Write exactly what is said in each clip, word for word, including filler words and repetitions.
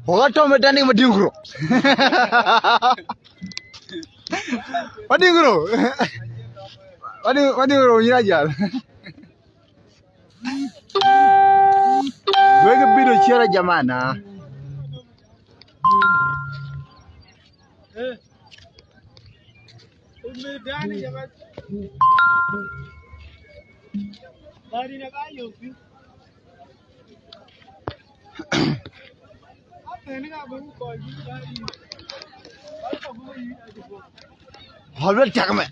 Waka tɔ̈ me dani Madiŋ Kuro. Madiŋ Kuro. Madiŋ, Madiŋ Kuro, yïn ajal. Wek bï do ciɛr a jamana. Hɔl wel cak mɛ.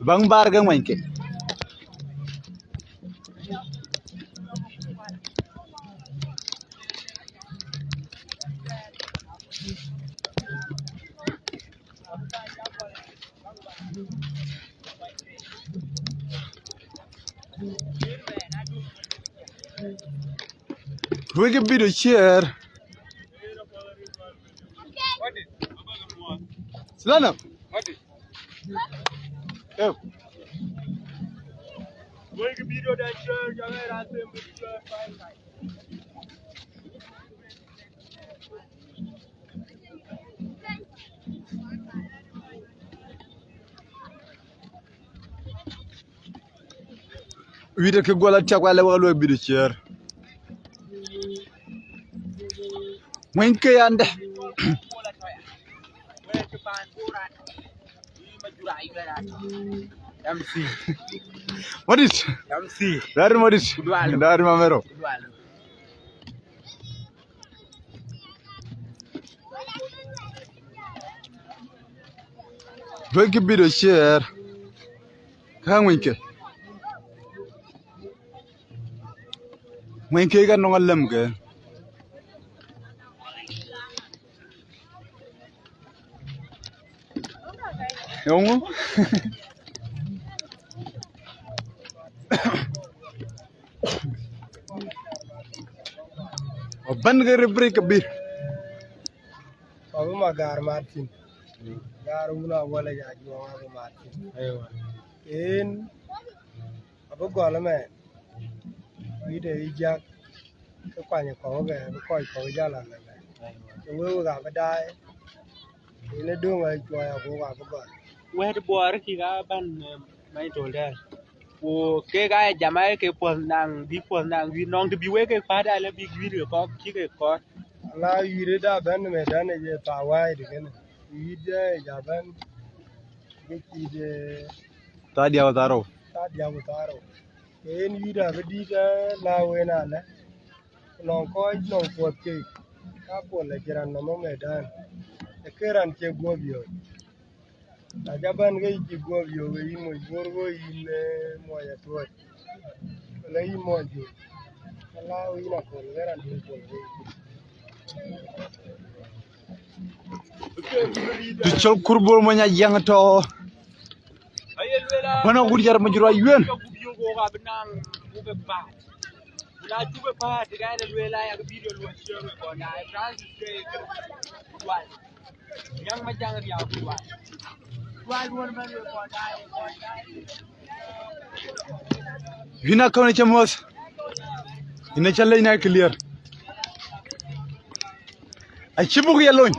Baŋ bar ke ŋuany ke. Wek bï do ciɛɛr. Silana. Yep. Wït ke guɔl atiak, wala wek luɔi bï do ciɛɛr. Ŋuɛny ke yande. M C. Madit. M C. Dari Madit. Kudwal. Dari Mamero. Kudwal. Wek bï do ciɛɛr. Ka ŋuɛny ke. Ŋuɛny ke ka nɔŋ alɛm ke. Yöŋö? Wabɛ̈n ke ribrik kabir. Wabï ma gaar mat thïn. Gaar wun awal ya juɔŋ abï mat thïn. Aywa. En abï gɔl ëmɛn. Wït ë yï jak, ke kuany ë kɔ̈u ke, bï kɔc kɔ̈u jäl alɛlɛ. Ke wek, wek abï daai, yen ë döŋ ë cuɔɔi abuk abï gɔl. Wɛ̈t Buɔɔr kï ka bän, eh, many tol dɛ̈ɛ̈r. Ku kek aa jam aa ke puɔ̈th naŋ, bï puɔ̈th naŋ wït nɔŋ të bï wek kek päät alë bïk wït ke kɔ̈k cï kek kɔɔr. Ala wït ë da bɛ̈n ë medan ë je thaa wääi dë kënë. Wït ë ja bɛ̈n, ke cït, eh, thaa diäk ku thaa rou. Thaa diäk ku thaa rou. Ke en wït abï dït, eh, la wen alë. Ku nɔŋ kɔc nɔŋ puɔ̈th keek, ka puɔl acï raan nɔm ë medan, ë ke raan cie guɔ̈p yök. Na ca bɛ̈n ke yï cï guɔ̈p yök, ke yïn moc Bor, go yïn, eh, muɔc atuɔ̈c, wala yïn muɔc Jur, ala yïn aköl, ke raan dun puɔl ke yï. Të cɔl Kur Bor Mony Ajiɛŋ tɔ̈. Bana wut jar ma jura yuen. Yïn akɔn cä muɔ̈th. Yïn acä lec na clear. Acï buk ye lony.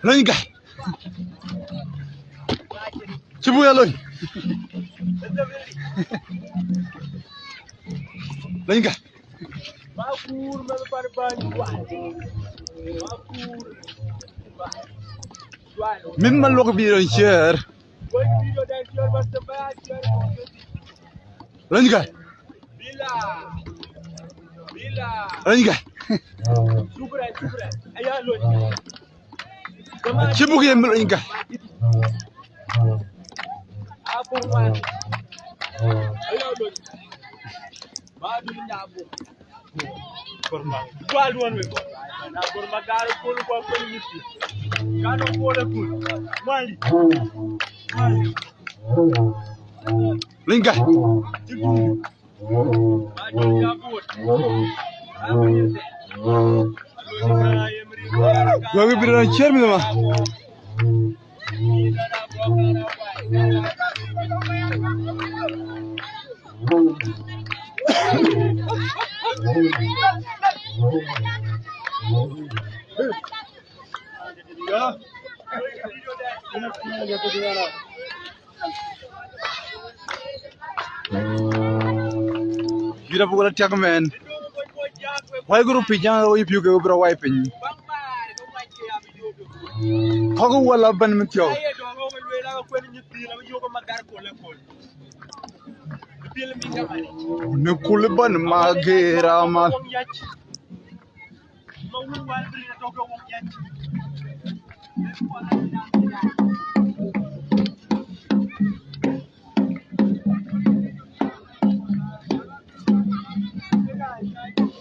Lony gäi. Cï buk ye lony. Lony gäi. Mïth Maluɔk bï rɔn ciëër. Lony gäi. Lony gäi. Cï buk ye lony gäi. Lony gäi. Wek bï rɔn ciëër mïth ma. Yïn abï wala tiak mɛn. Wai group piny, jaŋ wai piu ke bro wai piny. Kɔk wala ban mi thiɔk. Ni kul ban ma gera ma.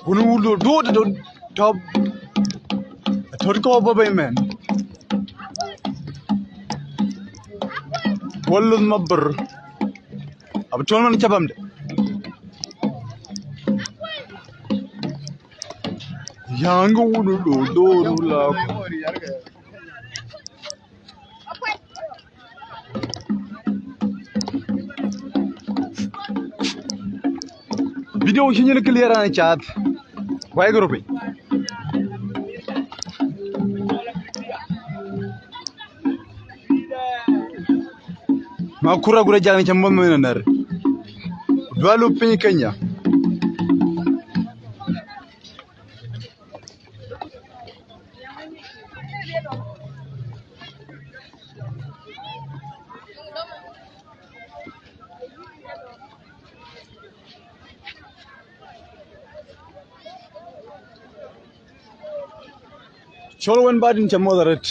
Kun wulu duut do top. Tot ko ba bay men. Walun mabur. Ab tol man chabam de. Yang wulu do do la. Video cï nyin clear an cath. Wai group. Ma kura gura jagni cam mo mena nar. Dwalu piny Kenya. Col wën ba din ca muɔth arët.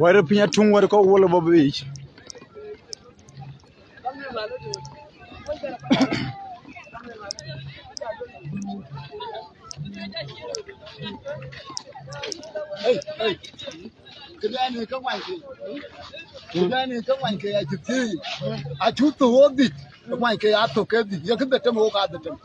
Wɛ̈t piny atuŋ wɛ̈t kɔ̈k wol bɔ̈ biic. Hey, hey. Këdɛn ë ke ŋuany ke. Këdɛn ë ke ŋuany ke acï thiëëc. Acuk thök ɣo dhïc. Ŋuany ke athök ke dhïc. Ye kë dhetem ɣok adhetem.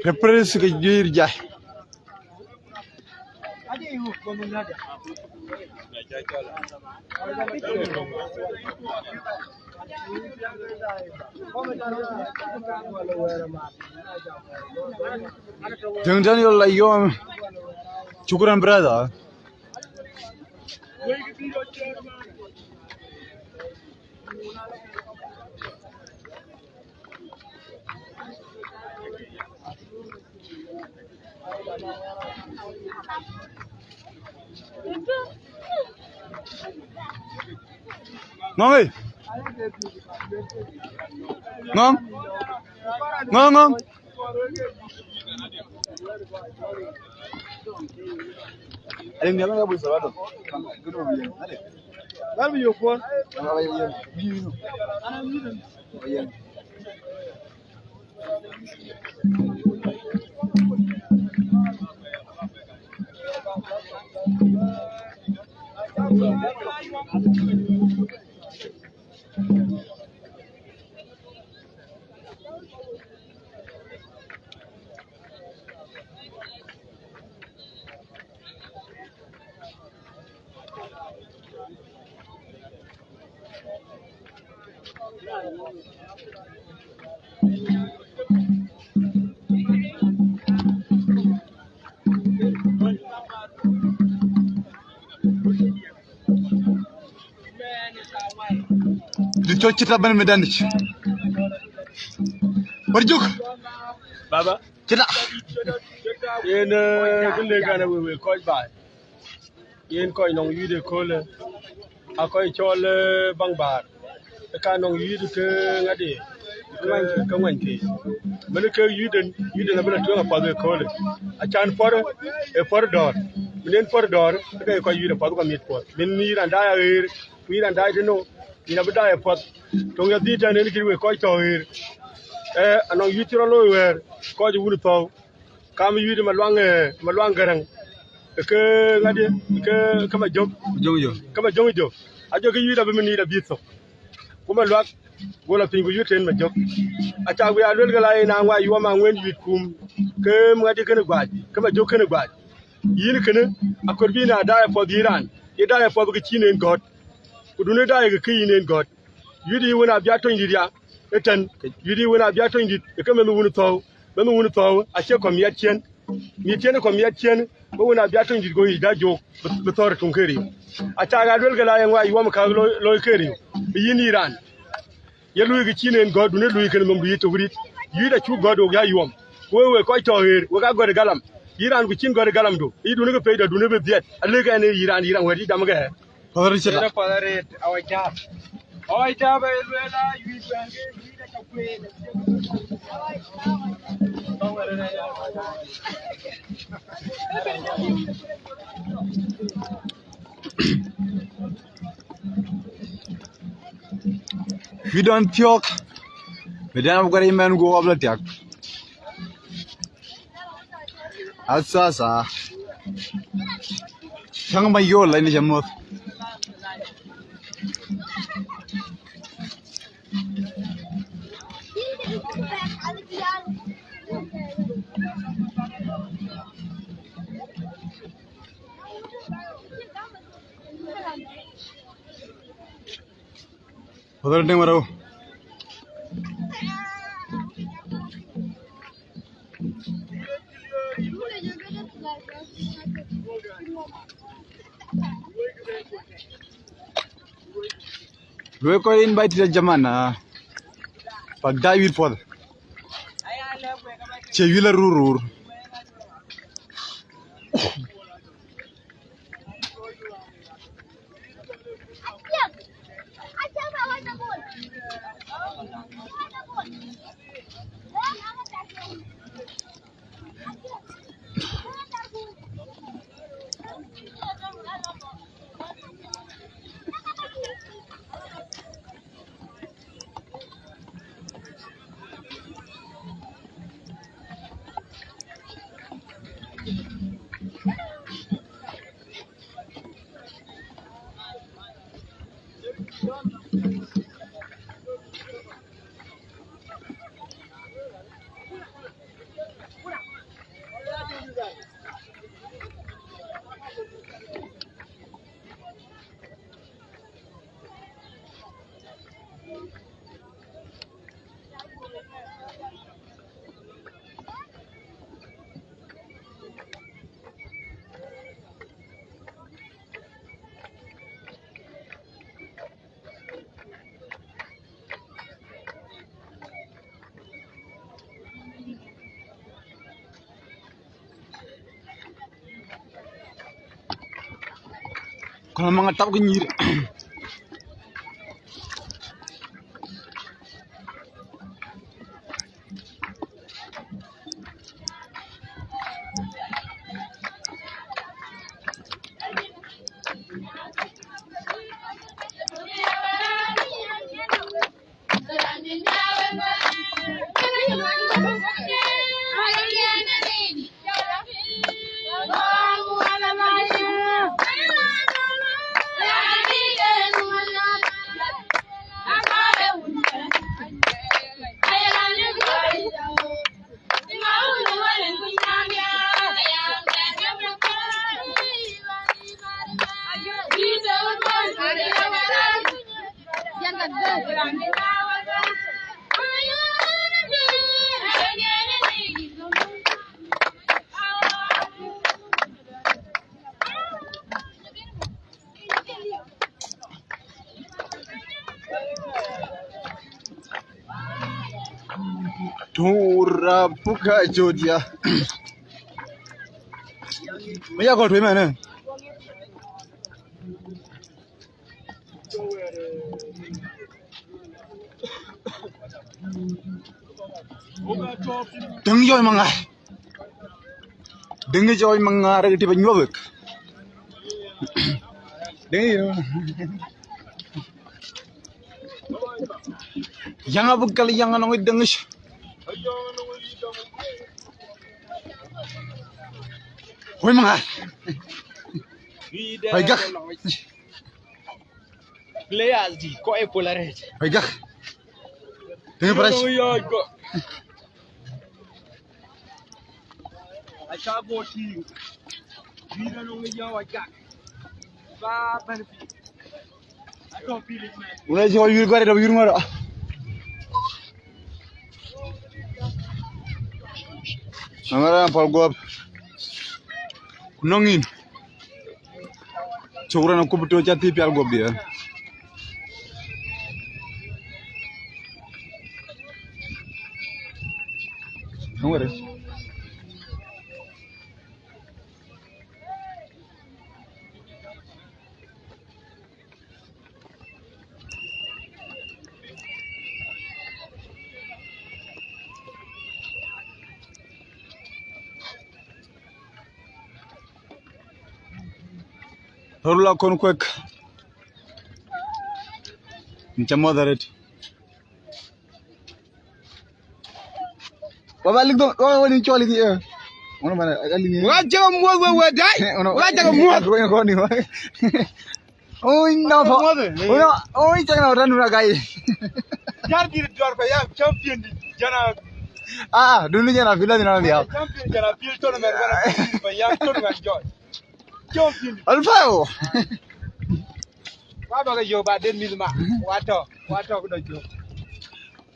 Ke pres ke juëër jai. Deng Daniel Layom. Shukran, brother. Ngɔŋ, eh? Ngɔŋ. Ngɔŋ, ngɔŋ. Di cɔc cït abɛ̈n mi dɛ̈n yic. Wär juk. Baba. Cït a. Yen, eh, kë lëk an, we, we kɔc baai. Yen kɔc nɔŋ yït ë köölë, a kɔc cɔl, eh, baŋ bäär. Ë ka nɔŋ yït ke ŋadï, ke, ke ŋuany ke. Mën ke yït en, yït en abï la tueŋ apath ë köölë. Acan pɔ̈r, ë pɔ̈r dɔ̈ɔ̈r. Min en puɔ̈r dɔ̈ɔ̈r, ke kɔc yuït apuɔth, ke miɛt puɔ̈th. Min yïn raan daai aɣeer, ku yïn raan daai tënou, yïn abï daai apuɔ̈th. Töŋ ya dhil tɛ̈n en kït wek kɔc tɔ̈ ɣeer. Ee, anɔŋ yuït cï rɔt looi wɛ̈ɛ̈r, kɔc ë wun thɔ̈u. Kam yuït Maluaŋ, ee, Maluaŋ Gäräŋ. Ke ŋadï, ke, ke Majök. Jɔŋ jɔ. Ke Majök jɔ. Ajɔ ke yuït abï min yït abï thök. Ku Maluak, go la piny ku yuït tën Majök. Acak bï a luel ke la yen aŋuan yuɔm aŋuɛ̈n yuït kum, ke ŋadï kënë guac, ke Majök kënë guac. Yïn kënë, akɔɔr bï yïn a daai apuɔth yï raan, ye daai apuɔth ke cïn en gɔ̈t. Ku dunë daai ke kë yïn en gɔ̈t. Yuït yï wën abï a tony dït ya, ëtɛ̈n, yuït yï wën abï a tony dït, ë ke mɛnh wun thɔ̈u, mɛnh wun thɔ̈u, acie kɔ̈m miɛt ciëën. Miɛt ciëën ë kɔ̈m miɛt ciëën, bï wën abï a tony dït go yic da jok, bï, bï thɔ̈r ë tuŋ ke riëëu. Acak a luel ke la yen ŋuan yuɔm käk loi, loi ke riëëu. Yïn yï raan. Ye luui ke cïn en gɔ̈t, dunë luui kënë nhom du yï tök rït. Yuït acuk gɔ̈t wok ya yuɔm. Ku wek, wek kɔc tɔ̈ ɣeer, wek a gɔ̈t ë galam. Yïn raan ku cïn gɔ̈t ë galamdu, yï dunë ke pɛ̈i dɔ̈, dunë bï dhiɛt. Alëk ɛn ë yïn raan, yïn raan wɛ̈t yï dam ke ɣɛn. Pɔ̈l rït cï la. Pɔ̈l rït, awä cäär. Awä cäär bɛ lueel a yuït wɛ̈n ke yuït aca kueen. Yuït dɔn thiɔ̈k. Bï dɛn abï guɛ̈r yï mɛn guɔ ɣɔp la thiak. Asasa. Cäŋ ba yol la ni cä muɔ̈th. Fadhal Deŋ Marou. Luɔi kɔc invite ya jaman, ah, pak da yuït puɔth. Cie yuït la rur rur. Kono maŋ atap ke nyïïr. Tura puka jodia. Me ya ko tueŋ mɛn, eh? Däŋ jɔɔc maŋar. Däŋ jɔɔc maŋar ke tï ba nyuɔ̈th wek. Deng yïn. Yaŋ abï kal yaŋ anɔŋ deng ic. Woi maŋa. Woi gak. Players di ko e pola rec. Woi gak. Deng press. Yo go. Aca go ti. Bï dɛn nɔŋ yɔ̈ɔ̈k agak. Ba bɛ̈n piny. Atɔ̈ piny man. Wun acï kɔc yur gɔ̈t, atɔ̈ yur ŋɔ̈t. Aŋära pɔl guɔ̈p. Ku nɔŋ yïn. Cuk rɛn akup tɔ ca thii pial guɔ̈p diɛ̈. Aŋära. Röl akɔn kuek. Yïn ca muɔ̈th arëët. Wa ba lik dɔm, wa wa ni cɔl iki, eh. Wono bana, a lik ni. Wa jaga muɔ̈th we we dai. Wono. Wa jaga muɔ̈th. Wono kɔn ni wa. Oi, no, fa. Muɔ̈th, eh. Wono, oi, cak na ran na gai. Jar dir dor pa ya champion di. Jana. Ah, dunu jana fila ni na dia. Champion jana fil tournament wala pa ya tournament joy. Champion. Alfao. Wa ba ga yo ba den mi ma. Wa to, wa to ko do jo.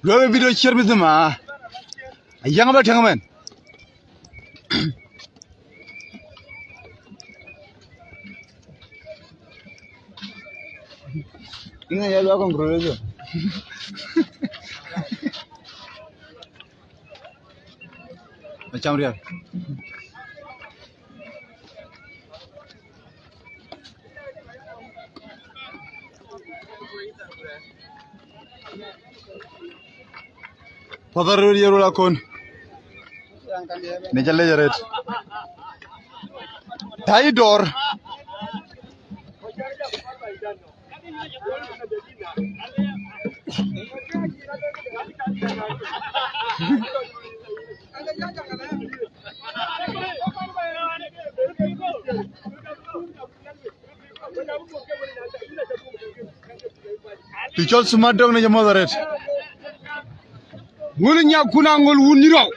Luɔi bï do ciɛr bï thïn ma. Ayaŋ ba tɛ̈ŋ mɛn. Ina ya luɔi congratulation. Acam rial. Pathar röt ye röl akɔn. Ni ca lec arëët. Taidor. Të cɔl Sumat Dɔk ni ca muɔ̈th arëët. Ŋul nya kun aŋol wun ni rɔw.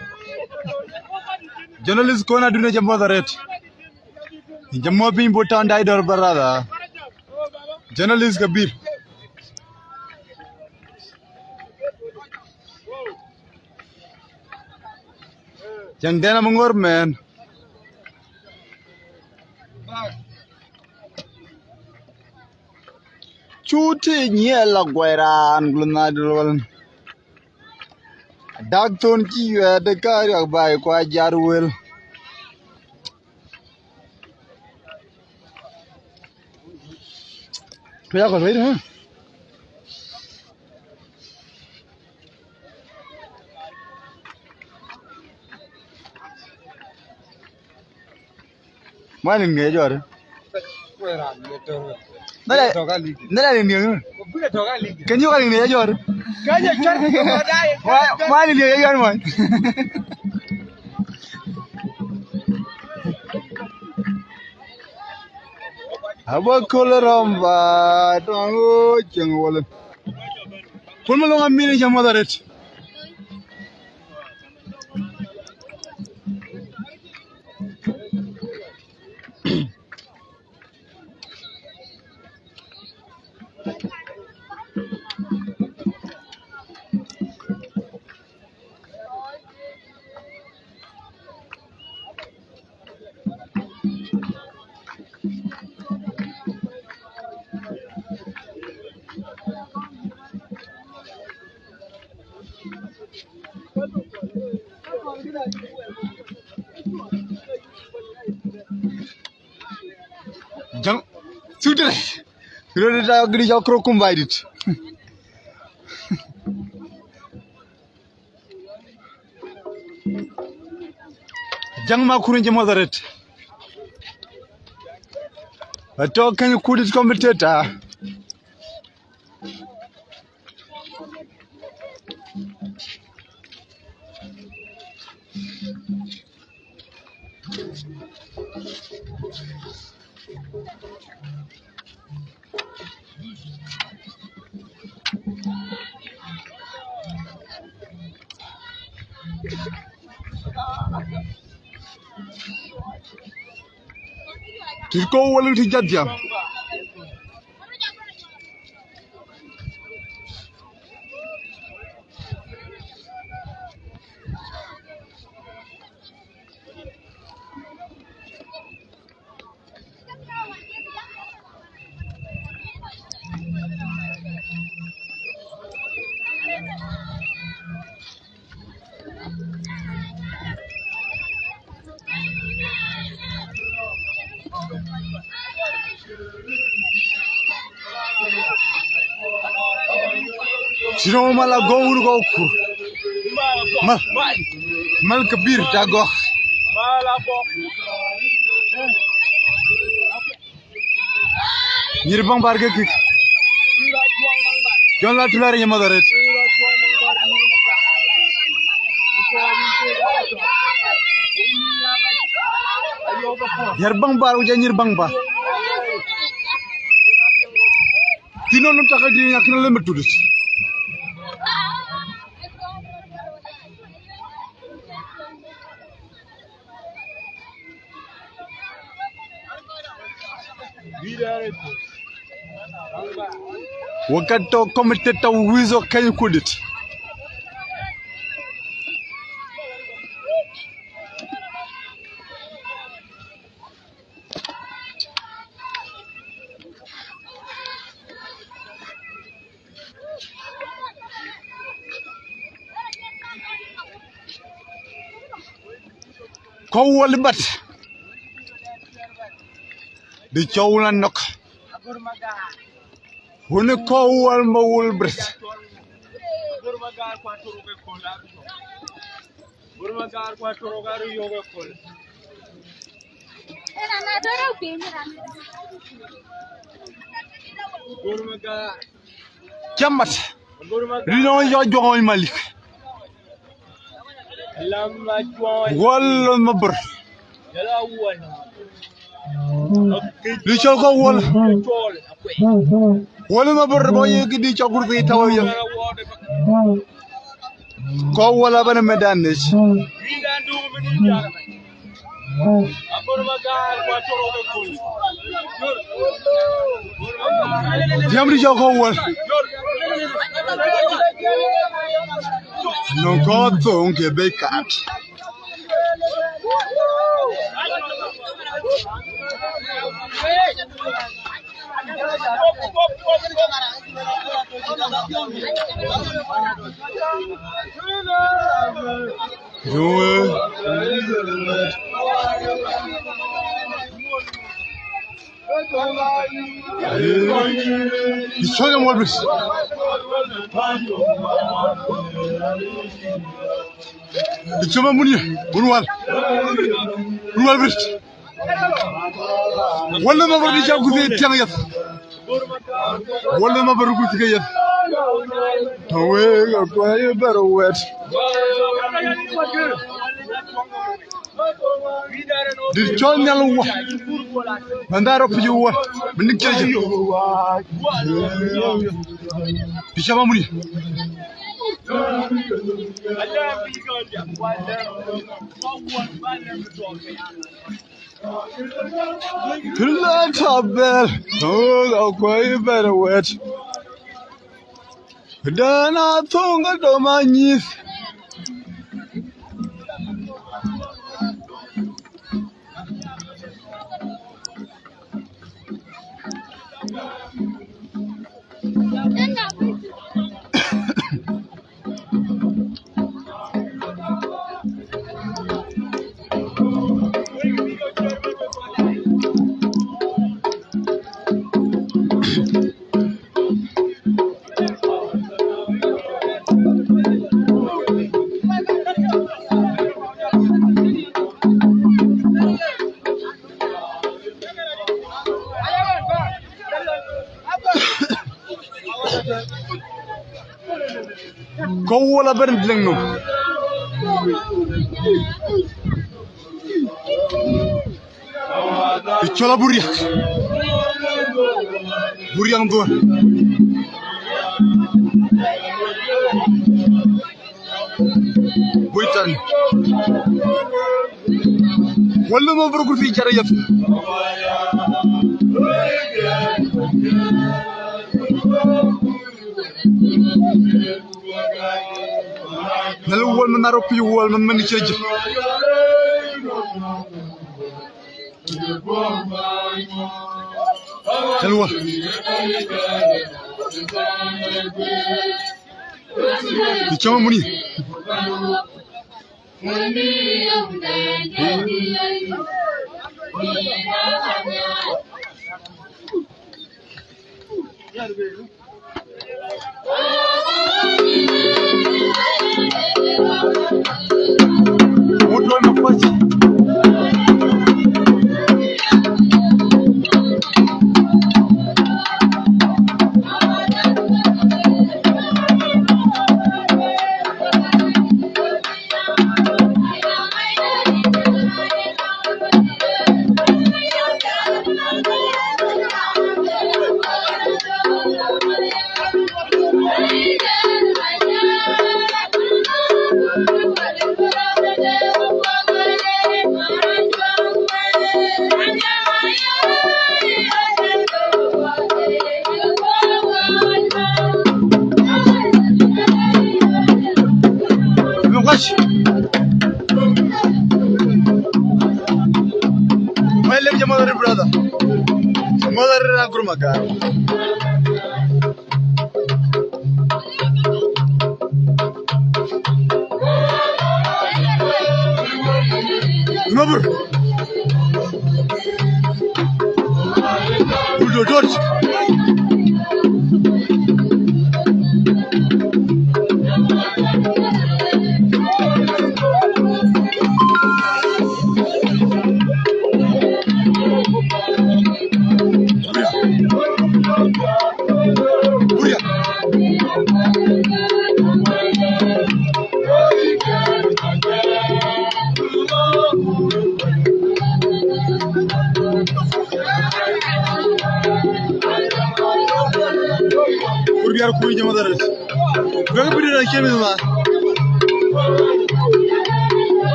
Journalist kɔn adun ni ca muɔ̈th arëët. Ni ca muɔ̈th piny bot tɔn dai dɔr barada. Journalist kabir. Cäŋ dɛn amï ŋör mɛn. Cuti nyiɛl la guai raan gulu na dul wal. Dak thon ci yuɛɛt de ka riak bai kua jar wel. Kaya ko wait, huh? Mani nge jor. Nala, nala ni nge. Kenyo ka ni nge jor. Mani nge jor man. Aba kol rɔm ba dɔŋ o cieŋ wal. Pun ma lɔŋ amin jam madaret. Jang, sudre. Sudre da gidi ja kro kum baidit. Jang ma kurin je madaret. Atɔ̈ Kenya Kudit commentator. Tït kɔ̈u wal tït jat jam. Sino mal agowur go kur. Mal. Mal kabir da go. Nyir bang bar ke kik. Jon la tular nyama daret. Nyir bang bar uja nyir bang bar. Kino num taka diri ya kino lembe tudit. Wakati committee ta wizo Kenya Kudit. Kɔ̈u wal bat. Di cɔu la nɔk. Wuni kɔ̈u wal ma wul brit. Camat. Rino yɔ juɔŋ malik. Wal ma bur. Di cɔl kɔ̈u wal. Wal ma bur bɔ ye ki di cɔl kurthi tawal ye. Kɔ̈u wal abana medan nec. Diɛm di cɔl kɔ̈u wal. Nɔŋ kɔ̈u thoŋ ke bei kat. Yowe. Di cɔl ya mɔl bis. Di cɔl ma mun ye, mun wal. Mun wal bis. Wala ma bari di cɔl guthi tiang yat. Wala ma bari guthi ke yat. Tawe ga kwa ye baro wet. Di cɔl nyal wa. Mandaro piju wa. Mending keje. Di cɔl ma muni. Kila tabel. Oh, akwai bere wet. Dana thonga do manyith. Kɔ̈u wala bɛ̈n leŋ nɔm. Cɔl Aburiak. Buriak dhuɔ̈r. Buitani. Wala ma bur kur fi jara yap. Nal wal man aro pi wal man man cheje. Helwa. Ti chama muni. Lukash. My love, your mother, brother. Mother, Gurmaga. Ngabur. Buldo dot. Kur biar kur jama daret. Bek bidi na kemi ma.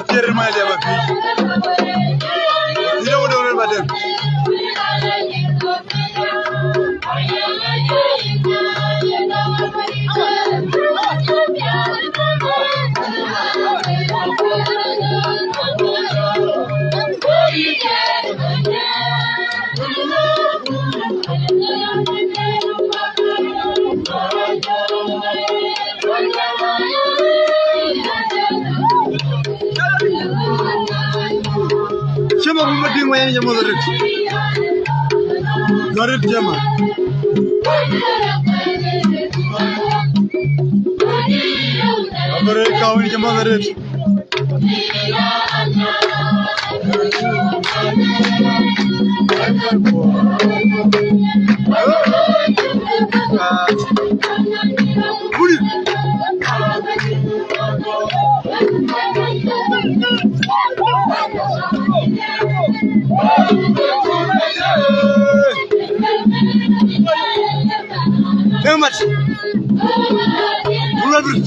Athir ma ya ba pi. Ina wo dore ba dem. Cï ma bï ma dïŋ wɛny jama dharit. Dharit jama. Abere kawin jama dharit. Demat. Bulat brit.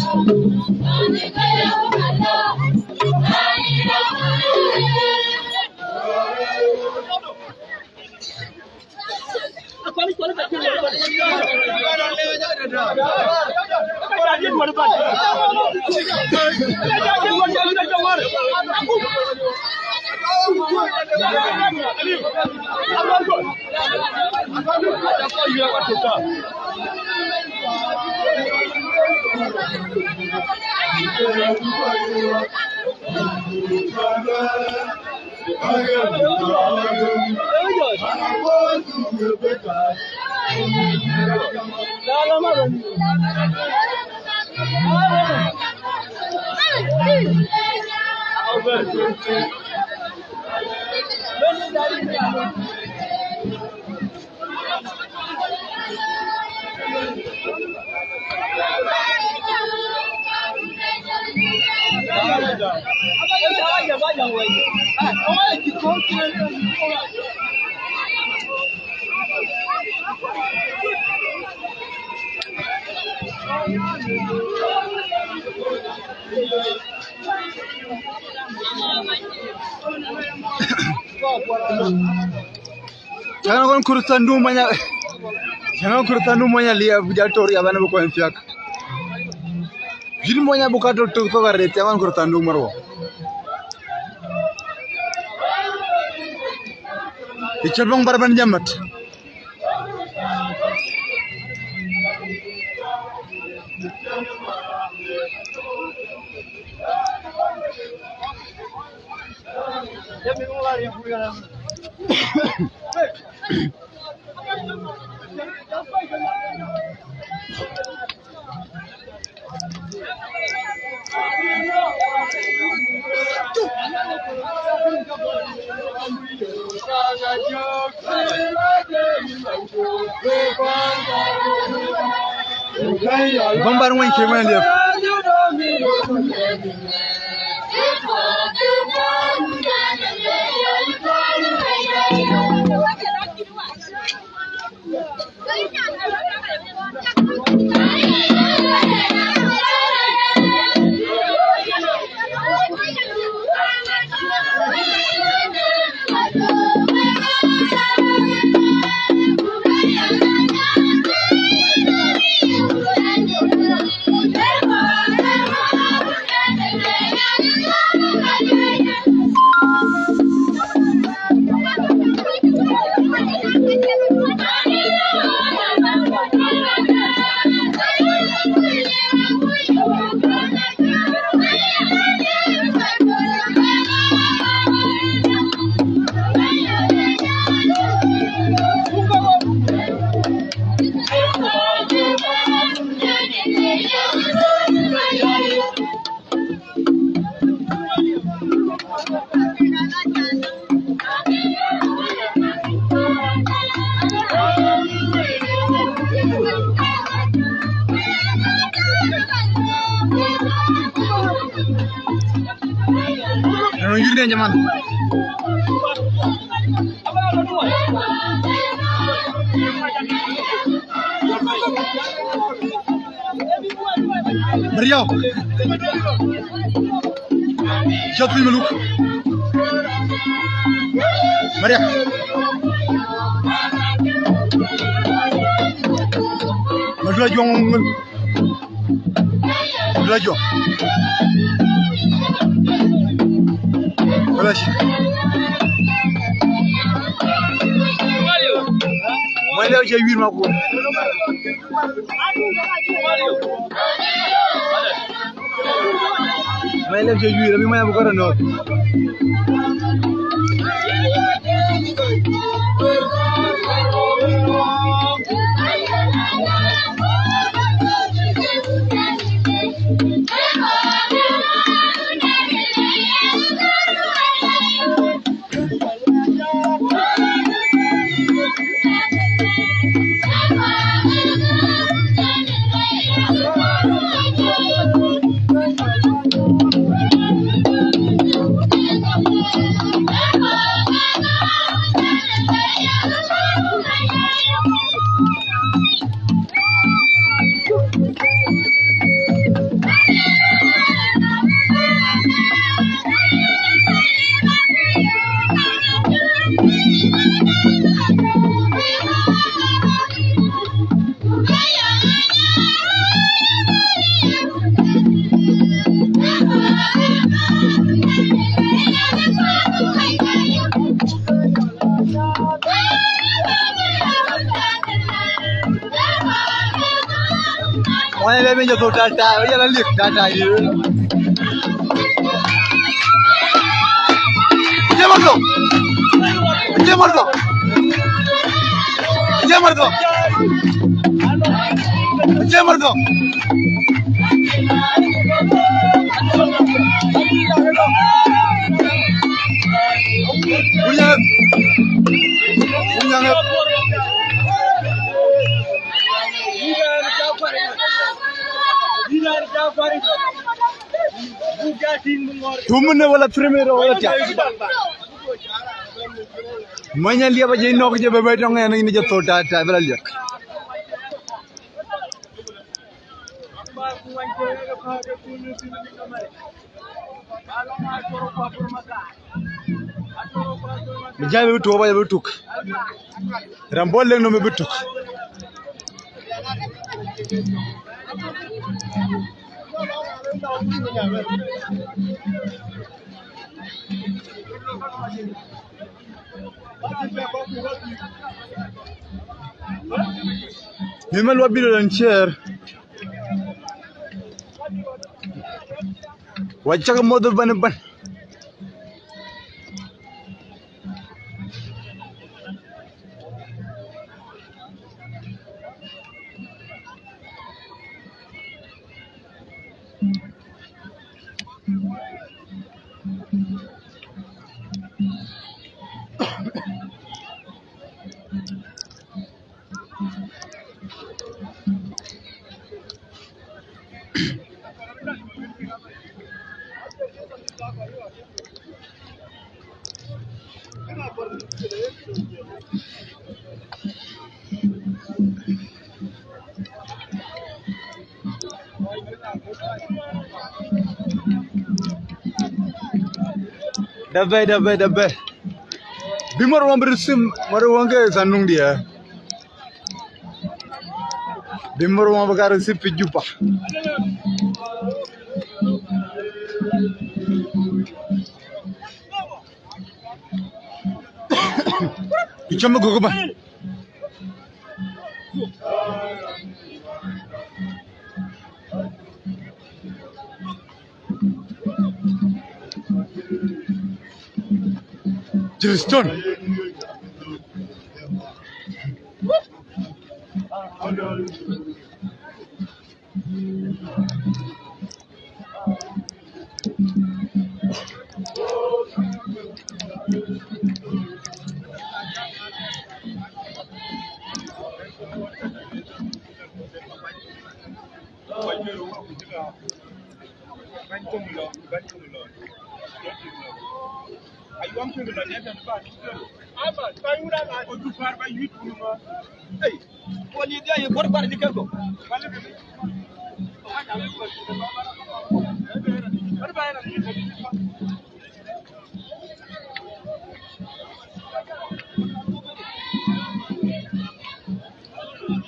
Cäŋ kɔn kur thandu manya, cäŋ kɔn kur thandu manya liep jal tor ya bana bu kɔn thiak. Jin manya bu ka tok tok tok arret, cäŋ kɔn kur thandu marwo. Ichel bang barban jamat. Bämbar ŋuany cï ŋuany liep. Ënɔ yïn dɛn jaman. Maria. Jat piny maluk. Maria. Madura juɔŋ. Madura juɔŋ. Wala shi. Mai leo ce wir ma ku. Mai leo ce wir, abi mai abu kara no. Wala le ben jɔ thou tata, wala la lik tata yi. Jemar do. Jemar do. Jemar do. Jemar do. Unyang. Unyang. Tumine wala trimine wala tia. Manya liaba je nok je bebe tong en ni je thou tata bela liak. Bi jai bi tuk, ba bi tuk. Ram bol leng no bi tuk. Mima lua biro dan share. Wacak modho bän bän. Dabe, dabe, dabe. Bi mor wan bi receive, mor wan ke sanung dia. Bi mor wan bi ka receive pi Juba. Ichome gogo ba. Justin.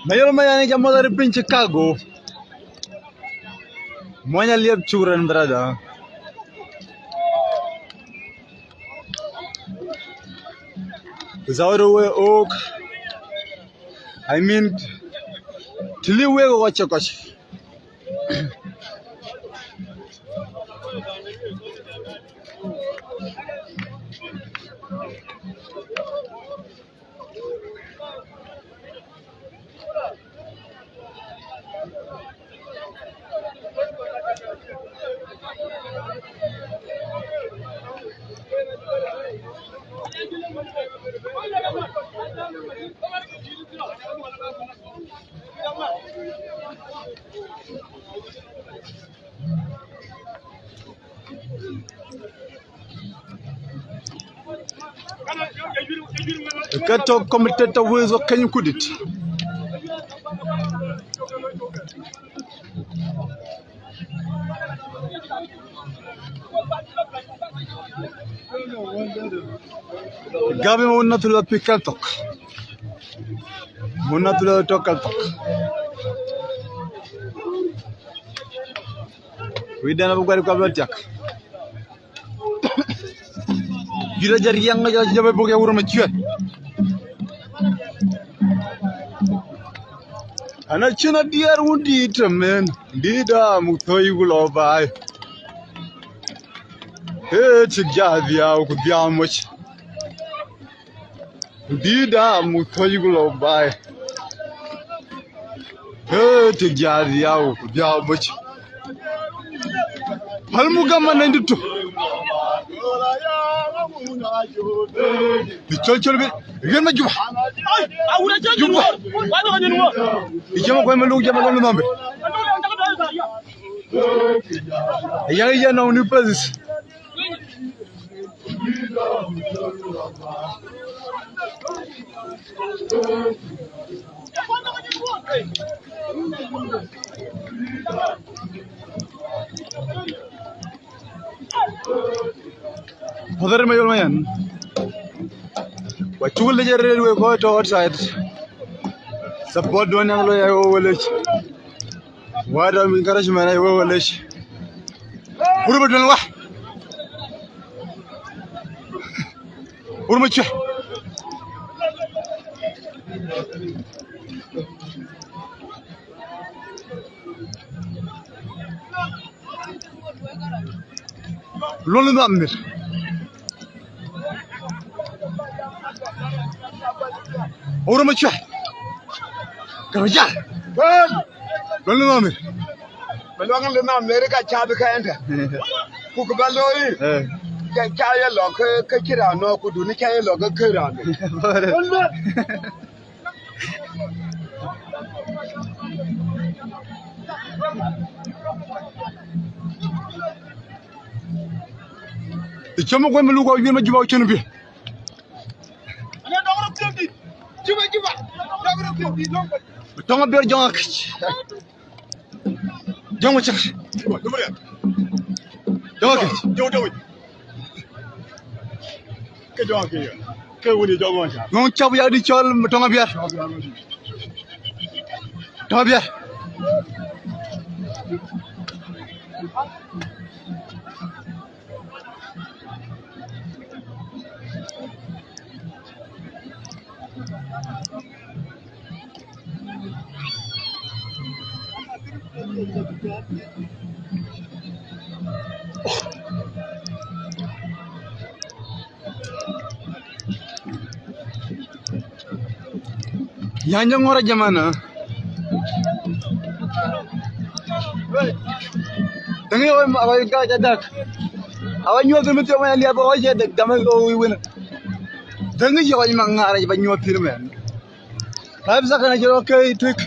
Mayol Mayani ca moth arëët piny Chicago. Mony Aliep, shukran, brother. Zawadu we ok. I mean, tili we ko koch koch. Ka tɔ̈ committee tɔ̈ wëëth wɔ keny kudit. Gabi ma wun na thulɔ pi kal thok. Wun na thulɔ tɔ̈ kal thok. Widan abu gari kwa bla tiak. Jura jar yang aja jabe boke wuro ma chue. An acïn adiɛɛr wun dïït tëmën, dïït aa muk thöi ku lɔ baai. Ee tik jɔ dhiau ku dhiau moc. Dïït aa muk thöi ku lɔ baai. Ee tik jɔ dhiau ku dhiau moc. Pal muk gam anɛ̈ny dutu. Bï cɔl cɔl bï riɛn ma Juba. Juba. Ë cï ma kuɛn ma luk jam alɔŋ nɔm bï. Ë yak yɛn nɔŋ new places. Hadhar ma yol ma yan. Wa cuk lec arëët wek kɔc tɔ̈ outside. Support duɔ̈n yak looi aye wek lec. Wada min karac mɛn aye wek lec. Wur ba duɔ̈n wa. Wur ma cuɛ. Lon lɔ nham mïr. Oro ma cuɛ. Ka ba jal. Lon lɔ nham mïr. Ba luaŋ lɔ nham mïr ka cath kɛn tɛ. Ku kë ba looi. Eh. Ka ca ye lɔ ke, ke cï raan nɔ̈k ku duni ca ye lɔ ke kë raan. Ë cɔm kuɛn mi luk wa wiën ma Juba cïn bï. Tɔŋ abiɛr jɔŋ akëc. Jɔŋ acäk. Jɔŋ akëc. Ke jɔŋ ke ye. Ke wuni jɔŋ ŋɔn ca. Ŋɔn ca ya di cɔl tɔŋ abiɛr. Tɔŋ abiɛr. Yanya ŋɔr jamana. Tangi oi ma oi ka ja dak. Awa nyuɔth mi tiɔm ya liap oi je dak dam oi win. Tangi oi ma ŋar ba nyuɔth tir men. Five seconds jero ke twik.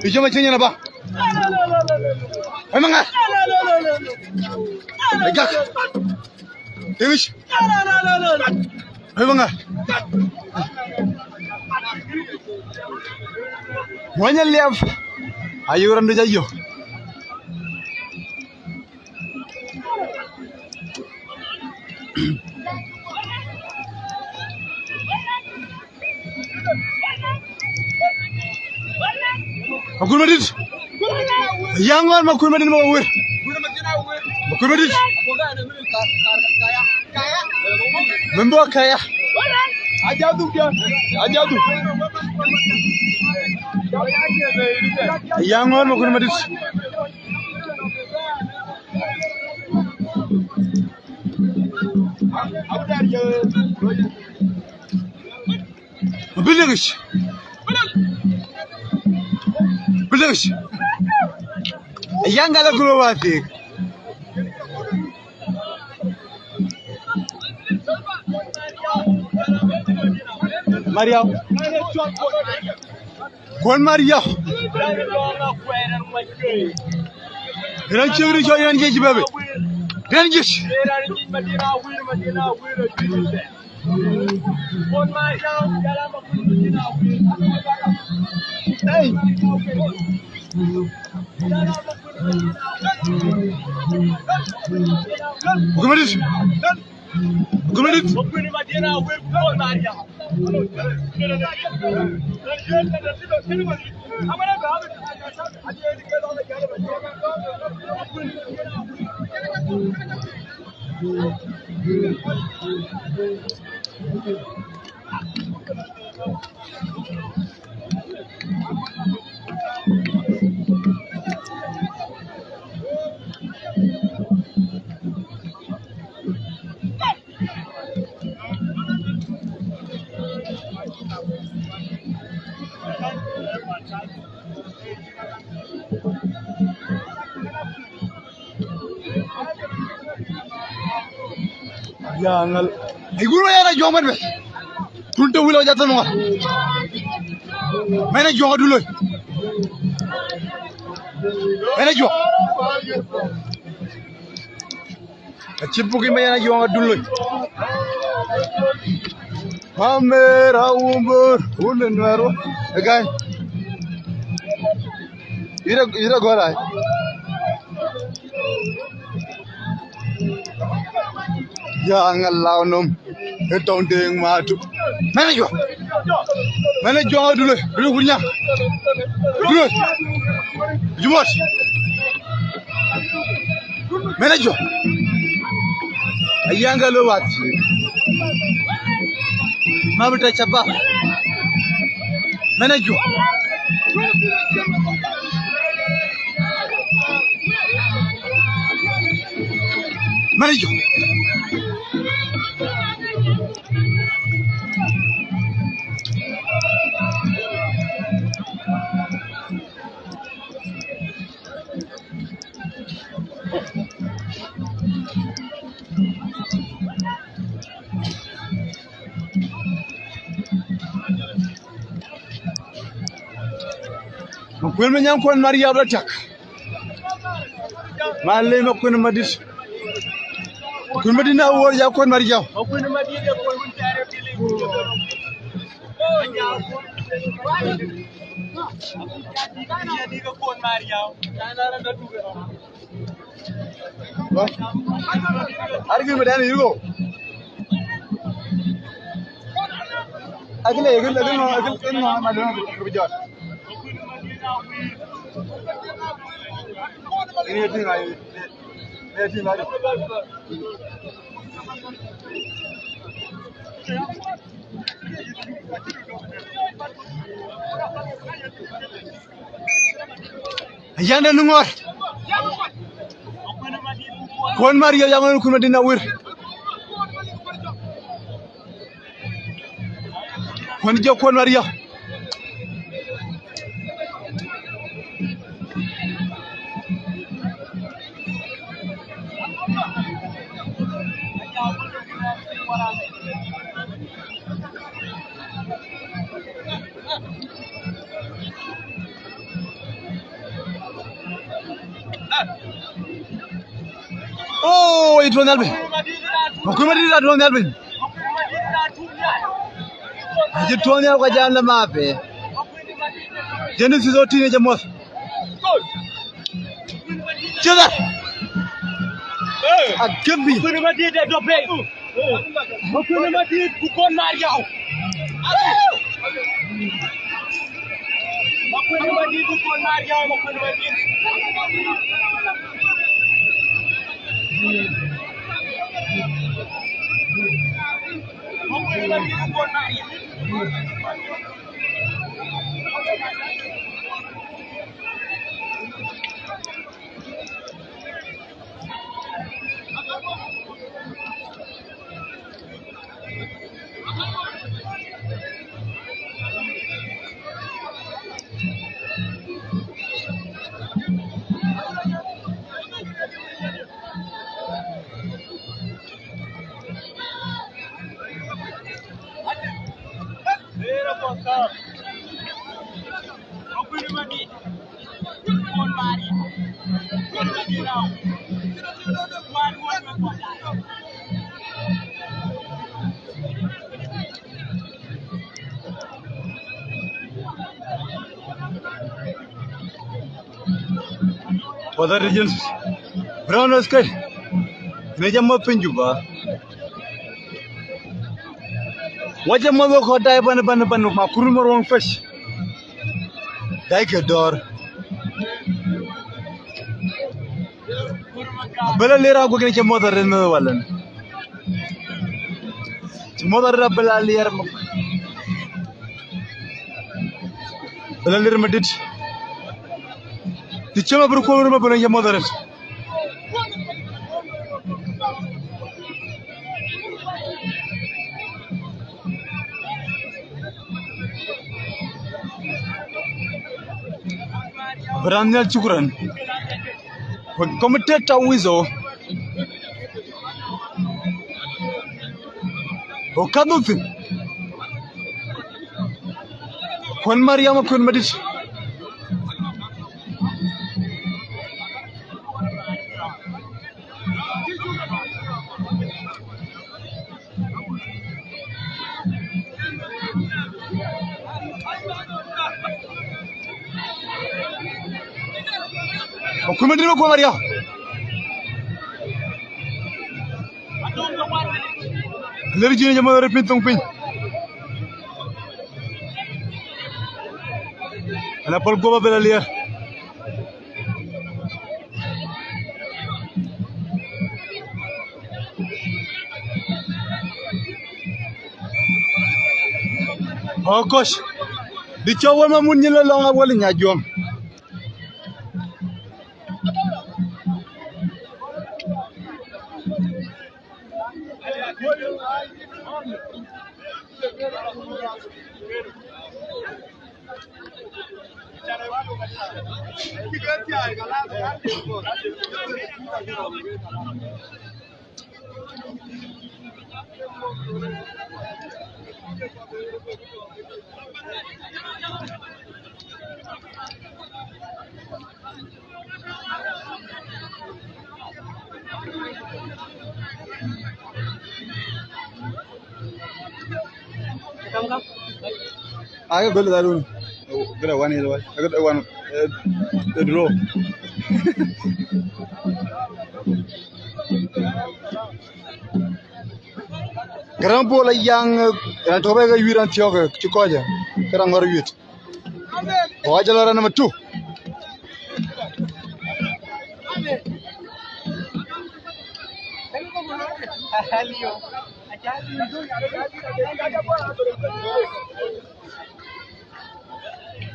Ijoma chenye na ba. Emanga. Egak. Timish. Emanga. Wanya liap. Ayo randu jayo. Makur Madit. Yang wan Makur Madit mau wir. Makur Madit. Membawa kaya. Ajadu dia. Ajadu. Yang wan Makur Madit. Bilekic. Bilekic. Yang gala kulo wathik. Mariau. Kuɔn Mariau. Raan ciëŋ rïc cɔl raan jiëc bebe. Raan jiëc. Hey. Buku Madit. Buku Madit. Ya ŋal. Ai, guru ya na juang ben be. Kun to wilo jatan wa. Mene juang du loi. Mene juang. Aci buki me yana juang du loi. Mamer, Aumbur, Wul Nuer. Egan. Ira, ira gora. Ya ŋal law nom. E tɔŋ deŋ matu. Mene juang. Mene juang du loi. Du loi kunya. Du loi. Jumot. Mene juang. Ayanga lo wat. Mabita chapa. Mene juang. Mene juang. Makuën me nyaŋ kuën Mariam la tak. Ma le makuën madït. Makuën madït na wor ya kuën Mariam. Arki me dan yugo. Akile, akile, akile, akile, akile, ma dona bi jot. Ini ti ngai, ini ti ngai. Ayanda nuŋɔr. Kuɔn Maria yaŋ kuën madït na wir. Kuën jɔ kuɔn Maria. Oh, ituɔɔk nhial piny. Makuën madït atuɔɔk nhial piny. Aci tuɔɔk nhial ka jam la mape. Genesis otiŋ ë jɛ muɔth. Cedar. Akëpi. Makuën madït ë dɔ pei. Makuën madït ku kuɔn Mariam. Makuën madït ku kuɔn Mariam, makuën madït. Makuën madït ku kuɔn Mariam. For the regions, Brown Sky, ne jam ma piny Juba. Wacha ma ko dai ban, ban, ban, ma kuru ma ruɔŋ pec. Dai ke dɔɔr. Bela lir aguɔ kene cï moth arëët në walën. Cï moth arëët abela lir. Bela lir madït. Të cï ma bï kuɔl rëma bela cï moth arëët. Abï raan nhial, shukran. Wek committee Tawizo. Wek ka dhuk thïn. Kuën Mariam, kuën madït. Wek kuën madït, wek kuën Mariam. Ler jini jama rëpin thong piny. Ana pal goba bela lier. Oh gosh. Di cɔu wal ma mun nyin la lɔŋ a wal nya juɔm. Ai, ke gol darun. Gol wan is wan. Ke wan, eh, eh, draw. Garaŋ Bol Ayaŋ, eh, ran tɔ̈ bɛ ke yuit ran thiɔ̈k, eh, cï kɔc, eh, ke ran ŋɔr yuit. Wajalo ran number two.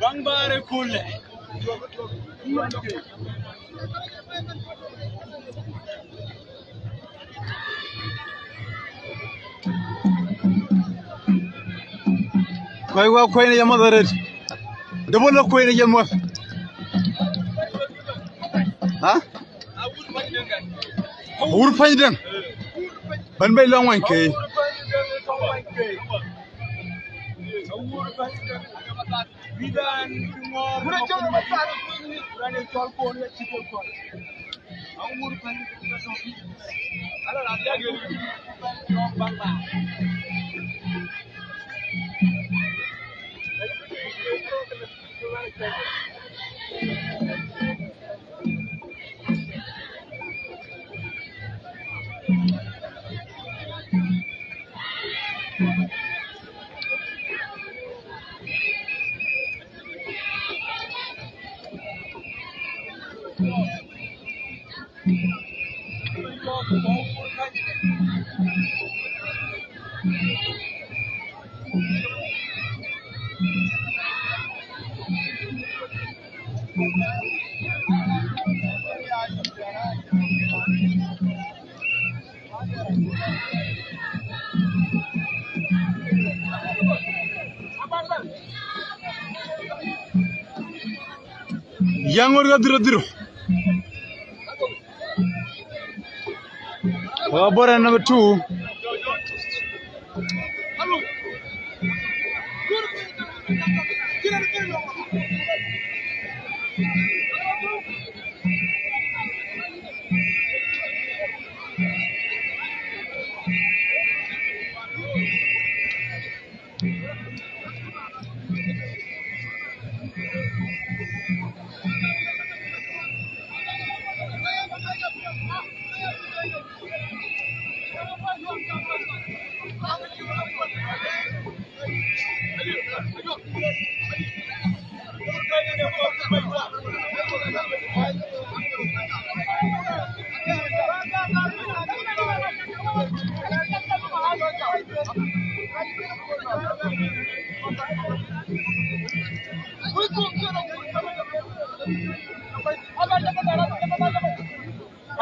Bang bare kule. Kɔc wa kuɛny në ye moth arëët. Dë bɔ̈ lɔ kuɛny në ye moth. Ha? Wur pany dëŋ. Bɛ̈n bɛ̈c lɔ ŋuany kei. Yaŋ ŋot ka dhiro dhiro. Wa bora number two.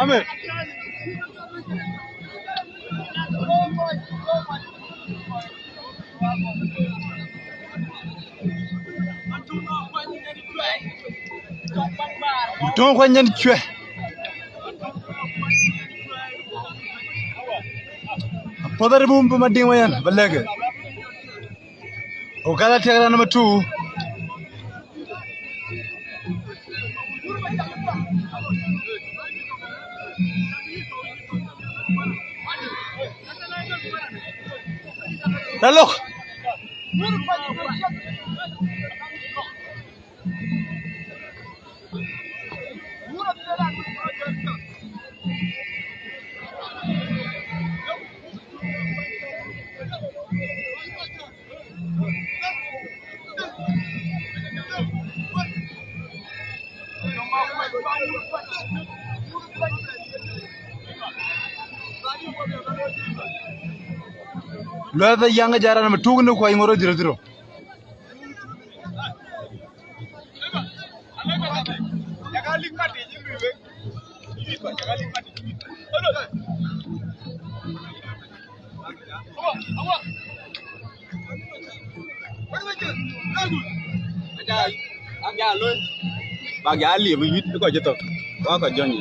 Amen. Töŋ kuany nyin cuɛ. Apuɔth arëbum bï Madiŋ Mayen ba lɛ̈kë. Ku kala tiɛk raan number two. Ralok. Luɛth ë yaŋ ë jara na më tuk në kuɔc ŋor dhiro dhiro. Bak ya liep yït kɔc cï thök, wa kɔc jɔny.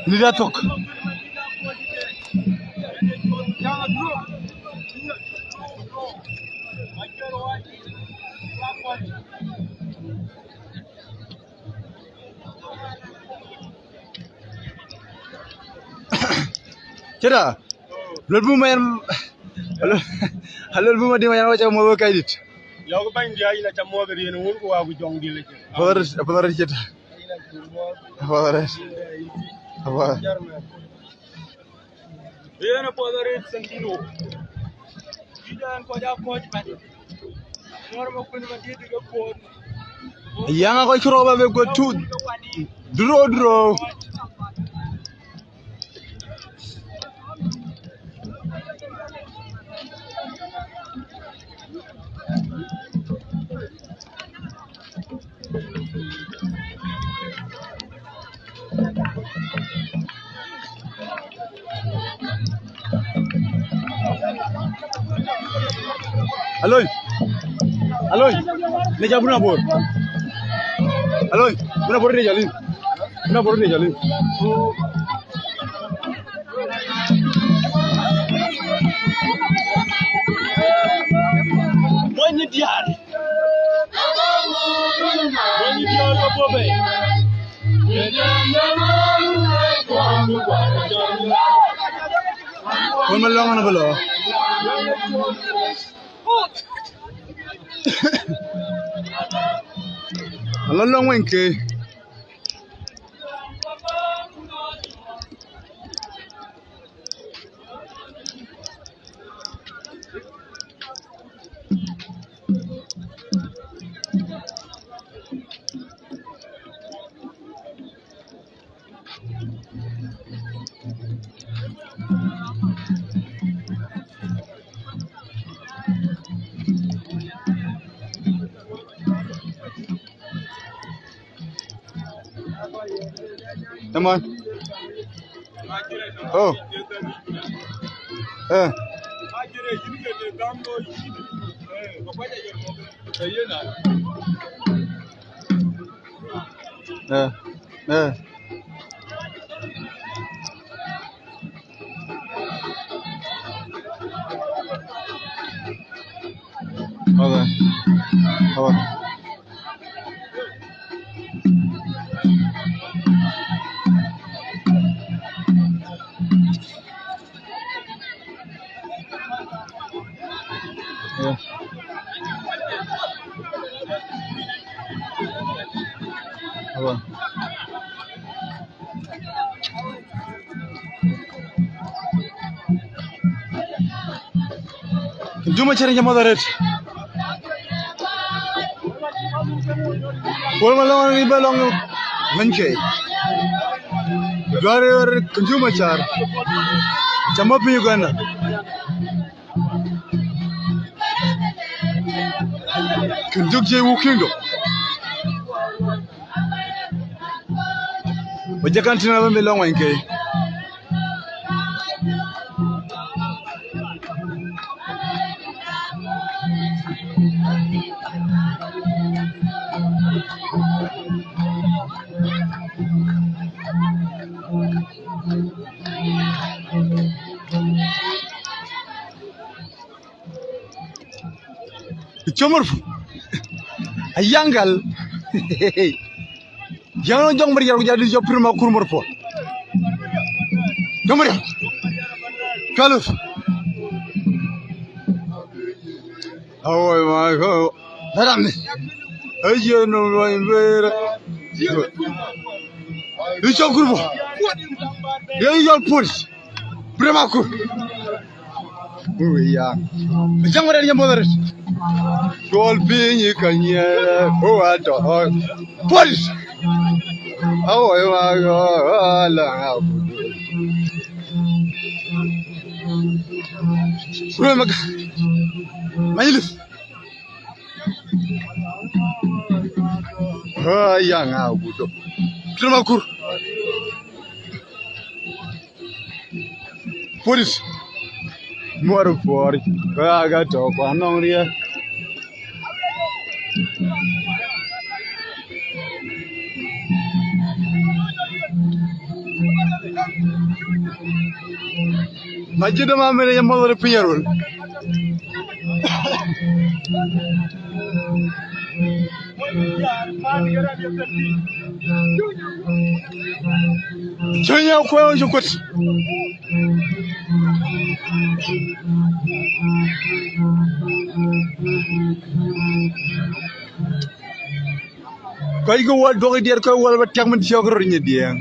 Lida thok. Cïda, luel buma yan, luel buma dima yan wacha mo kaidit. Yɔ̈k bäny diäc, yïn aca muɔ̈th ë riɛn wun, ku wa ku jɔŋ dhil ëcë. Apuɔth arëët, apuɔth arëët cïda. Apuɔth arëët. Apuɔth. Yen apuɔth arëët Santino. Bï dɛn kɔc aa kɔc bɛ̈n. Ŋɔ̈r ma kuën ma diëëtë ke kuɔɔt. Yɛŋ a kɔc cï rɔɔk ba bï guöt tut. Duro, duro. Aloi. Aloi. Ne ja buna bor. Aloi. Buna bor ne ja lin. Buna bor ne ja lin. Mony diar. Mony diar ka bobe. Kon ma long na belo. Ala long wen ke. Come on. Oh. Eh. Eh. Eh. Okay. Okay. Awa. Juma cï riɛnyë mɔ̈th arëët. Kuɔl Malɔŋ ë bɛ lɔŋ ŋänyke. Duar ë Juma Cär. Cä mɔ̈th piny Uganda. Kën jök jɛ wuk kiŋdɔ. Bä jɛ kan tïŋ abä mi lɔŋ wany ke. Cömör pu. Ayaŋ gal. Yaŋ jɔŋ mär yar ku jadï jɔ pïr ma kur mär pu. Jɔŋ mär yar. Kalus. Awoi ma ko. Daram ni. Aye no lo imbere. Ichɔ kur pu. Ye yɔl pur. Brema kur. Uya. Jang wɛrɛ nyɛ mɔdhɔr. Tuɔl piny ka nyɛ. O ato. Police. Awo wa la. Brema. Mayilis. Aya ŋa gudo. Brema kur. Police. Muɔr puɔr. Ka ga tɔ kua nɔŋ riɛ. Ma jidɔ ma mene ye mɔdhɔr piny arun. Cöny ya kuɛɛu cï kuet. Kɔc ke wäl duɔ̈k diɛt, kɔc wäl ba tiak min thiɔ̈k röt nyin diɛɛŋ.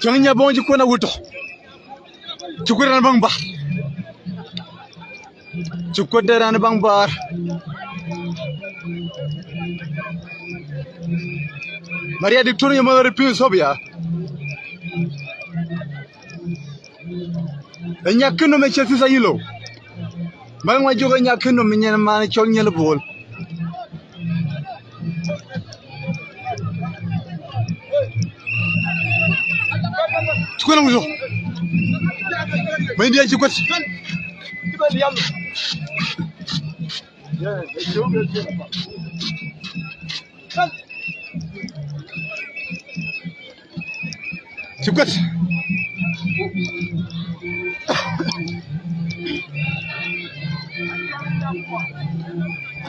Cäŋ nya bɔ̈ŋ cï kuën awut tɔ. Cï kuën raan baŋ bäär. Cï kuën de raan baŋ bäär. Maria Diktor ye mɔ̈thɔr piny Ethiopia. Ë nyak kë nɔm ë cï thïth ayï lou. Bäk ŋuan jök ë nyak kë nɔm ë nyin man cɔl Nyiɛl Bol. Cï kuën awut tɔ. Bɛ̈ny diɛt cï kuët. Cï kuët.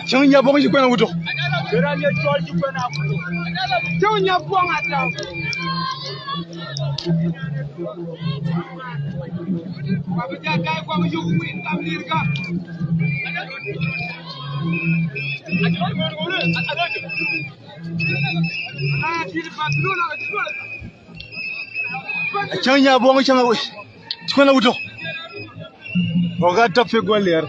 Cäŋ nya bɔ̈ŋ cï kuën awut tɔ. Cäŋ nya bɔ̈ŋ atɔ̈. Cäŋ nya bɔ̈ŋ cäŋ awut. Cï kuën awut tɔ. Wok atɔ̈ pïk guɔ liɛr.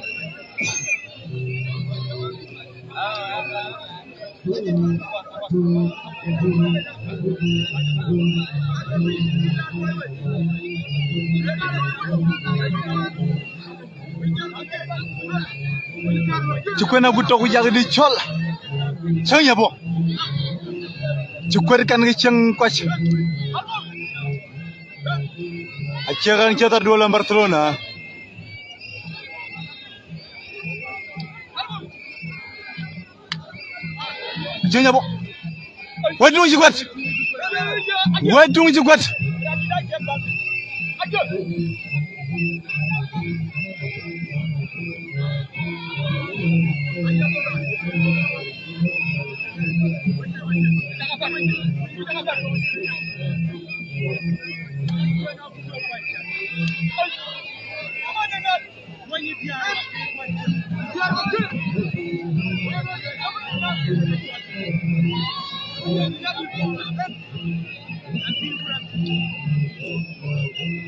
Cï kuën awut tɔ ku jak dï cɔl. Cäŋ ya bɔ̈. Cï kuët kan ke cäŋ kuac. Acie kan cï thar duɔl ë Barcelona. Cï nya bɔ̈. Wɛ̈t tuŋ cï kuët. Wɛ̈t tuŋ cï kuët.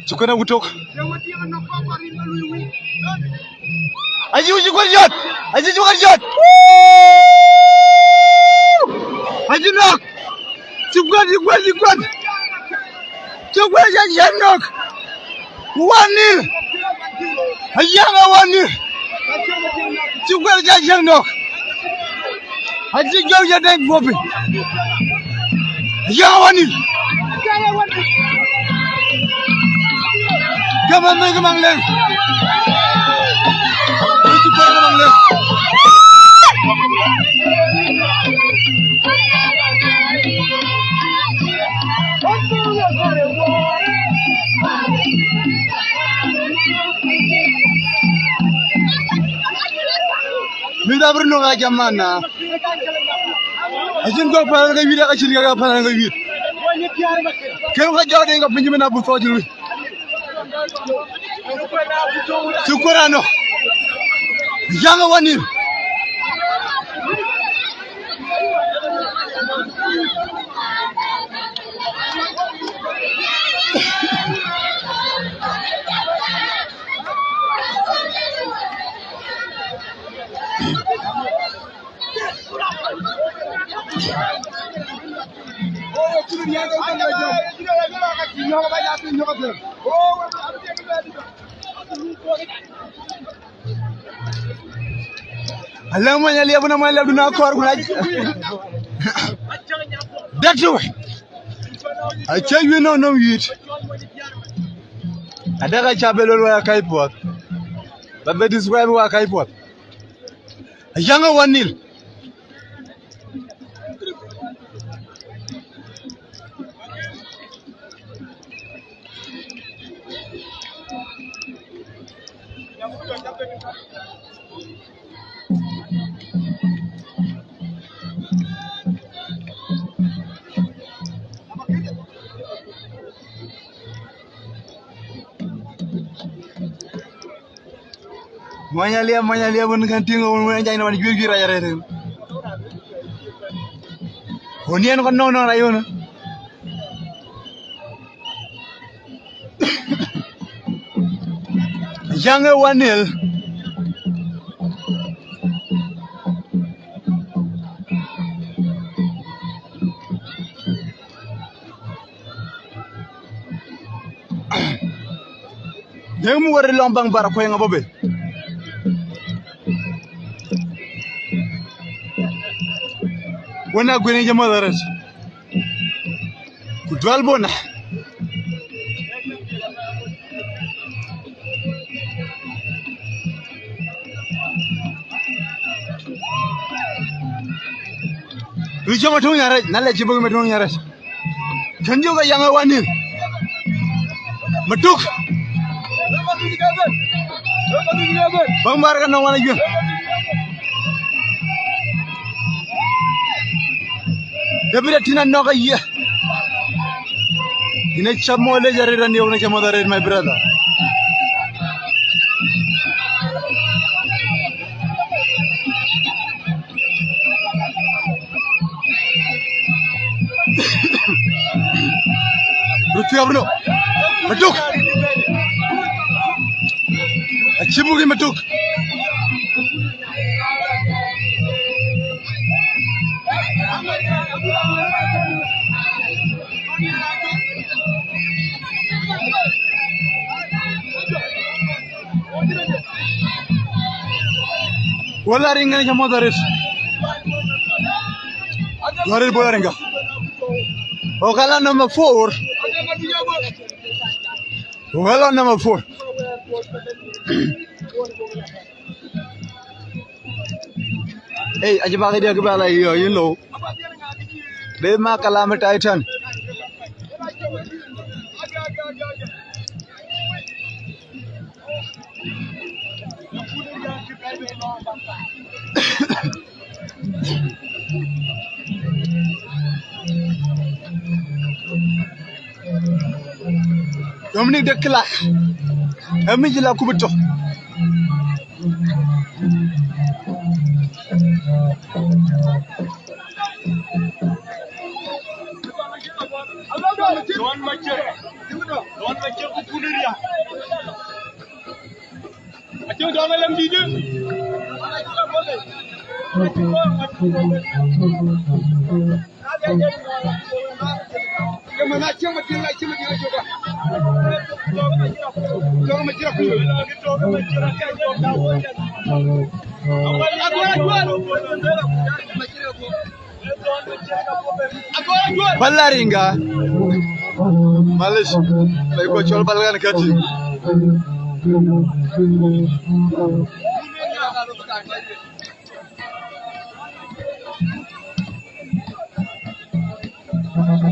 Cï kuen awut tök. Acï, cï kuen jɔt. Acï, cï kuen jɔt. Acï nɔ̈k. Cï kuen, cï kuen, cï kuen. Cï kuen, cï kuen nɔ̈k. One nil. Ayäŋ ë one nil. Cï kuen, cï kuen nɔ̈k. Acï jɔl ya dek guɔ̈p piny. Ayäŋ ë one nil. Ke man mec ke maŋ lëu. Mec ke maŋ lëu. Mïth abï nɔ̈k, a jamana. Acïn kɔ̈k päl ke wït, ka cïn kɔ̈k päl ke wït. Kën ka jɔt en ka piny, bï na bï thɔɔc lui. Cï kuen anɔ̈k. Ayäŋ ë one nil. Alëŋ mony aliɛp, na mony aliɛp dun akɔɔr ku na dek tui. Acie wiën nɔm nɔm wït. Adek aca bï lol wek akäi puɔth. Ba bï describe wek akäi puɔth. Ayäŋ ë one nil. Mony aliɛp, mony aliɛp, wën kën tïŋ, wën, wën jany, wën juëc, juëc rac arëët. Wën yen kɔn nɔŋ, nɔŋ rac wën. Ayäŋ ë one nil. Dek muk wär lɔŋ baŋ bar kueŋ abɔ̈ bel. Wën a guën ë jam arëët. Ku dual bona. Ri cï ma tuŋ nyarɛc, na lɛ cï bï ma tuŋ nyarɛc. Kën jök Ayäŋ ë one nil. Matuk. Bäŋ bär ke nɔŋ wan ajuëŋ. David Atin anɔk aye. Yïn acä mɔ̈ɔ̈th lec arëët, aniɔk, yïn acä mɔ̈ɔ̈th arëët, my brother. Röt thiɔ̈k, Bruno. Matuk. Acï muk yï Matuk. Wala ringa ni chamoto res. Wala bola ringa. Okala number four. Okala number four. Hey, aje ba ke dia ke ba la yo, you know. Be ma kala me Titan. Dominic de Clark. Ë mic la ku bï tök. Balaringa. Malish. Lay ko cɔl Balaringa kati.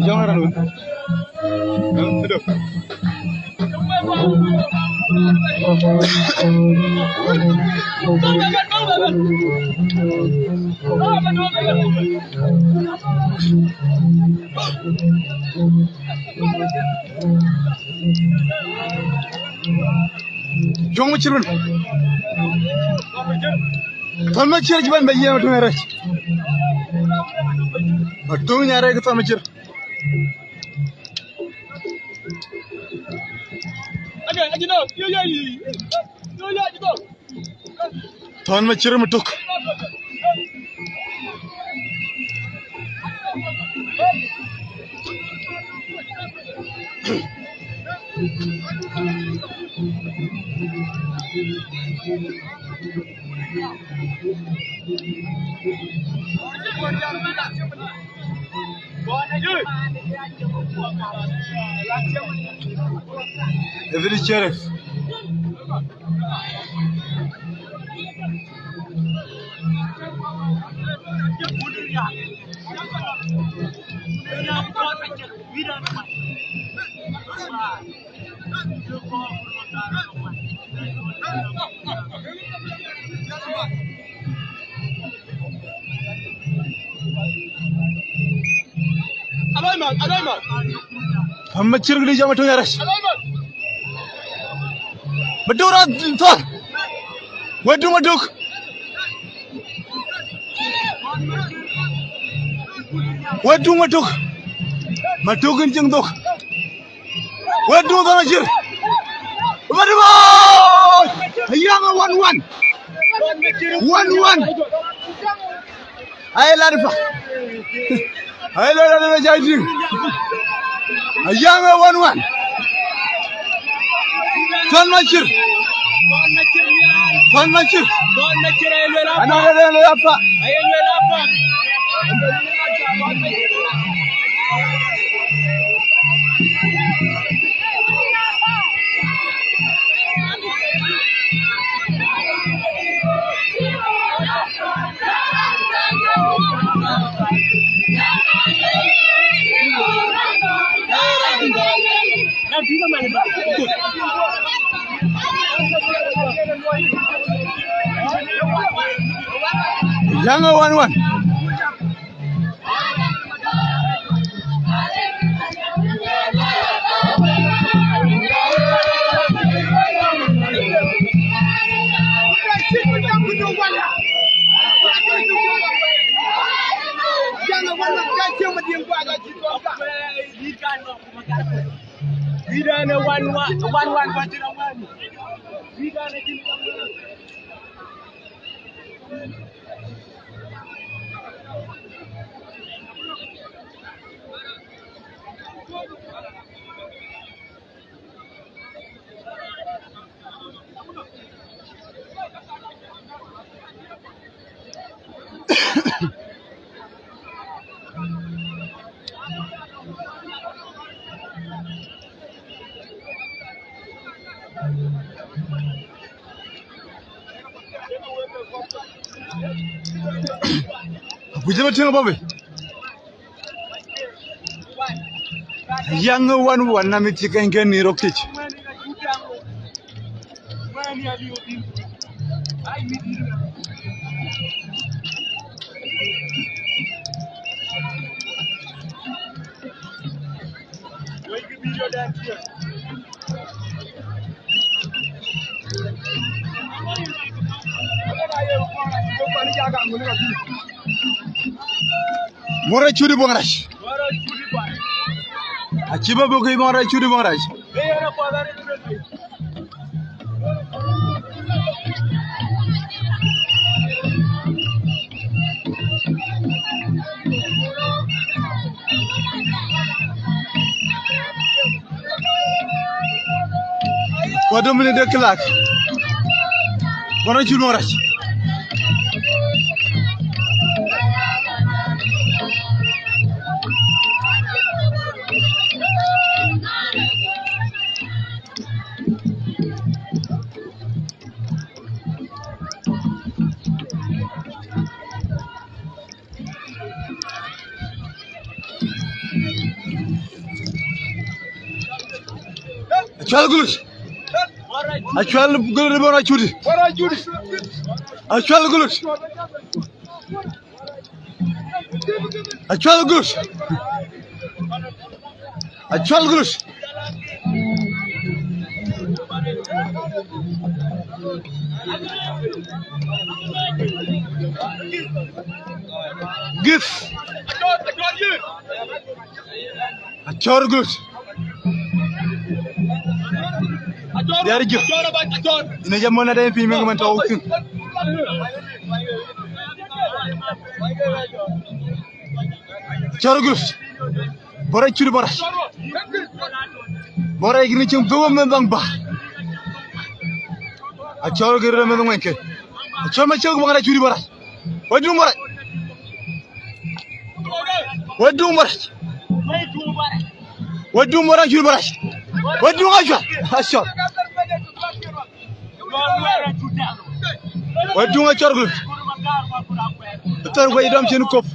Jɔŋ ranu. Ëdë. Jɔŋ Macir wën. Thɔn Macir cï bɛ̈n bɛ yiɛ̈n Matuŋ Nyarɛc. Matuŋ Nyarɛc kë Thɔn Macir. Thɔn Macir Matuk. Evil Sheriff. Alai man, alai man. Thɔn Macir kë dï jam Matuŋ Nyarɛc. Alai man. Matuk rɔt thɔn. Wëdu Matuk. Wëdu Matuk. Matuk in cïŋ thok. Wëdu Thɔn Macir. Wëdu boy. Ayang one one. One one. Ai lat pa. Ai lat lat lat jai ding. Ayang one one. Thɔn Macir. Thɔn Macir. Ana lat lat lat pa. Yanga one one. Kuc ëbɛ̈n tïŋ abɔ̈ bei. Yäŋ ë one one na mïth cï kɛ̈ny kën në rok tïc. Muɔr Acudi Buɔŋ Rac. Acï bä bɔ̈ ke Muɔr Acudi Buɔŋ Rac. Ku Dominic de Clark. Muɔr Acudi Buɔŋ Rac. Acual Gulut. Acual Gulut Muɔr Acudi. Acual Gulut. Acual Gulut. Acual Gulut. Gith. Acual Gulut. Diɛɛr jö. Ine jam mɔn adɛn piny mɛn mɛn tɔu thïn. Acual Gulut. Muɔr Acudi Buɔŋ Rac. Muɔr Acudi cïn dhuk mɛn baŋ bä. Acual Gulut mɛn ŋuɛ̈n ke. Acual Macök Buɔŋ Rac Acudi Buɔŋ Rac. Wek duŋ Muɔr Rac. Wek duŋ Muɔr Rac. Wek duŋ Muɔr Rac Acudi Buɔŋ Rac. Wek duŋ Acual. Acual. Wek duŋ Acual Gulut. Thɔ̈r wec dɔm cïn kop.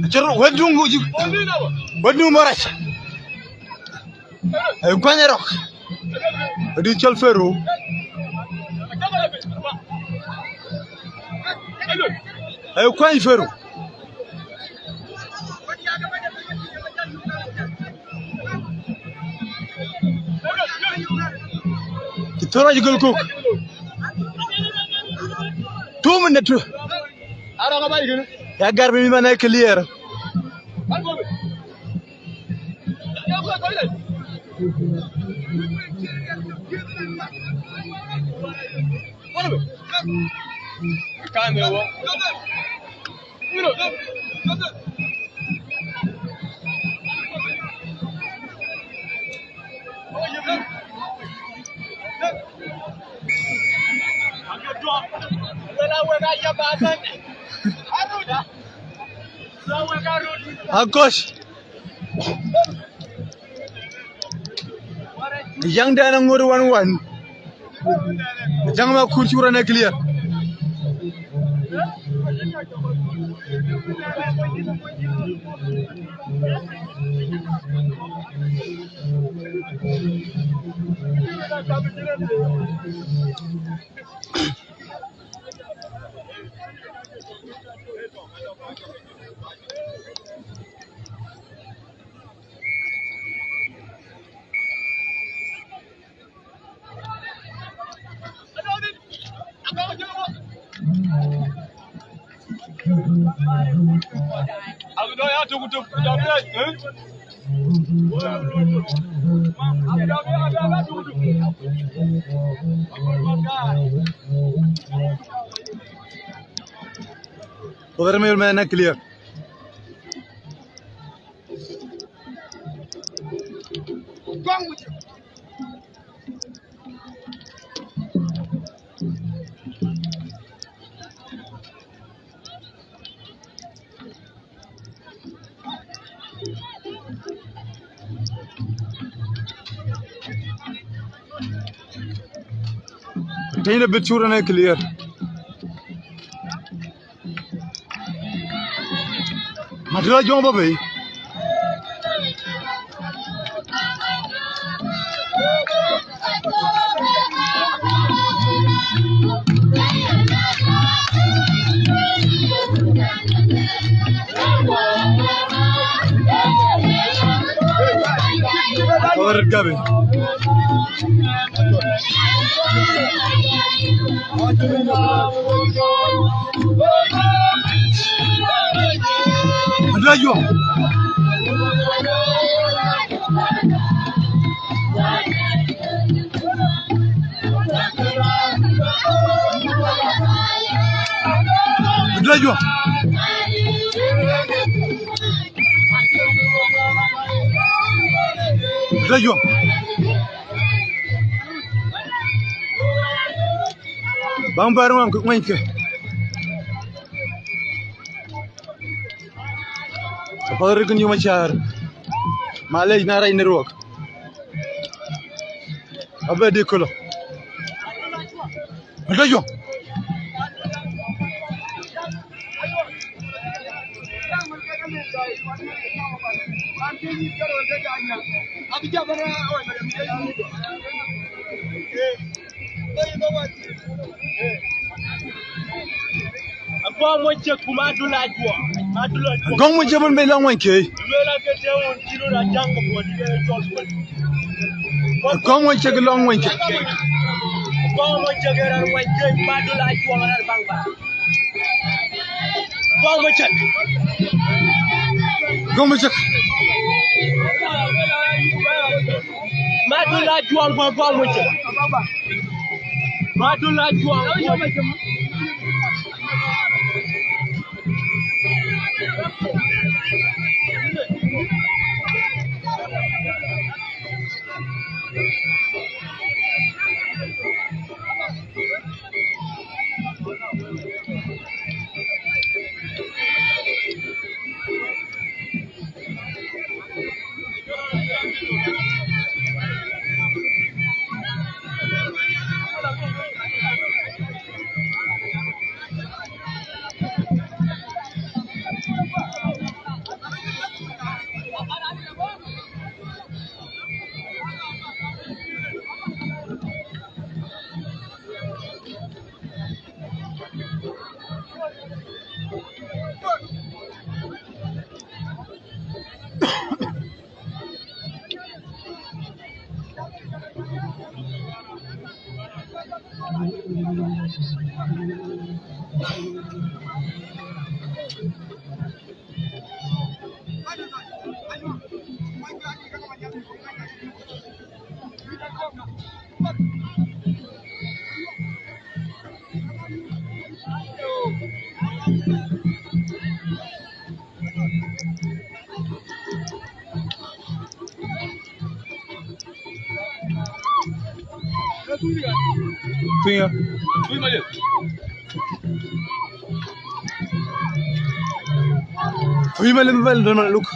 Acual wek duŋ, wek duŋ Muɔr Rac. Ee kuany ë rɔ̈k. Adï cɔl Peru. Ee kuany Peru. Cï thɔ̈r acï gɔl kök. Two minute. Ya gär bï mïth man ë clear. Akoc. Jäŋden aŋot wan wan. Jäŋ ma kur cuk rɔn ë clear. Brother, my man, clear. Tënë bï cur ënë clear. Madura Jɔŋ Bɔ̈ bei. Gabe. Adrajuɔŋ. Adrajuɔŋ. Adrajuɔŋ. Baŋ bär ŋuan kë ŋuany kë. Apath rëk yum acäär. Malec na rac në ruɔk. Abɛ dï kölö. Adrajuɔŋ. Aguɔ mɔc cek ku Madul Ajuɔŋ. Madul Ajuɔŋ. Agɔŋ mɔc cek bën bei lɔŋ wany kei. Lueel ake tëë wun cï röt ajaŋ ke buɔt ke cɔl kuel. Agɔŋ mɔc cek lɔŋ wany kei. Agɔŋ mɔc cek ë raan wany kei, Madul Ajuɔŋ raan baŋ ba. Agɔŋ mɔc cek. Agɔŋ mɔc cek. Madul Ajuɔŋ ku Agɔŋ mɔc cek. Madul Ajuɔŋ. Tuiŋ ya. Tuiŋ Malith, Madul Maluk.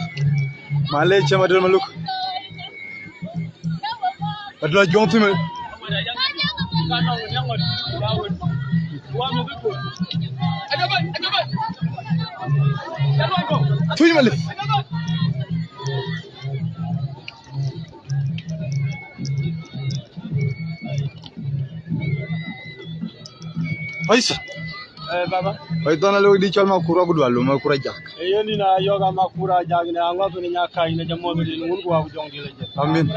Malec, Madul Maluk. Madul Ajuɔŋ tuiŋ Malith. Tuiŋ Malith. Aisa. Eh, baba. Oi, dhɔn aloi dï cɔl Makura ku dual, Makura jak. Eh, yen ni na yɔga Makura jak ne aŋɔth ni nya kai ne jamo ni wun ku wa ku jɔŋ di le je. Amin.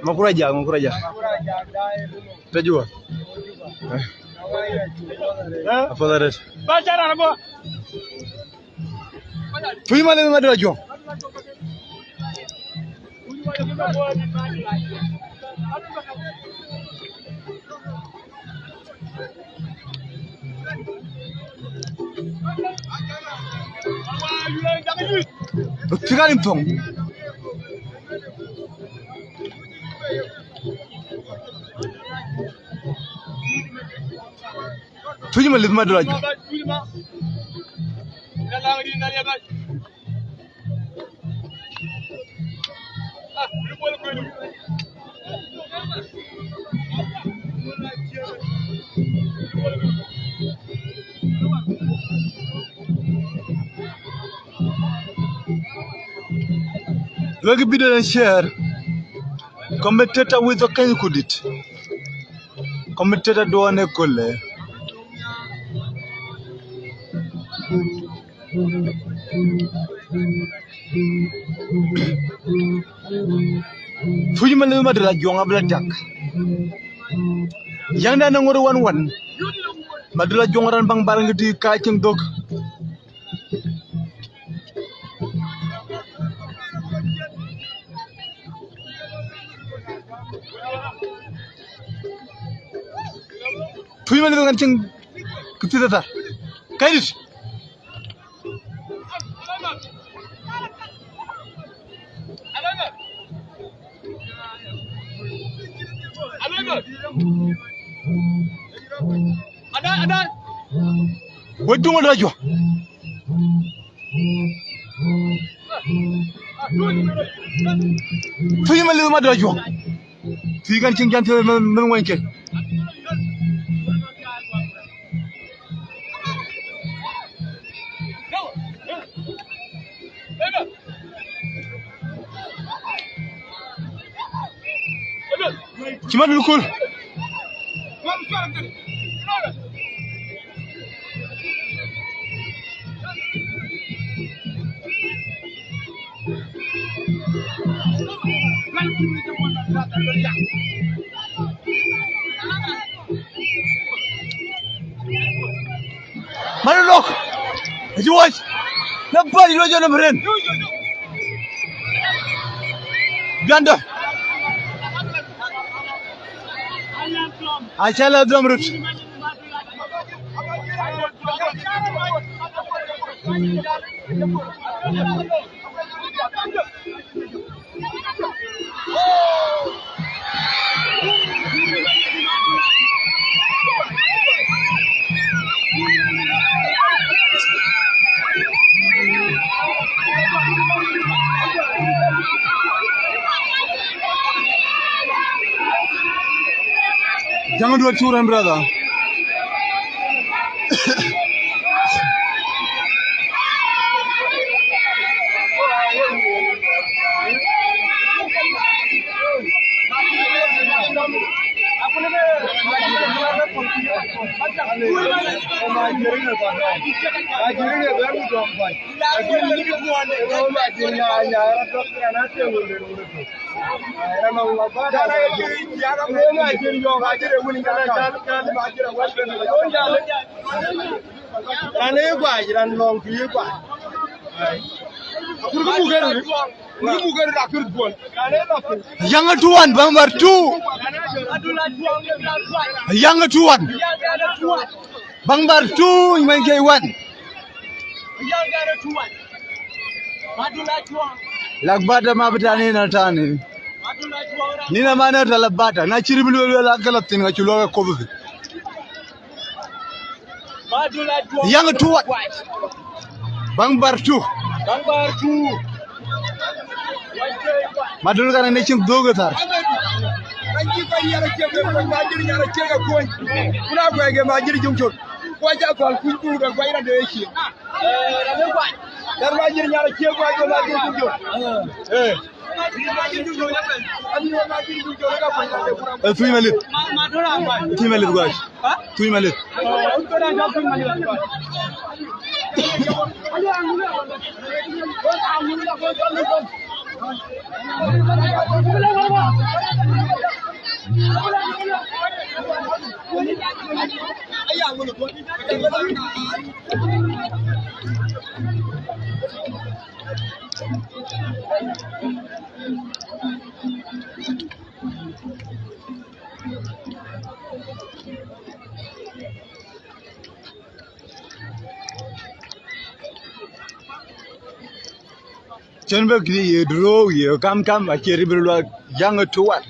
Makura jak, Makura jak. Makura jak da e. Te juwa. Eh? Apo da ret. Ba chara na bo. Tuiŋ Malith, Madul Ajuɔŋ. Tuiŋ Malith, Madul Ajuɔŋ. Tuiŋ Malith, Madul Ajuɔŋ. Wek bï dɛn share. Commentator with a keny kudit. Commentator duɔne kole. Thuc Malith Madol Ajuɔŋ abï lɔ tak. Yäŋden aŋot wan wan. Madol Ajuɔŋ raan baŋ bal ŋic tï ka cieŋ dhök. Thuc Malith kan cieŋ këthieth athar. Kaidït. Wek duŋ Madol Ajuɔŋ. Thuc Malith Madol Ajuɔŋ. Thuc kan cieŋ jam thiëëth mën wany ke. Cï Madol kul. Mari lok. Aji waj. Na bari lo jana mren. Janda. Acala dom rut. Jangan dua curang, brother. Raan ë guac, raan lɔŋ kë ye guac. Akur kë muk ë röt, kë muk ë röt akër guɔl. Raan ë lɔ piny. Young two one, Bambar two. Young two one. Bambar two, Many K one. Lak bata ma bitani na tani. Nina mana ta la bata. Na chiri bilu la kala tin ka chulo ka kodu. Young two one. Bambar two. Bambar two. Madol kan ne cin dogo tar. Kan ji ko yara ce ko Majir yara ce ga ko. Kuna ko ga Majir jung chot. Ko ja ko ku ku ga ko ira de shi. Kan Majir yara ce ko ko Majir jung chot. Eh. Eh, Thuc Malith. Thuc Malith guys. Thuc Malith. Cen bɛ kï ye durook ye kam kam, acie ribir luak, young two one.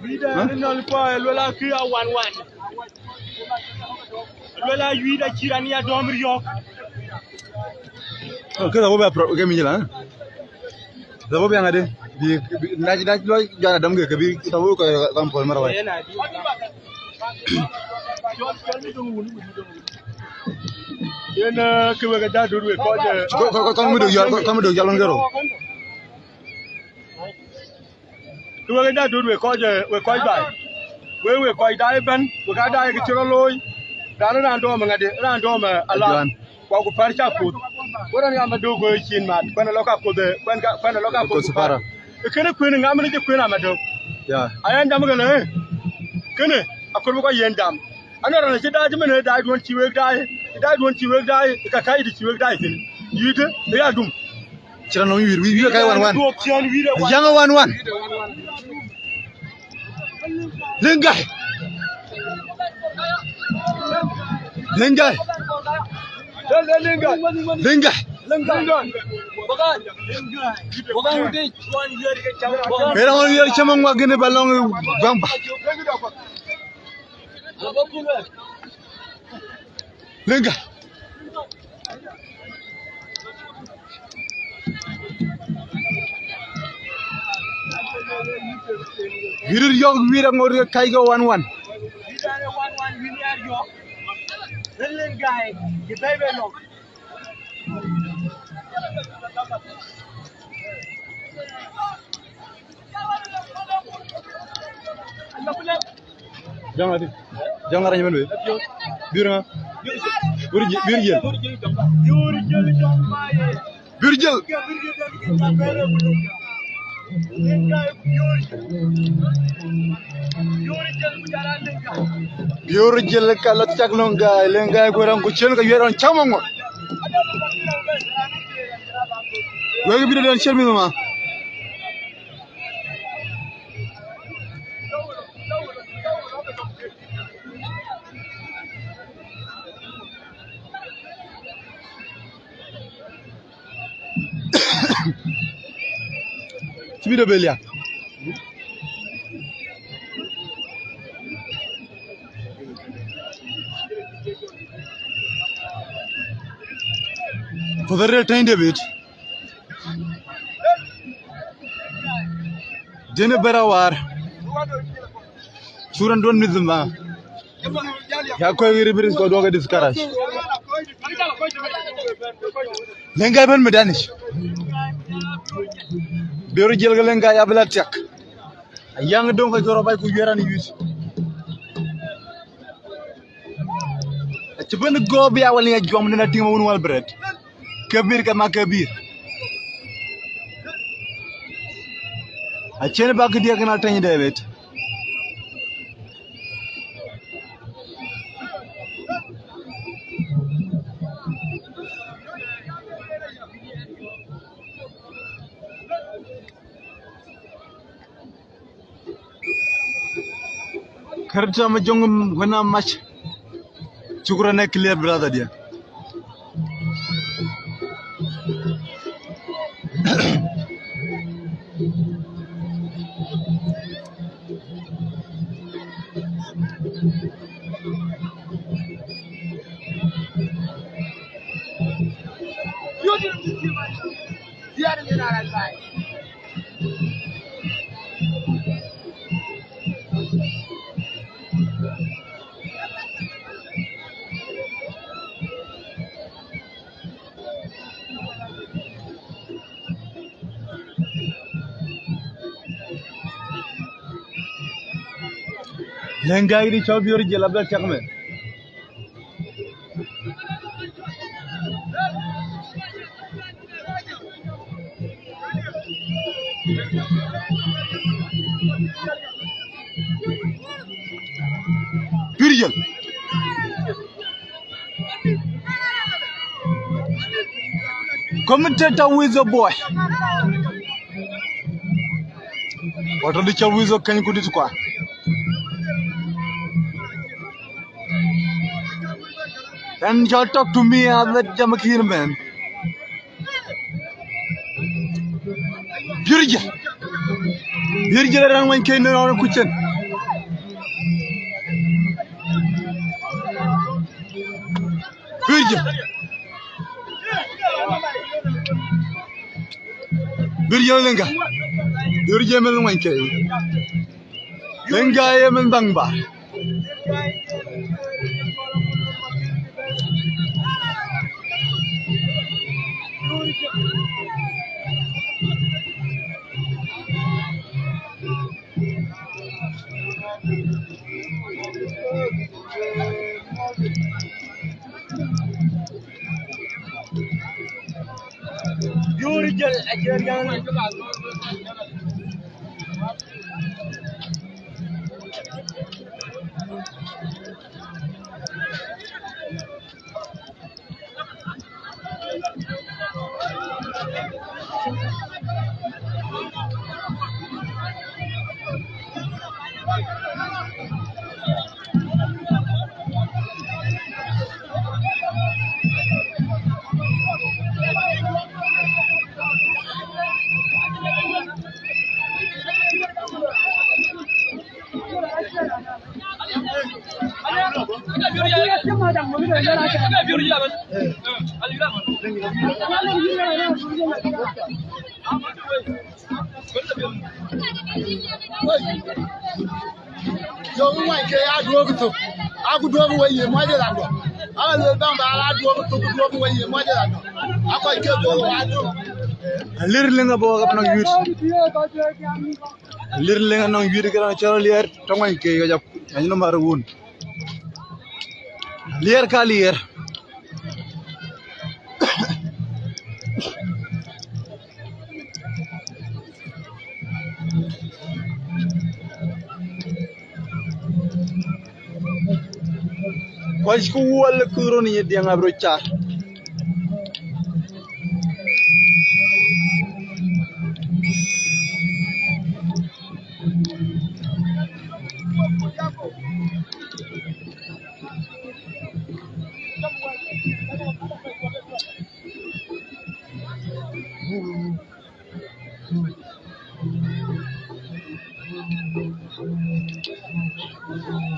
Leader ni nɔl kua luel a kï a wan wan. Luel a yuic a cï raan ya dɔm riɔ̈k. Oh, kë dhabo bɛ pro-, ke mi jila, eh? Dhabo bɛ ŋade. Bi, bi, nac, nac lɔ jana dɔm ke, ke bi dhabo ko kan pol mara wai. Yen, eh, kë wek a jadut wek kɔc, eh. Ko, ko, ko, kɔn mi duk yɔl, kɔn mi duk yɔl ŋero. Kë wek ë da dut wek kɔc, eh, wek kɔc baai. Wek, wek kɔc daai ëbɛ̈n, wek aa daai kë cï rɔt looi. Raan, raan dɔm ŋadï, raan dɔm, eh, alat. Ajuan. Ku aku pɛ̈r cak puth. Kuɛn ya Madok go cin mat. Kuɛn lɔ ka kodhe, kuɛn ka, kuɛn lɔ ka kodhe para. Kene kuɛn ŋam ni je kuɛn Amadok. Ya. Ayan jam gele. Kene akor ko yen jam. Ana ran ci dac mene dac duon ci wek dac. Dac duon ci wek dac. Ka kai di ci wek dac tin. Yide ya dum. Cira no wir wir kai wan wan. Yang wan wan. Lengai. Lengai. Lengai. Kera wan yar chama ngwa gene balong bamba. Lengai. Wirir yɔ̈k wir aŋot ke kac ke wan wan. Jɔŋ ati. Jɔŋ arany ben be. Bir ŋa? Bir jil. Bir jil. Bir jil. Bir jil ka la cak nɔŋ ga, Lengai ku ran ku cien ka yɛr ɔn cam ŋo. Wek bir den cien mi ma. Cï bï de bel ya. Puɔth arëët tɛ̈ny David. Jënë bɛ̈r awar. Curan duɔ̈n mïth ma. Ya kɔc ɣer biris kɔc duɔ̈k discourage. Lengai bɛ̈n medanic. Bior jël ke Lengai abï la tiak. Ayaŋ döŋ ke jɔr abac ku wiɛr an yuc. Acï bɛ̈n gɔɔp ya wal nya juɔm den atiŋ wun wal bret. Kebir kama kebir. Acïn bak diɛk na tɛ̈ny David. Kërta ma jong wena mach. Shukran, a clear brother dia. Lengai di cɔl Bior jël abda cak mɛ. Bior jël. Commentator with the boy. What are the child with the Kenya Kudit Kwa? And y'all talk to me as the Jamakin man. Bior jël. Bior jël ran wan kën ran kucen. Bior jël. Bior jël Lengai. Bior jël men wan kën. Lengai ye men bang ba. Yo, we wan ke ya duɔ̈k thok. Aku duɔ̈k we ye muɔc randɔ. Ala luel bam ba la duɔ̈k thok, duɔ̈k we ye muɔc randɔ. Akɔc ke duɔ̈k wa duɔ̈k. Alir liŋ abɔ̈ ka nɔŋ yuit. Alir liŋ anɔŋ yuit ke raan cɔl Aliɛr tɔŋ wan ke ya jap. Anyi no mar wun. Aliɛr ka Aliɛr. Kɔc ku wuɔl ku run ye diɛŋ abro car.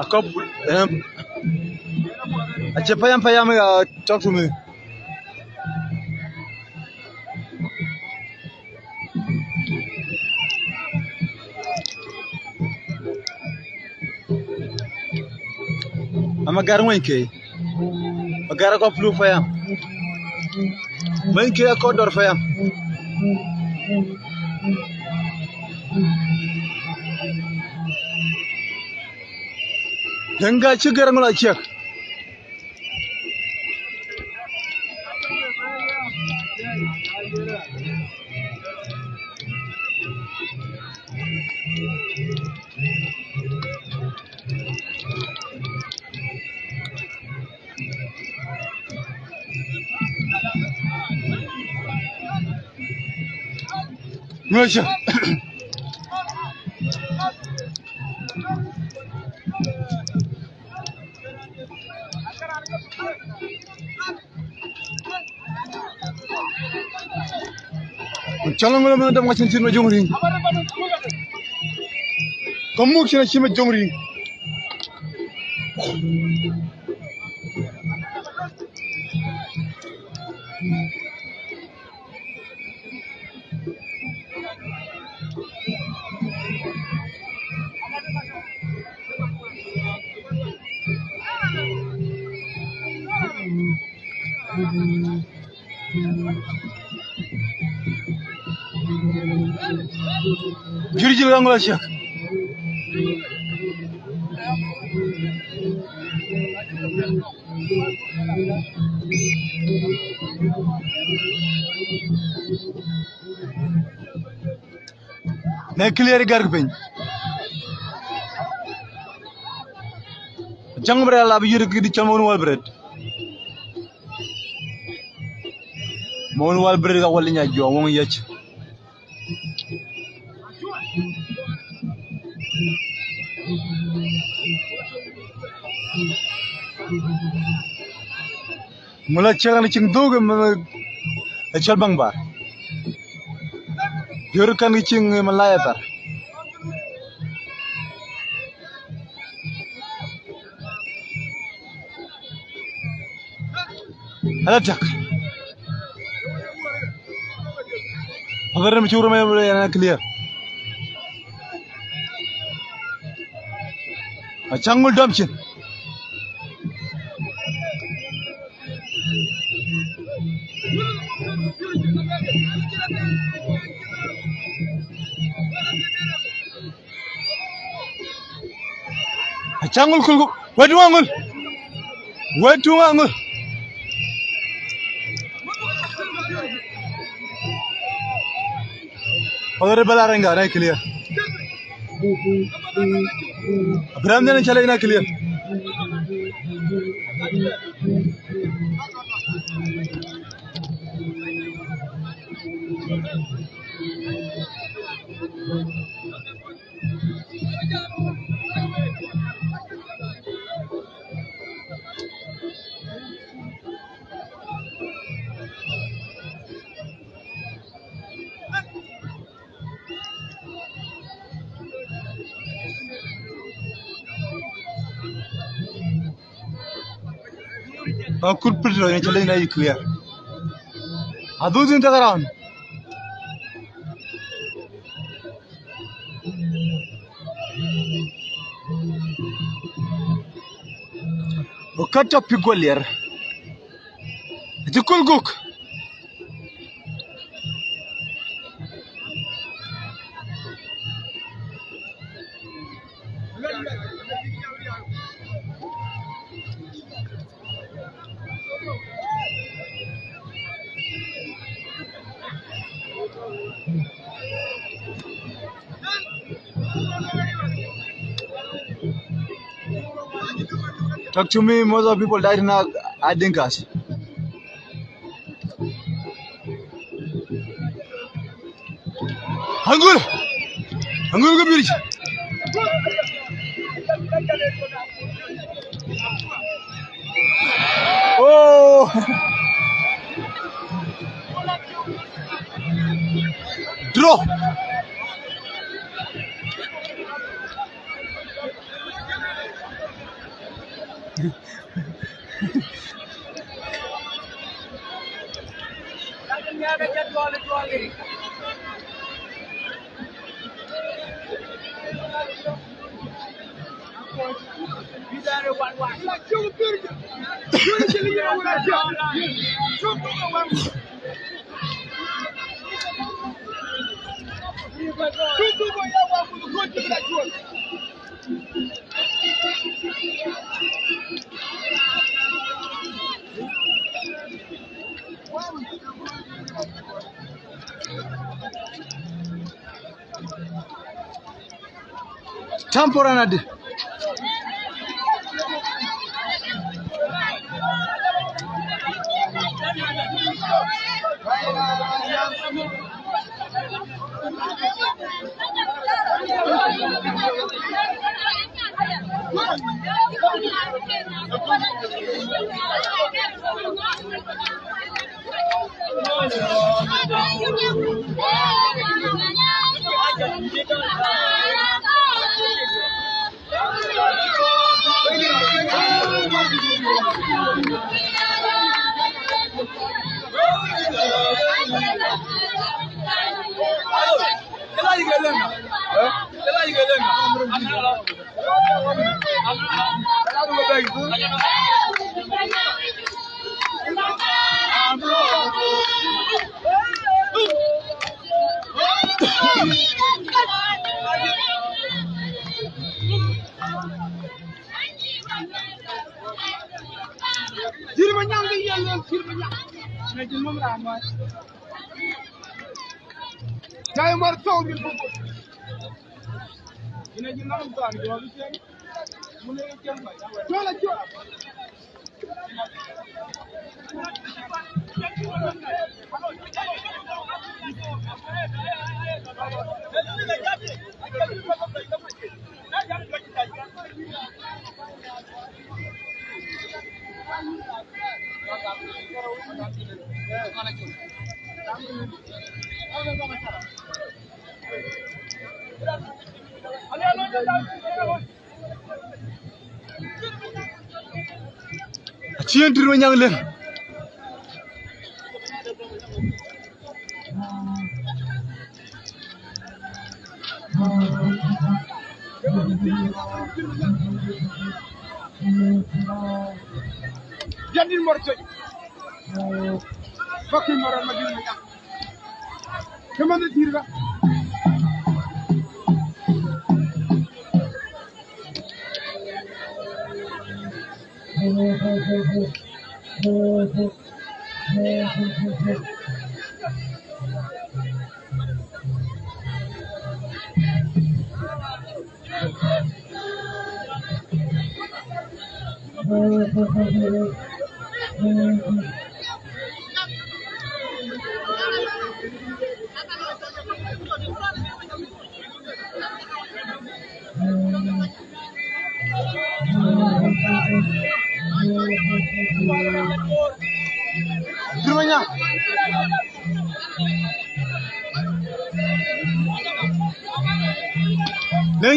Akɔp, em, acie payam, payam ya, talk to me. Ama gar ŋuany ke. Agar akɔp lu payam. Many ke akɔp dɔr payam. Denga ci gar ŋula ciɛk. Ŋuɔ̈cë. Cɔl ŋö lɔ mɛn dɔm ka cïn cïn ma jöŋ riŋ. Ka muk cïn acï ma jöŋ riŋ. Jur jil ka ŋula ciɛk. Në clear gär piny. Cäŋ bï rɛl abï yïr kït cɔl Mawun Wal Bret. Mawun Wal Bret ka wal nya juɔŋ wöŋ yec. Ŋula ciɛk an cïŋ dhuk ë cɔl baŋ bär. Jör kan cïŋ ë malaya thar. Ala tak. Agar mi cur me yana clear. Acaŋ ŋul dɔm cin. Acaŋ ŋul kul ku. Wet tuŋ aŋul. Wet tuŋ aŋul. Padare bela renga na clear. Abraham ne chale na clear. Akur pit rɔ ne chale na clear. Adhudhin tak around. Kä tɔ pïk guɔ liɛr. Acï kul guk. Talk to me, most of people died in a, a Dinkas. Angul! Angul ke birich. Oh! Draw! Tampo ranadi. Cït Manyaŋ ke ye luel, cït Manyaŋ. Ënë cï nhom raan wär. Jai mär thou bil buk. Ënë cï nhom thou bil buk. Col acol. Acï en dït Manyaŋ lëŋ. Jandin mor coc. Fucking mor ma dït Manyaŋ. Kë man dït ka. Lëŋ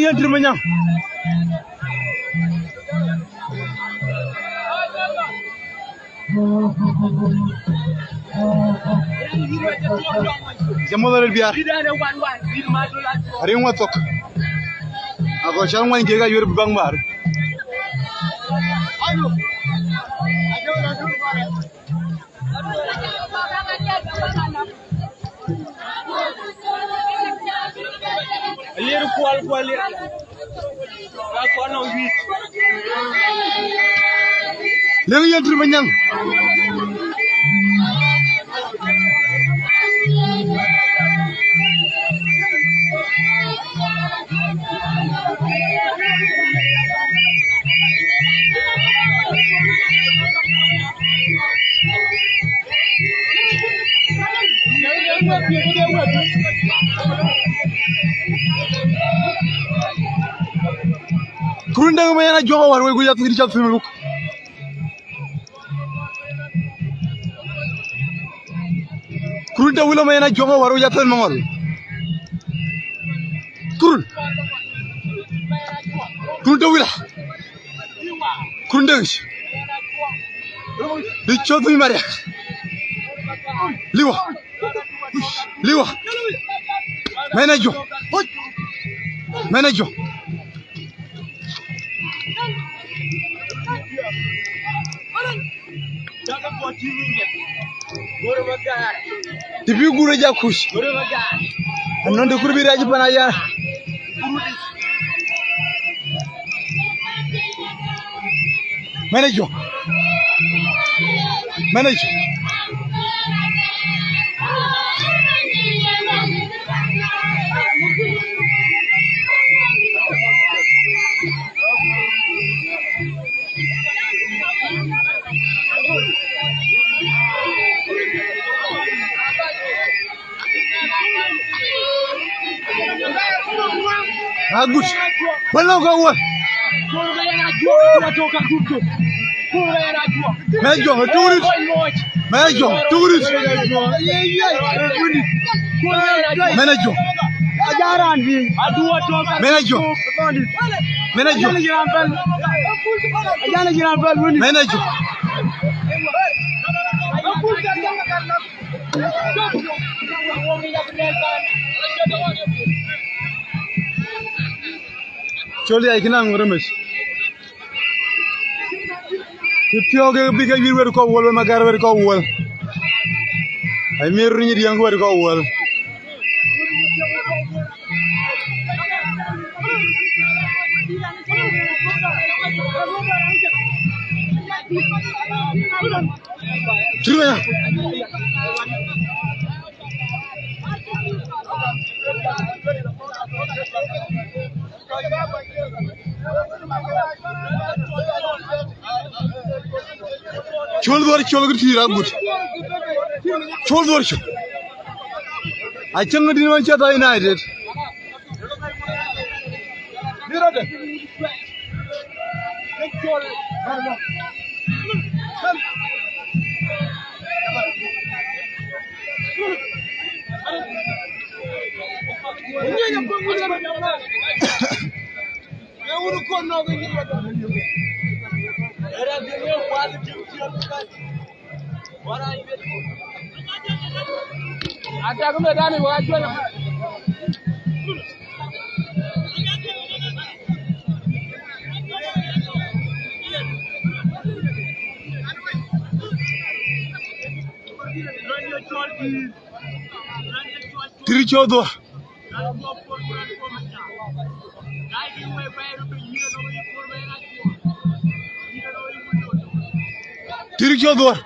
yen Tïr Manyaŋ. Jamal Arbiar. Arin wathok. Ago chal ŋuany kek ayuer bï baŋ bäär. Alier kual kual ya. Ka kono wi. Lëŋ yen Tïr Manyaŋ. Kurun däŋ ma yɛn a juɔk awär wei ku yath kïn cath pim luk. Kurun de wila ma yɛn a juɔŋ awär wei yath maŋɔl. Kurun. Kurun de wila. Kurun de wic. Di cɔth mi mariak. Liwa. Liwa. Mɛn a juɔŋ. Mɛn a juɔŋ. Të bï gur ë jak kuc. Anɔn të kur bï rac pan ayar. Manager. Manager. Agut. Wala ko wol. Manager, tugurit. Manager, tugurit. Manager. Manager. Manager. Manager. Col yai kï naŋ römec. Kï thiɔ̈k ke bï ke yuïr wɛ̈t kɔ̈u wol, wek Magar wɛ̈t kɔ̈u wol. Ai miɛt riny riɛŋ wɛ̈t kɔ̈u wol. Cït wëya. Col dhuɔ̈r, col kë tïïr agut. Col dhuɔ̈r col. Acäŋ dït man cä thaa United. Tïr col dhuɔ̈r. Tïr col dhuɔ̈r.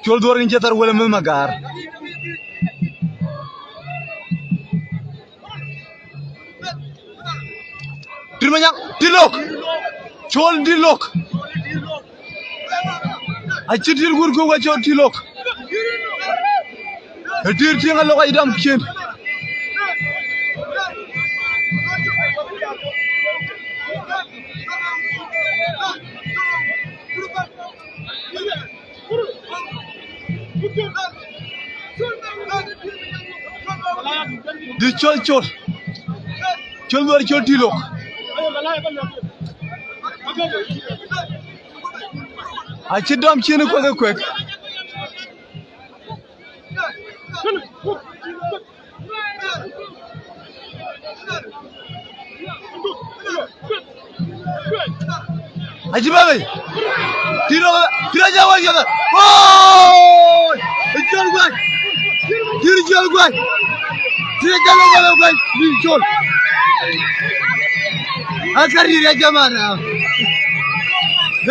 Col dhuɔ̈r yïn cï thar wël ë mïth Magar. Tïr Manyaŋ, tïr lok. Col dït lok. Acï dït gur ku ke col dït lok. Ë dït tiŋ alok ayi dɔm cin. Dït col col. Col dhuɔ̈r col tïlok. Acï dɔm cin kuek kuek. Acï bɛ̈n bei. Tït rɔt, tït acä wä yɔ̈th. Woi! Ë col guai. Tït col guai. Tït acä lɔ bɛ̈n guai. Bï col. Akär yï rɛc jamana.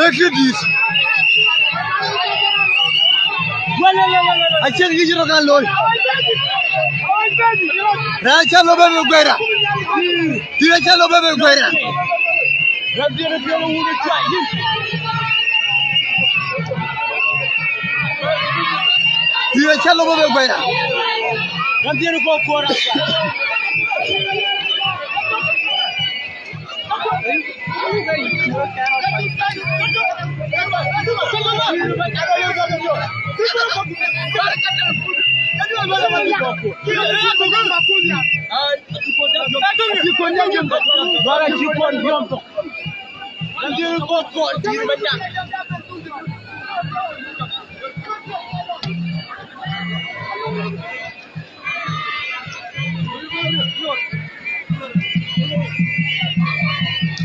Ee këdït. Acïn kë cï rɔt kan looi. Raan acä lɔ bɛ̈n bei guɛɛr. Tït acä lɔ bɛ̈n bei guɛɛr. Tït acä lɔ bɛ̈n bei guɛɛr.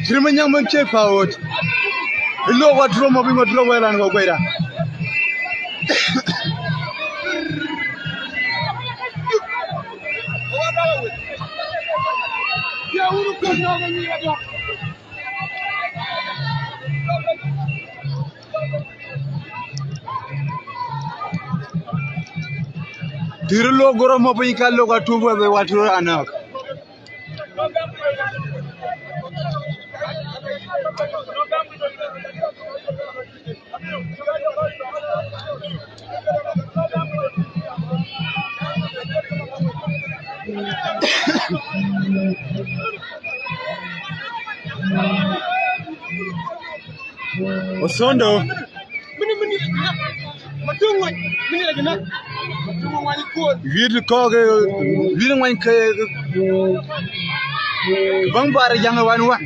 Cït Manyaŋ bï cek paoot. Ë lok wa turom abï ŋot turom wɛ̈ɛ̈r an, wa guɛɛr. Dït lok goro mɔ piny ka lok atup wɛ̈ɛ̈r wa turom anɔ̈k. Osondo. Wït kɔ̈k, wït ŋuany ke baŋ bar jäŋ wan wan.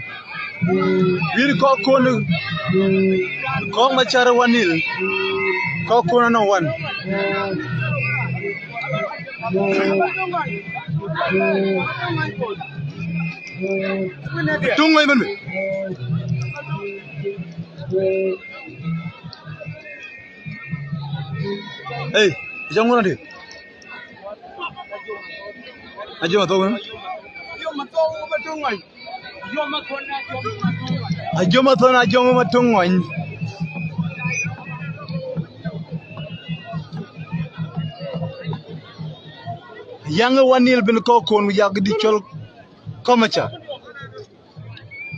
Wït kɔ̈k kon, kɔ̈k Macär wan nil. Kɔ̈k kon anɔŋ wan. Tuŋ ŋuany bɛ̈n bɛ̈n. Ei, jam ŋuan adi. Ajom athok. Ajom athon, ajom ma tuŋ ŋuany. Yaŋ wan nil bïn kɔ̈k kon yak dï cɔl kɔmacä.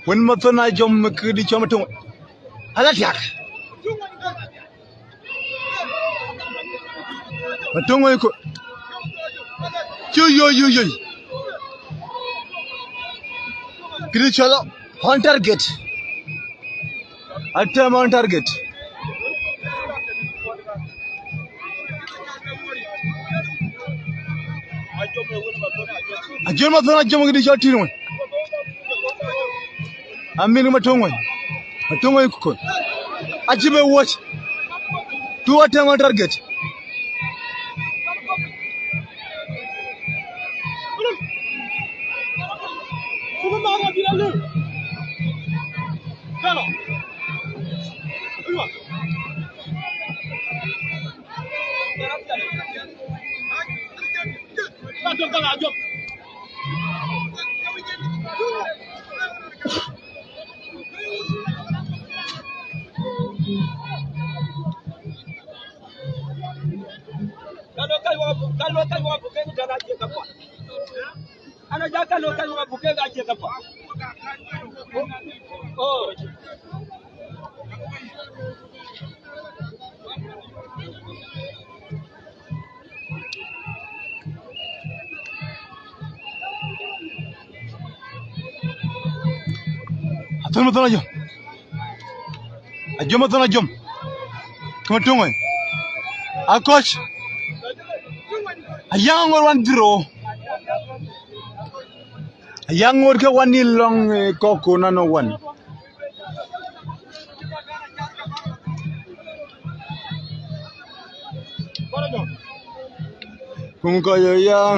Wën Mathon ajom kë dï cɔl Matuŋ. Ala tiak. Matuŋ ë ko. Cu yoi, yoi, yoi. Kë dï cɔl on target. Atɛm on target. Ajom Mathon ajom kë dï cɔl tïr wën. Amin Matuŋ wën. Matuŋ wën kukon. Acï be wuɔ̈c. Tu atɛm on target. Na jaka lo kan wa buke ga ce kafa. Oh. Athöl Mathöl Ajom. Ajom Mathöl Ajom. Kë Matuŋ ë. Akɔc. Ayaŋ Aŋot one zero. Ayaŋ Aŋot ke one nil lɔŋ, eh, kɔ̈k ku nɔn one. Kum kɔc ë yaŋ.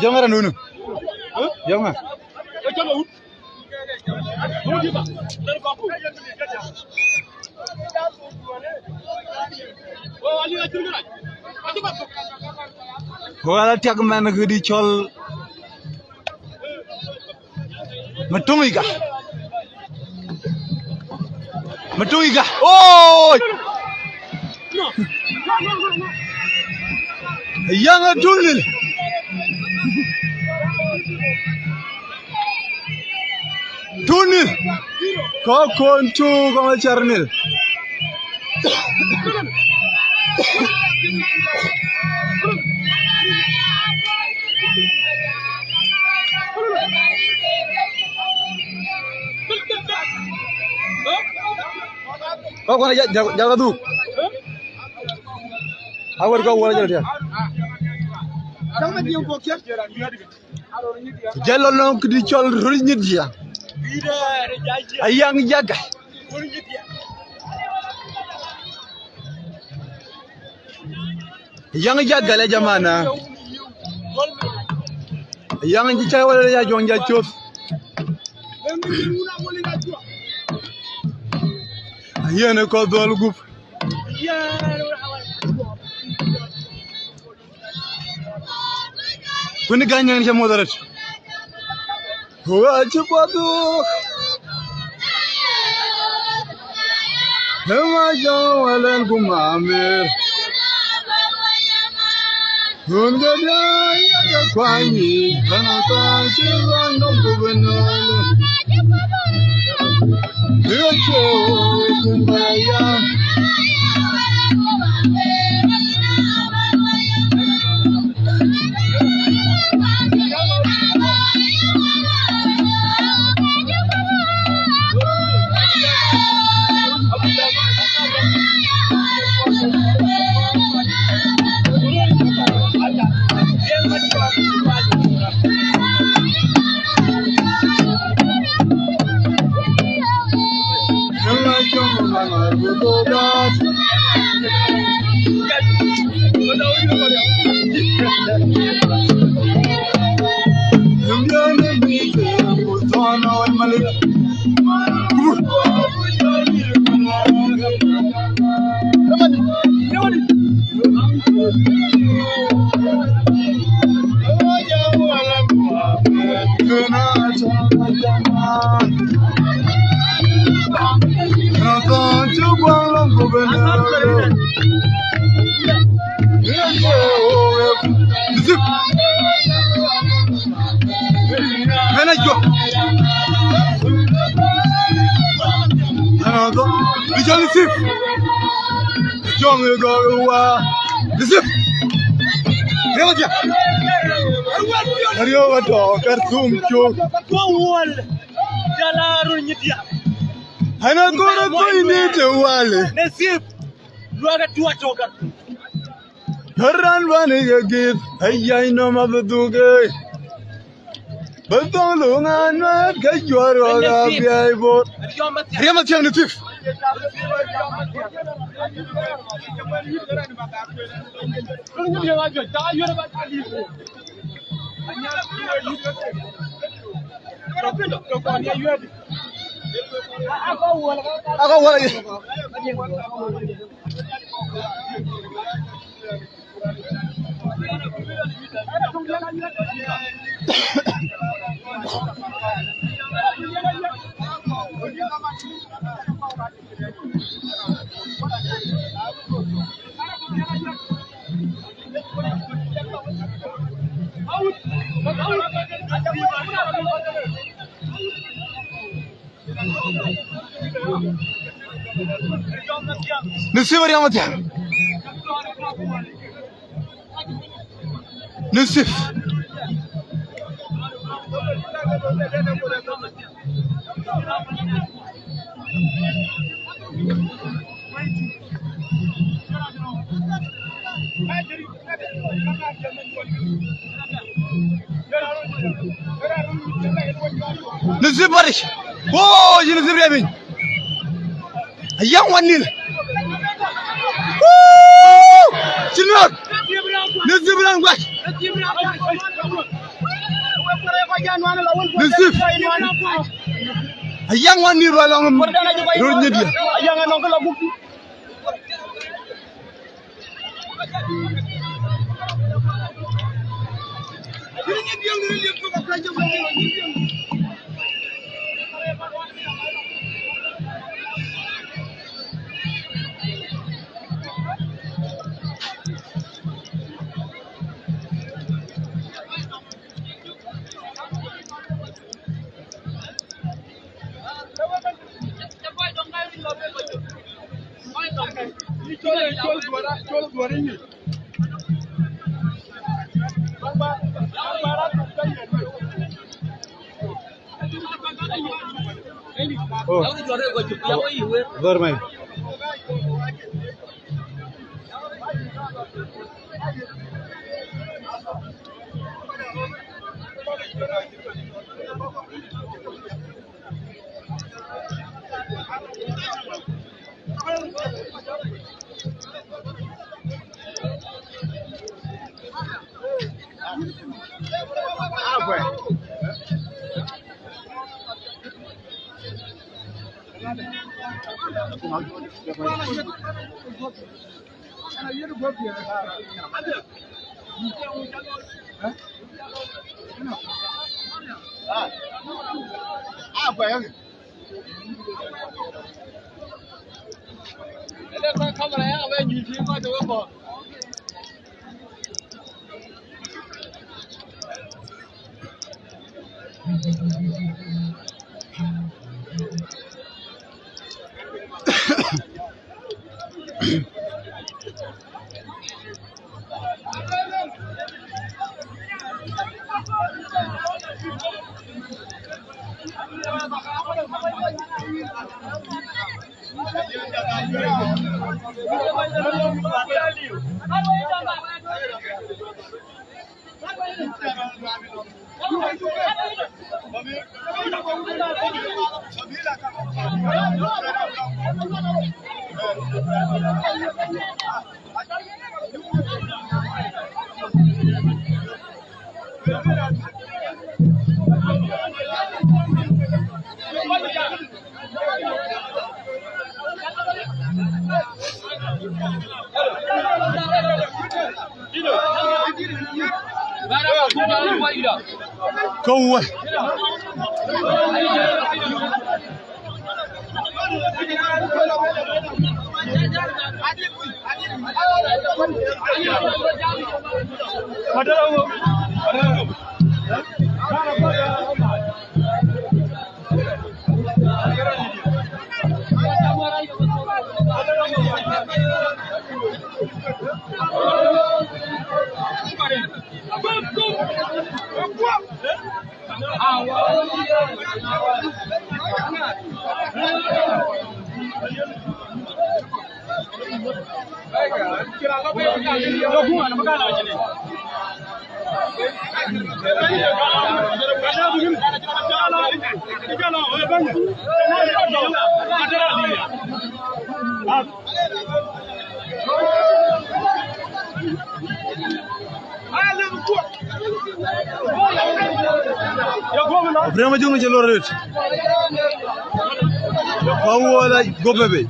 Jɔŋ ŋa raan wunu? Jɔŋ ŋa? Wala tiak mɛn kë dï cɔl Matuŋ Iga. Matuŋ Iga. Oi! Ayaŋ ë two nil. Two nil. Kɔ̈k kon two, Kɔŋ Cär nil. Kɔ̈k kɔn jal ka dhuk. Awär kɔ̈k wär jal tiɛ̈. Jal lɔ lɔŋ këdï cɔl röl nyit jiɛ̈. Ayaŋ Jaga. Ayaŋ Jaga le jamana. Ayaŋ cï cä wala ya jɔŋ ja cuɔth. Ayen ë kɔ̈th dhɔl gup. Kuën gäny nɛn cä muɔth arët. Ku acï puɔth dhuk. Ëma jɔŋ wälɛn ku mamer. Kun ke dia ya ke kuany, kana ta ci wan dom ku benol. Dia cho kun ba ya. Ënë jɔ. Ënë jɔ. Ënë jɔ. Ënë jɔ. Jɔŋ ë gɔ̈k ë wa. Yusuf. Riɔ̈ɔ̈c ya. Riɔ̈ɔ̈c atɔ̈ Khartoum cök. Ku wal. Jala run nyit ya. Ana gɔ̈r ë kɔc ni të wal. Nasib. Luaga tuac tɔ̈ Khartoum. Ran bäni ke gith, ayai nɔm abï dhuk, eh. Bï thöŋ luŋ anuɛɛt ke juɔ̈r ɣɔ̈k abiɛɛi bor. Riɛm athiäŋ në thïp. Aka wäl. Nasib Ariɛm Athiäŋ. Nasib. Nasib Baric. Woo, yïn Nasib Riɛm piny. Ayäŋ wan nïn. Woo! Cï nɔ̈k. Nasib raan guac. Nasib. Ayäŋ wan nïn rɔt lɔŋ röt nyit diɛ̈. Oh. Very nice. Ka wä. Abraham Ajuŋ cï lor rëët. Ka wɔ la Guɔ̈p Bɛ̈ɛ̈i.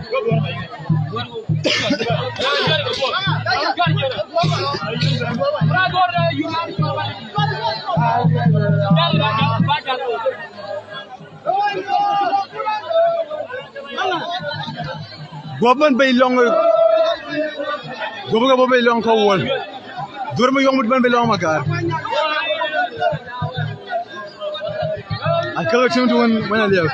Guɔ̈p bɛ̈n bei lɔŋ, Guɔ̈p ke bɔ̈ bei lɔŋ ka wuɔl. Dhuɔ̈r Mayuɔŋ bï bɛ̈n bei lɔŋ Makar. Akëlë tim tuun wën aliɛp.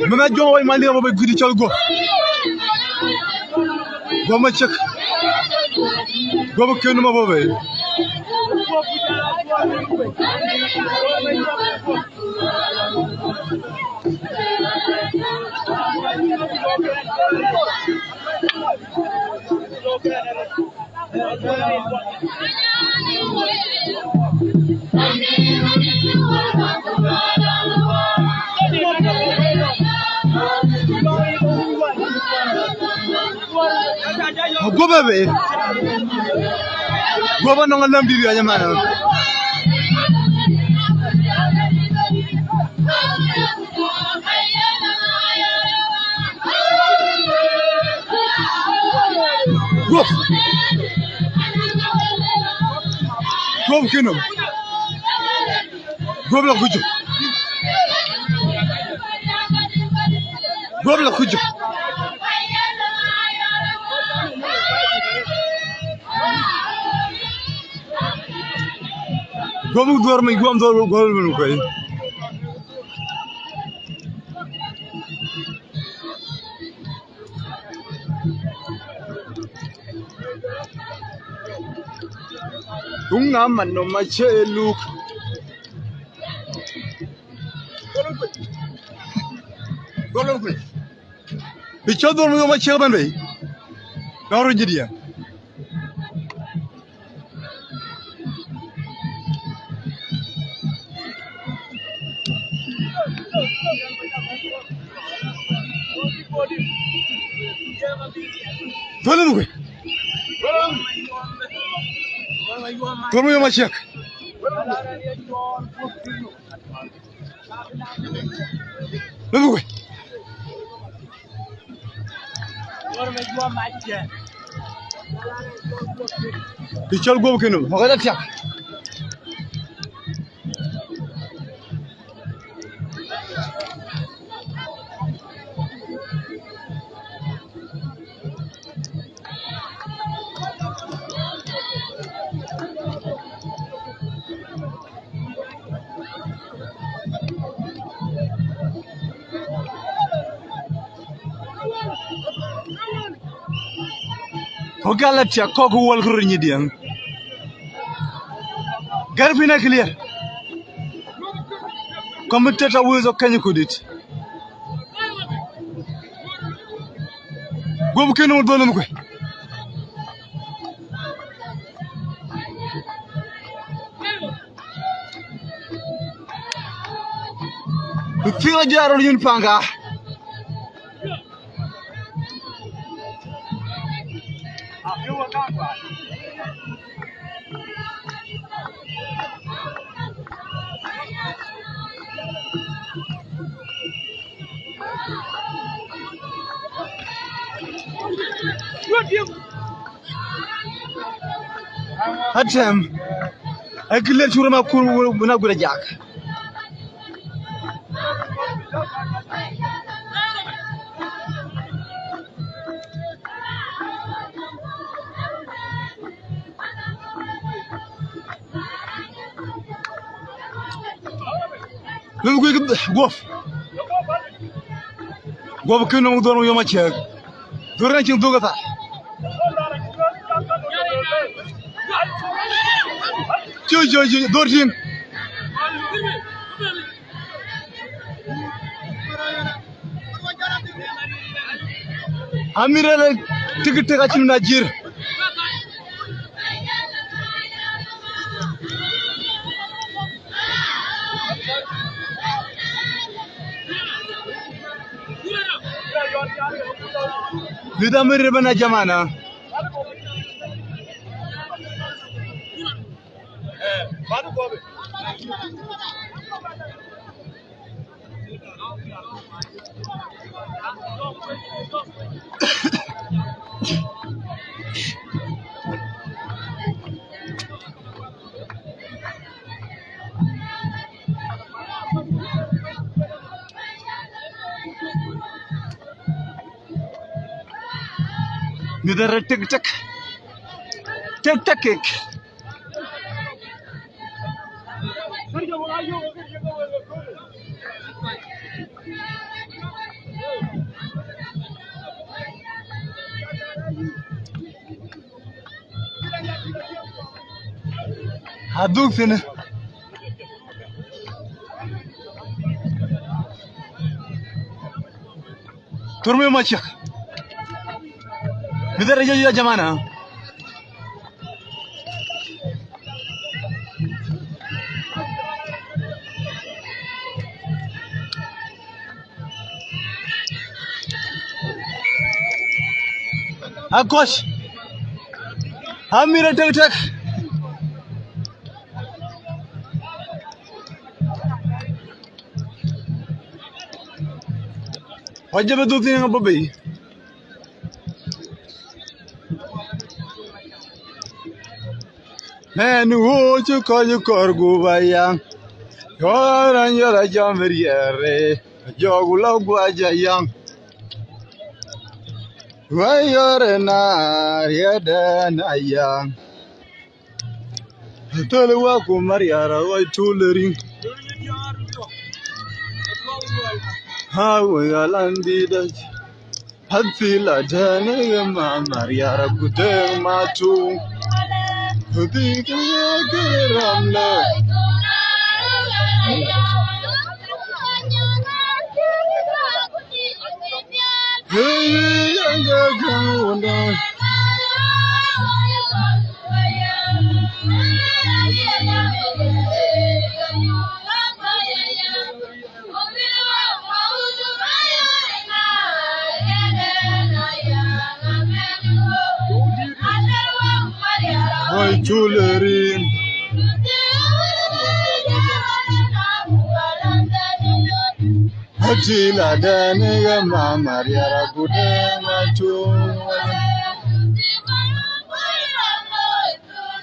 Mɛn a jɔŋ wai mandi bɔ̈ bei guiir cɔl Guɔ̈p. Guɔ̈p Macek. Guɔ̈p kën ma bɔ̈ bei. Guɔ̈p Bɛ̈ɛ̈i. Guɔ̈p anɔŋ aläm dït wiac ëmɛn. Guɔ̈p. Guɔ̈p kën nɔm. Guɔ̈p la kuc. Guɔ̈p la kuc. Guɔ̈p dhuɔ̈r mec, guɔ̈p dhuɔ̈r, guɔ̈p dhuɔ̈r mec kuɛi. Tuŋ ŋa man nɔm acie luk. Golden Queen. Bï cɔ̈th dhuɔ̈r mec, guɔ̈p Macek bɛ̈n bei. Dɔ̈ɔ̈r röt jït ya. Dhuɔ̈r lëu kuc. Dhuɔ̈r mec, guɔ̈p Macek. Lëu kuc. Bï cɔl Guɔ̈p kën nɔm, mɔ̈k ë tiak. Kɔ̈k gal atiak kɔ̈k ku wuɔl ku röt nyidiɛ̈ŋ. Gɛ̈r piny ë clear. Committed awuɔ̈c ɣok keny kudït. Guɔ̈p kën nɔm dhuɔ̈r nɔm kuc. Bï piŋ ajiɛɛr röt yïn Paŋka. Atɛm, ë kë le cur ma kur bï na guël ajak. Lëu guik guɔp. Guɔp kën nɔm dhuɔn yom acëk. Dhuɔr na cïn dhuk ëtha. Cï, cï, cï, dhuɔr cïn. Amir ele tik tik acïn na jir. Lida Amir bana jamana. Midhɛr tik tik. Tik tik kek. Aduk thïn. Turmi macak. Midhɛr ya, ya jamana. Akoc. Amir tek tek. Wajib dhuk thïn ŋa bï bei. Mɛn wööc cï kɔc kɔɔr gup aya, yɔ̈ɔ̈r anyɔl ajam riɛɛr, jɔk lɔ guac aya, wä yɔ̈ɔ̈r ëna riɛɛdɛn aya. Thöl wä ku mariar awɔc tul riŋ. Awëë alan dït. Athil adɛ̈n ë ma mariar ku dëŋ ma tuŋ. Bï kë ye kë ram lë. Hey, hey, hey, hey, hey, hey. Woi, tulerin. Atila dani ga mama riara kude matu.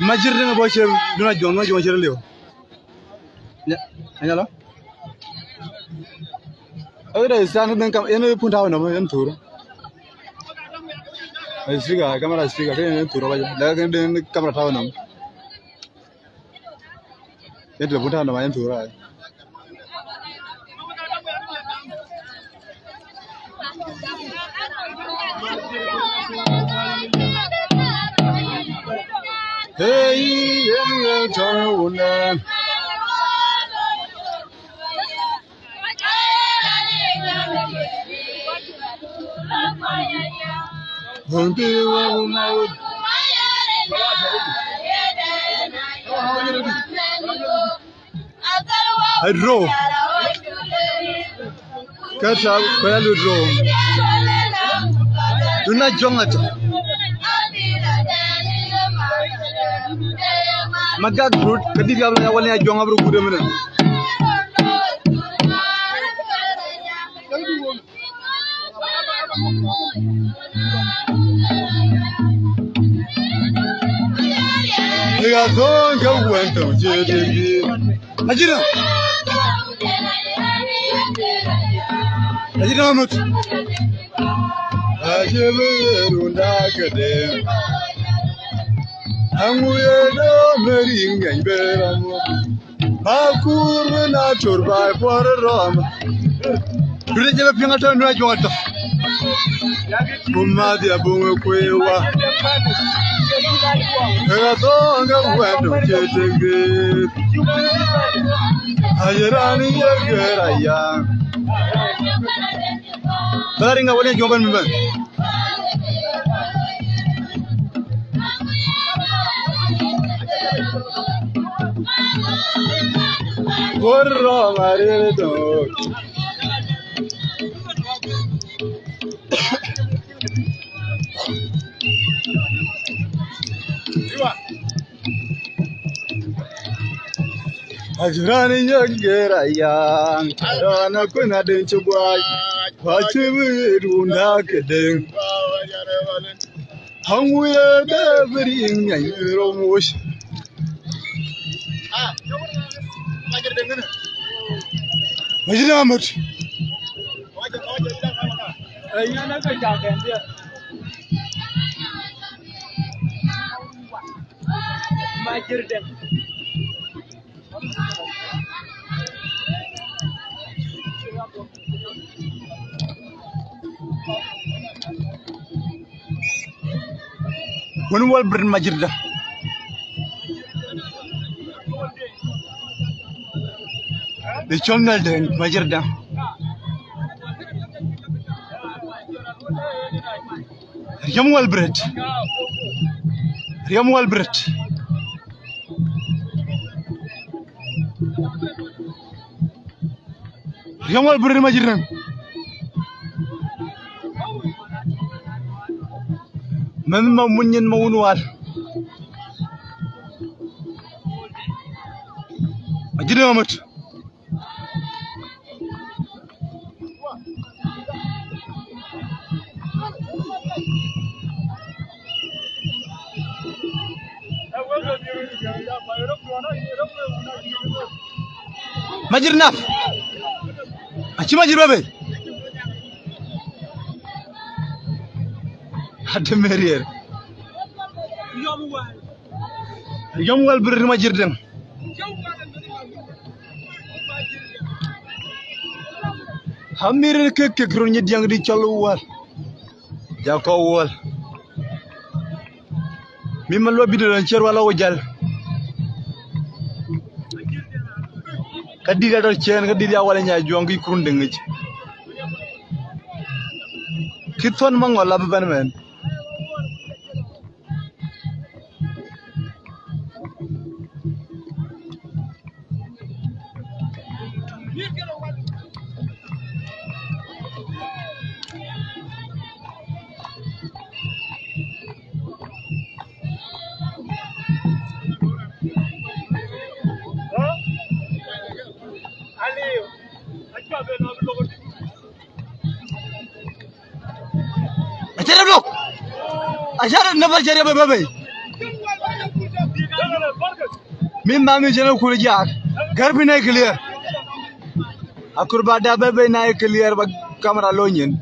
Majir dina boche duna jong, duna jong chere leo. Nya, nya lo. Ëdë stand den kam, yen pun tau nɔm, yen thur. Ai, sticker, camera sticker, ke yen thur ba. Lakin den camera tau nɔm. Yen pun tau nɔm, yen thur ai. Hey, yen yen tau nɔm. Adro. Kata kaya lu dro. Duna jong ata. Magak brut, kadi gabla ya wala ya jong abru gude mena. Adhonga wento jede bi. Ajira. Ajira mut. Ajebe runda kede. Anguye do meri ngeny beramo. Makur na tur bai por rom. Dure jebe pinga to nura juwa to. Kuma dia bunga kwewa. Ega to anga wendo jede bi. Ayerani yegera ya. Bari nga wani juwa ban mi ban. Por rom aril do. Ajirani yegera ya. Arana kuna den chugwai. Wachibi runda kede. Anguye de beri ngeny romush. Majina mut. Majirden. Wën wal brin majirda. Di chol nal den majirda. Riam wal brit. Riam wal brit. Riam wal brit majirda. Mɛn ma munyin ma wun wal. Ajini mamut. Majir nap. Aci majir bebe. Ade merier. Yom wal bir majir dem. Hamir ke ke kron nyi diang di chol wal. Ja ko wal. Mi ma lua bidon cher wala wajal. Ka dït adɔ̈ ciɛɛn, ka dït ya wal nya juɔŋ ki kurun deŋic. Ki thɔn ma ŋɔl abï bɛ̈n mɛn. Acarɛ lok. Acarɛ nɛpɛr cɛ riɛp ë bɛ̈bɛ̈i. Mi mami cɛn ë kul jak. Gär piny ë clear. Akur ba da bɛ̈bɛ̈i na ë clear ba kamera lony yen.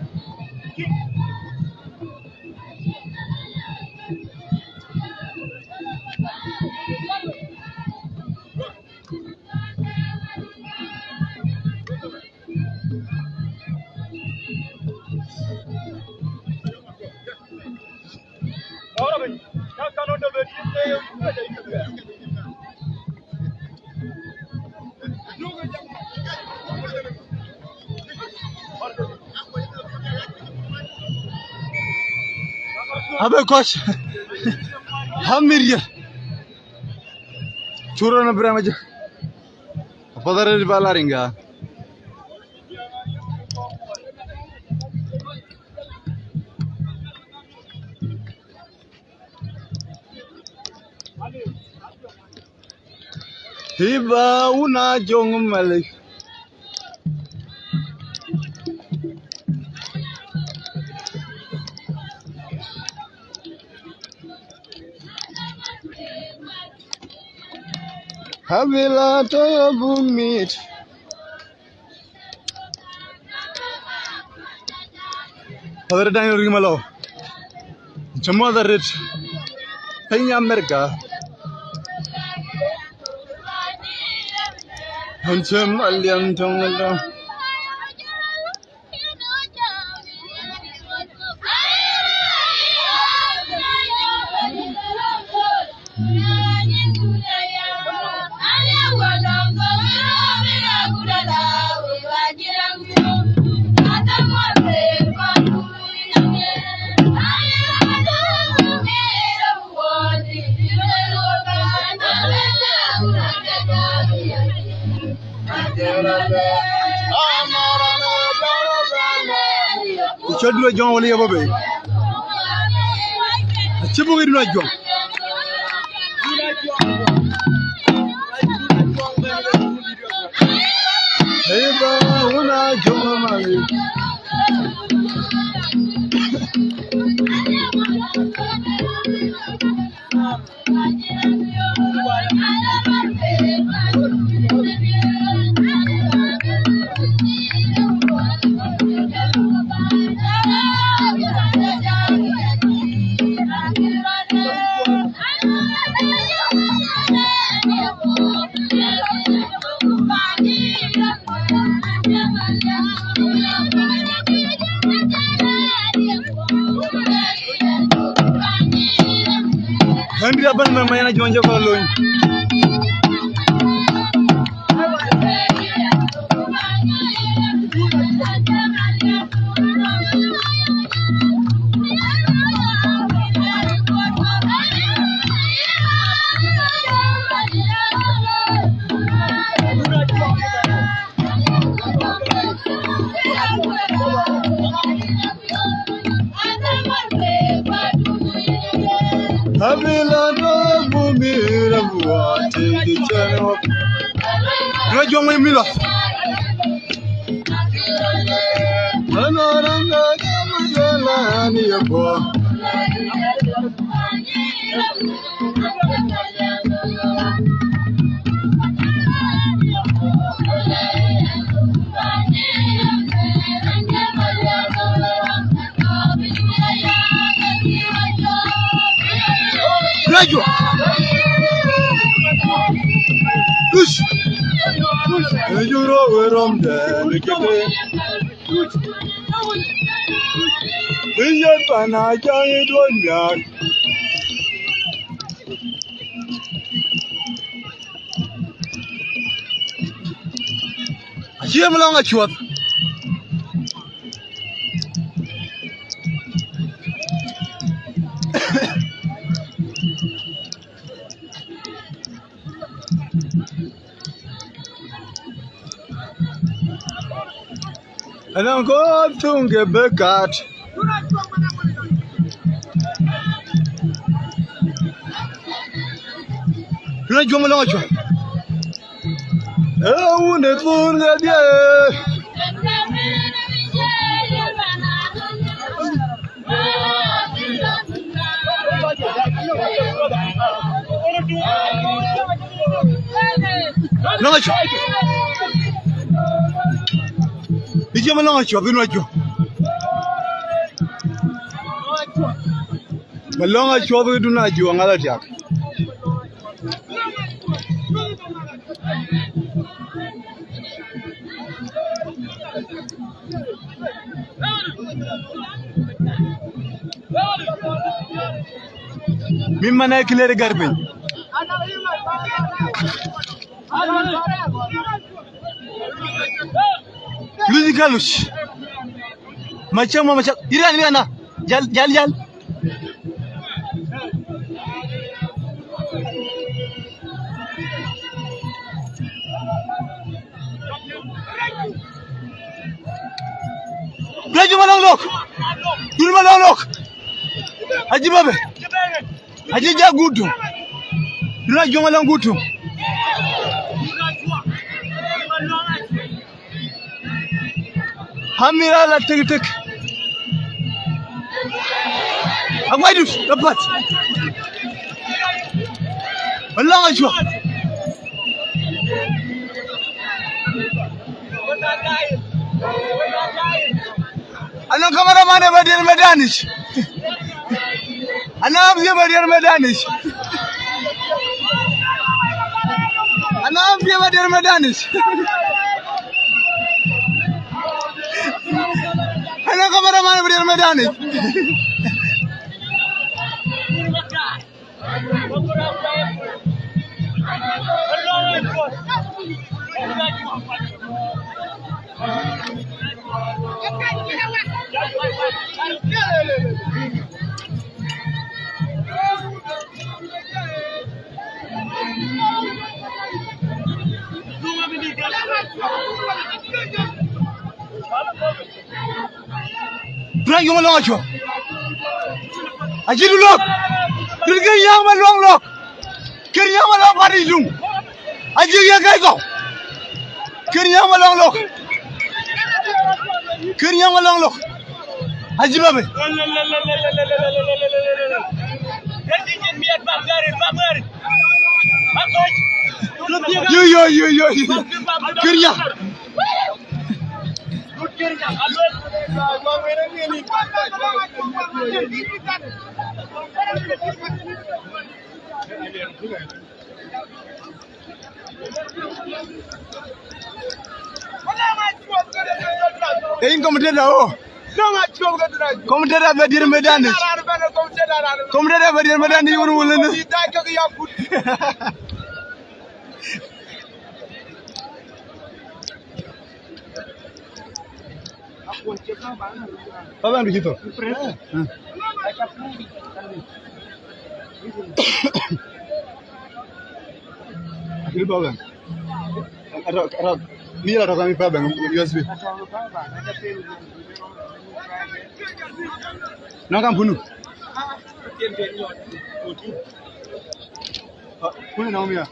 Abe kɔc. Hamir ye. Churo na brama je. Apadare di bala ringa. Hiba una jong malik. Habila to bumit. Padre Daniel Rimalo. Chamo the rit. Piny America. Hancem alian tong lo. Cɔ̈t Dun Ajuɔŋ wala ye bɔ̈ bei? Acï buk Dun Ajuɔŋ. Hey, ba, wuna Ajuɔŋ mama. Ɣɛn dït abɛ̈n mɛn, ma yɛn Ajuɔŋ jɔ kɔn lony. Abila do bumira buati di chano. Dun Ajuɔŋ ŋuɛ̈i mïlɔ. Anoranga kama jala ni yabo. Rajua. Tush. Ejuro werom de likete. Iye pana jang idon yak. Acie Malɔŋ Acuɔth. Anɔŋ kɔc tuŋ ke bï kat. Dun Ajuɔŋ Malɔŋ Acuɔth. Ee wun de thun ke diɛɛr. Lɔŋ Acuɔth. Ijë Malɔŋ Acuɔth, Dun Ajuɔŋ. Malɔŋ Acuɔth, Dun Ajuɔŋ, ŋa la tiak. Min man ë clear gär piny. Luc kaluc. Macam, macam. Iran, iran na. Jal, jal, jal. Raju Malɔŋ lok. Dun Malɔŋ lok. Aji babe. Aji ja gutu. Dun Ajuɔŋ Malɔŋ gutu. Amira la tik tik. Aguaidut, apat. Malɔŋ Acuɔth. Anɔŋ kameraman ë bä diɛɛr medanic. Anɔŋ abï bä diɛɛr medanic. Anɔŋ abï bä diɛɛr medanic. Anɔŋ kameraman ë bä diɛɛr medanic. Bï raan yöŋ ë lɔ̈ŋ acuɔ̈k. Acï du lɔ̈k. Rin kën yäŋ Maluaŋ lɔ̈k. Kën yäŋ Maluaŋ kuat yic luŋ. Acï ye kɛc kɔ̈u. Kën yäŋ Maluaŋ lɔ̈k. Kën yäŋ Maluaŋ lɔ̈k. Acï bä bɛ̈n. Yo, yo, yo, yo, yo. Kën yäŋ. Ee yïn commentator, o. Commentator bä diɛɛr medanic. Commentator bä diɛɛr medanic, wun wulënë. Ba bɛ̈n du cï thök. Acï ba bɛ̈n. Rɔt, rɔt, mi rɔt tɔ̈ kami pa bɛ̈n U S B. Nɔŋ kam punu. Kuni na umia.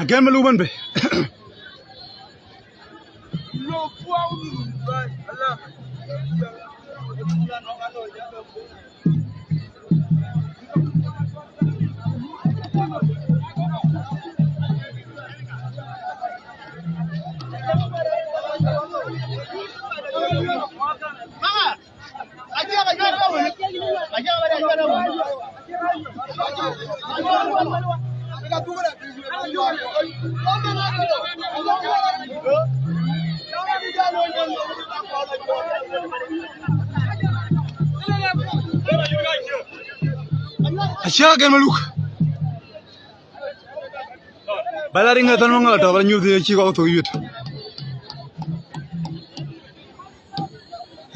Agɛn Maluk bɛ̈n bei. Aciëk Agɛn Maluk. Ba la riŋ ë thɔn maŋɔl atɔ̈, ba la nyuth ë cï kɔk thok yuet.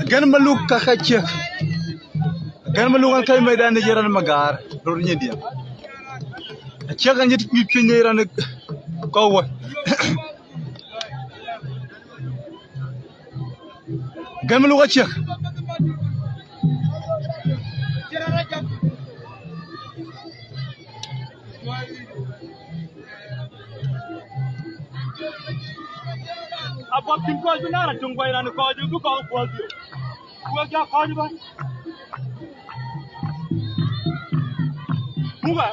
Agɛn Maluk ka ka ciëk. Agɛn Maluk an kɛc mecdan ë cï raan Magaar röt nyin diɛ̈. Aciëk an cï nyuc piöny ë raan kɔ̈u wä. Agɛn Maluk aciëk. Abuɔth cïn kɔc bï naar atuŋ guɔc raan kɔc bï kɔk buɔth yök. Wek jɔ kɔc bä. Muk ë.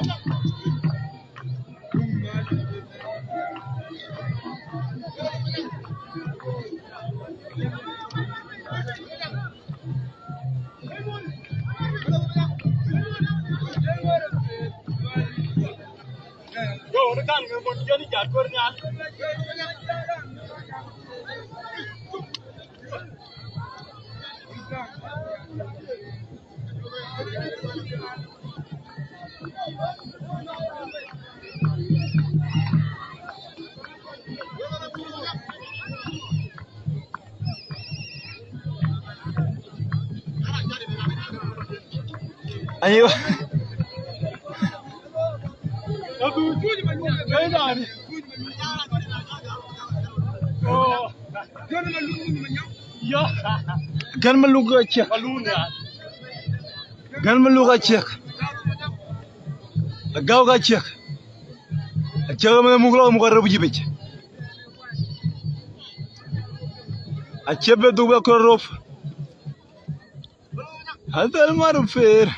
Aywa. Gän Maluk aciëk. Gän Maluk aciëk. Agäu ka ciëk. Aciëk ëmën muk lɔ muk arëp jibic. Acie be dhuk be kɔn rop. Adhal mar fer.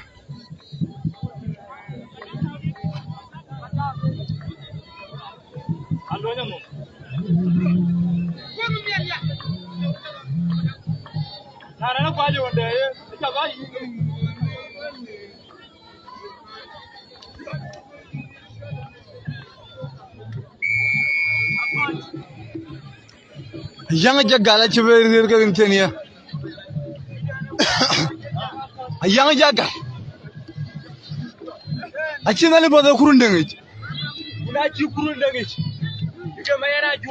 Ayaŋ Jagal acï bɛ riɛr ke rin thënë. Ayaŋ Jagal. Acï Nhialic puɔth ë Kurun Dëŋ yic. Na cï Kurun Dëŋ yic.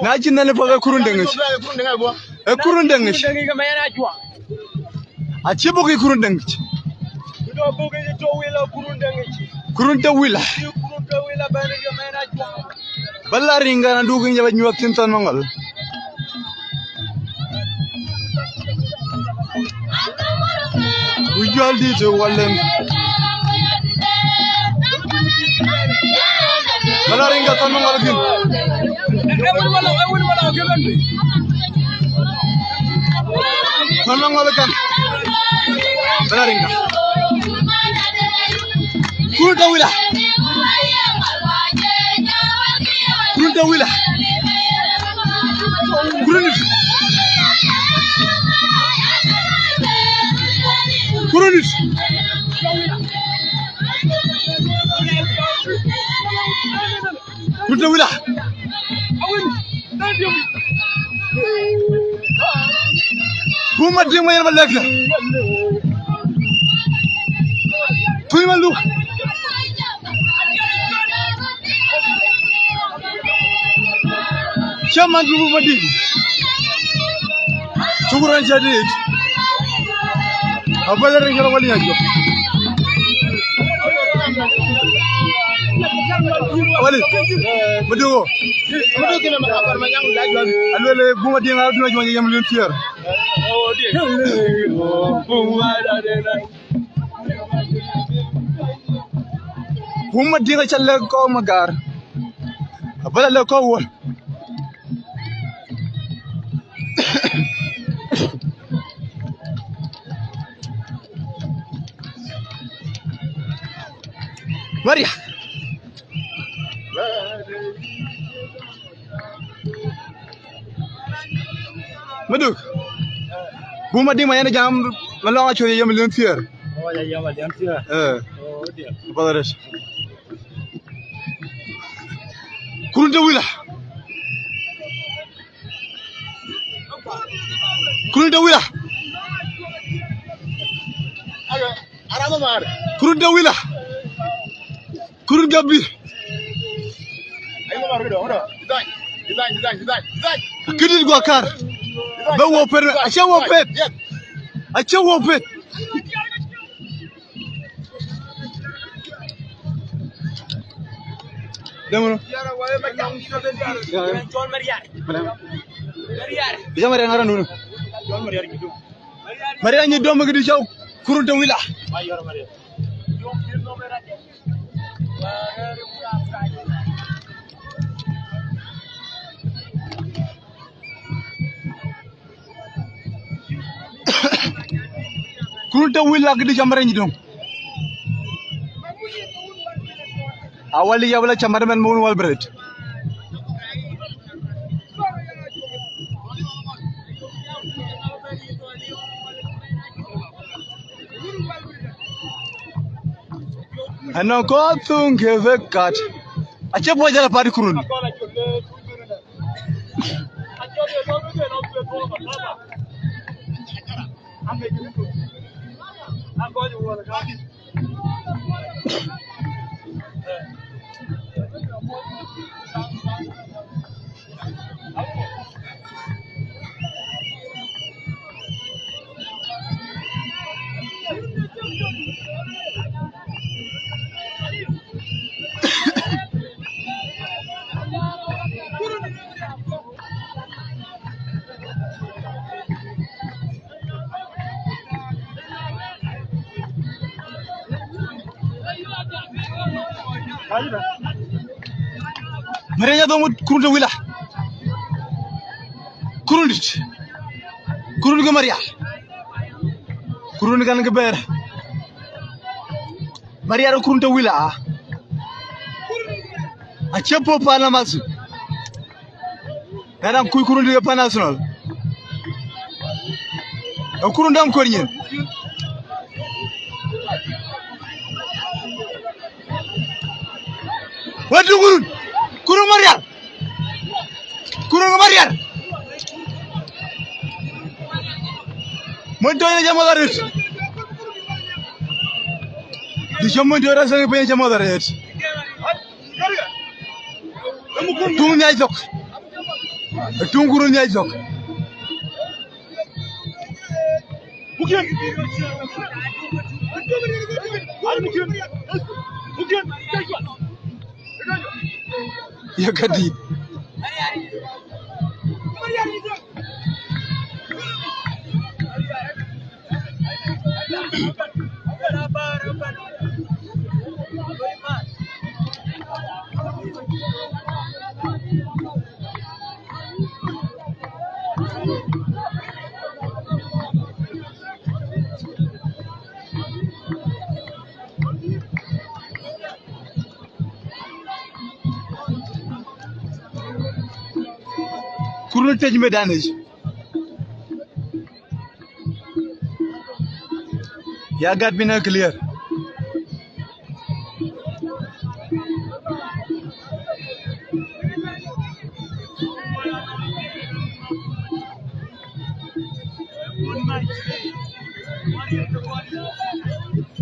Na cï Nhialic puɔth ë Kurun Dëŋ yic. Ë Kurun Dëŋ yic. Acï buk ë Kurun Dëŋ yic. Kurun Tawila. Bä la riŋ gän aduk ë nyɛ bä nyuɔɔth thïn Thɔn Maŋɔl. Ku jual dït ë wal lem. Bä la riŋ gän Thɔn Maŋɔl kïn. Thɔn Maŋɔl kän. Bä la riŋ gän. Kurun Tawila. Kurun Tawila. Kurun. Kurun. Kurun Tawila. Buma diŋ ma yen ma lek. Tui ma luk. Chairman Buma diŋ. Shukran shadid. Abada rin kala wali yajo. Wali. Mudugo. Mudugo kina ma kabar ma nyang da jwan. Alwele Buma diŋ a duna jwan yam lun tier. Buma diŋ a chale ko magar. Abada le ko wol. Maria. Maduk. Buma diŋ ma yen jam ma lɔŋ a cuɔth yam lun thier. Oh, ya yam lun thier. Eh. Oh, dear. Badares. Kurun Tawila. Kurun Tawila. Kurun Tawila. Kurun Gabi. Kidit gua kar. Be wo pet. Ache wo pet. Ache wo pet. Demono. Bisa mari ngara nunu. Mari anyi dom gidi chau Kurun Tawila. Kurun Tawila gidi chamare nyi dong. Awali ya wala chamare men mun wal bret. Ano ko thung ke vekat. Acie puɔc jal apat Kurun. Marial adhɔŋ Kurun të wila. Kurun dït. Kurun ke Marial. Kurun kan ke bɛ̈ɛ̈r. Marial Kurun të wila. Acie puɔ̈u pan amath. Na dam kuc Kurun dït ke pan Arsenal. Ë Kurun dam kɔɔr nyin. Watu Kurun. Kurun Marial. Kurun Marial. Mony tɔ̈ yen jam adaret. Dï cɔm mony tɔ̈ yen jam adaret. Tuŋ nhiac thok. Tuŋ Kurun nhiac thok. Ya kadït. Kurun tëc medan yic. Ya gat bïn ë clear.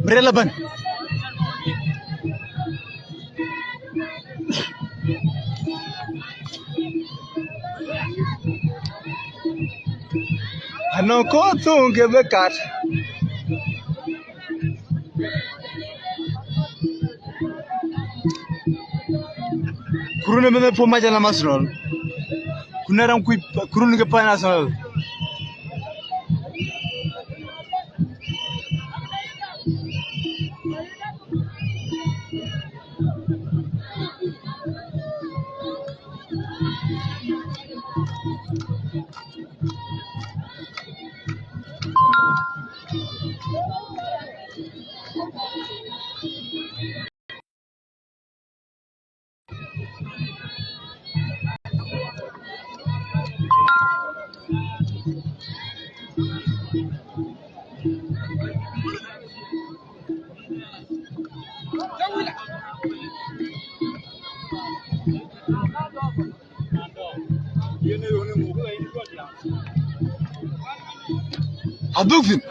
Mirel abän. Anɔŋ kɔc thöŋ ke bï kat. Kurun ë mɛnh puɔ̈u mac alam Arsenal. Ku na ram kuc Kurun ke pan Arsenal. Adhuk thïn.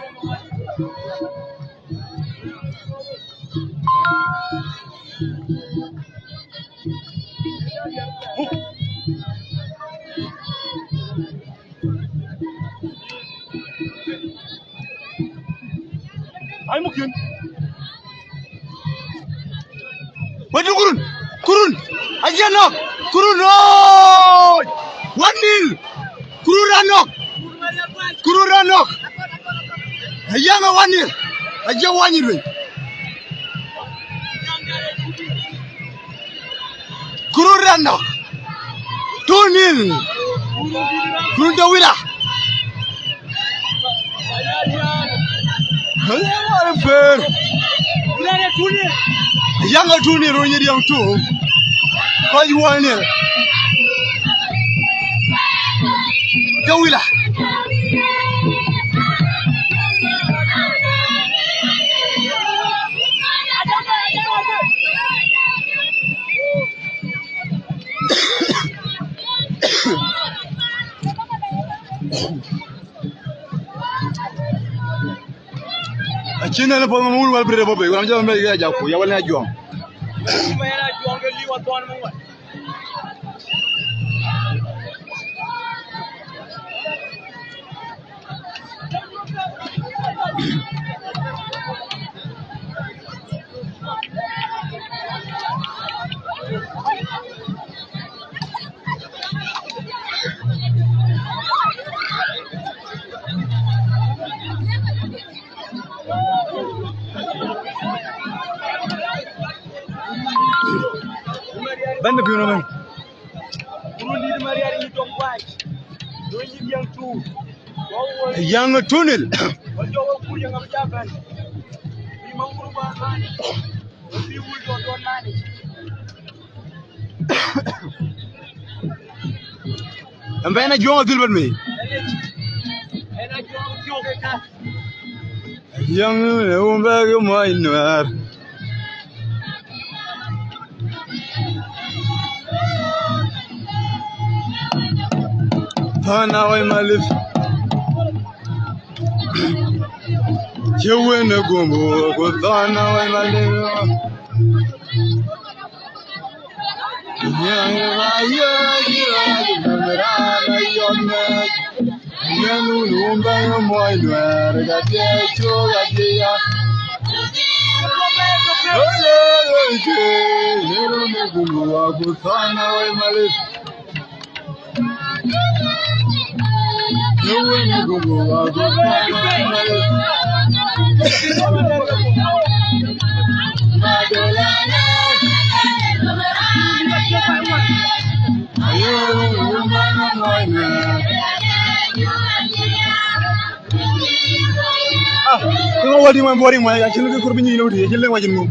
Ai mukin. Watu Kurun. Kurun. Aja nok. Kurun. Oi. One nil. Kurun anok. Kurun anok. Aja na one nil. Aja one nil. Kurun anok. Two nil. Kurun tawila. Fair. Yang a two nil, Ronyi Diang two. Kɔc one nil. Tawila. Cïn en puɔth, ma wun wäl bï rëër bɔ̈ bei, ku raan cä bɛ̈n bɛ̈n ke Ajakuɔi, ya wal në Ajuɔŋ. Bɛ̈n de piɔ̈u ëmën. Young Tunil. Ëmbɛ̈n Ajuɔŋ adhil bɛ̈n mei. Young, ë wun bɛ̈k ë muɔc Nuɛɛr. Thɔn awai malith. Cï wën ë guöm, ku thɔn awai malith. Ah, kë ŋö wal dï man buɔ̈r yic man, acïn kë kɔɔr bï nyin lëu dï, acïn lëu acïn ŋö.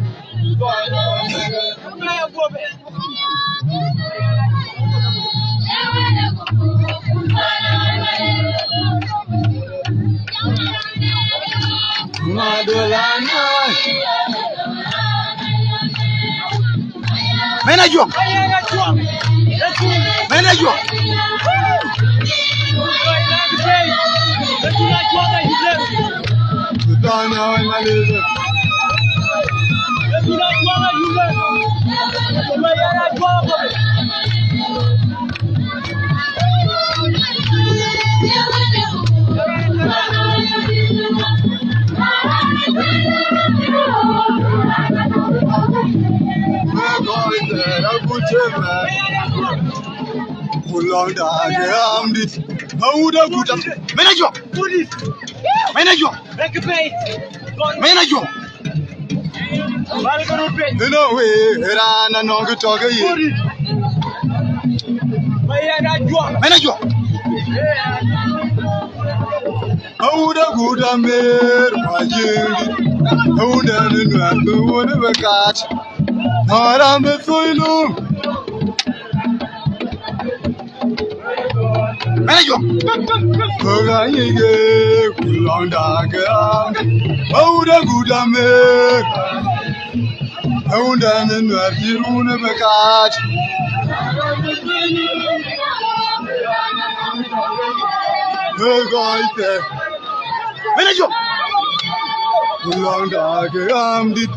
Mɛn Ajuɔŋ. Mɛn Ajuɔŋ. Mɛn Ajuɔŋ. Mɛn Ajuɔŋ. Mɛn Ajuɔŋ. Ënɔ wëë, raan anɔŋ kë tɔ̈ ke ye. Mɛn Ajuɔŋ. Awut agut amer, ma jiëëŋ dït. Awut ɛn ë nuɛɛr bï wun ë bï kaat. Nɔŋ raan bï thoi nu. Mɛn Ajuɔŋ. Kɔ̈k anyïk, ku lɔŋda ke raan. Awut agut amer. Awut ɛn ë nuɛɛr cï run ë bï kaat. Ë kɔc thɛɛr. Mɛn Ajuɔŋ. Ku lɔŋda ke raan dït.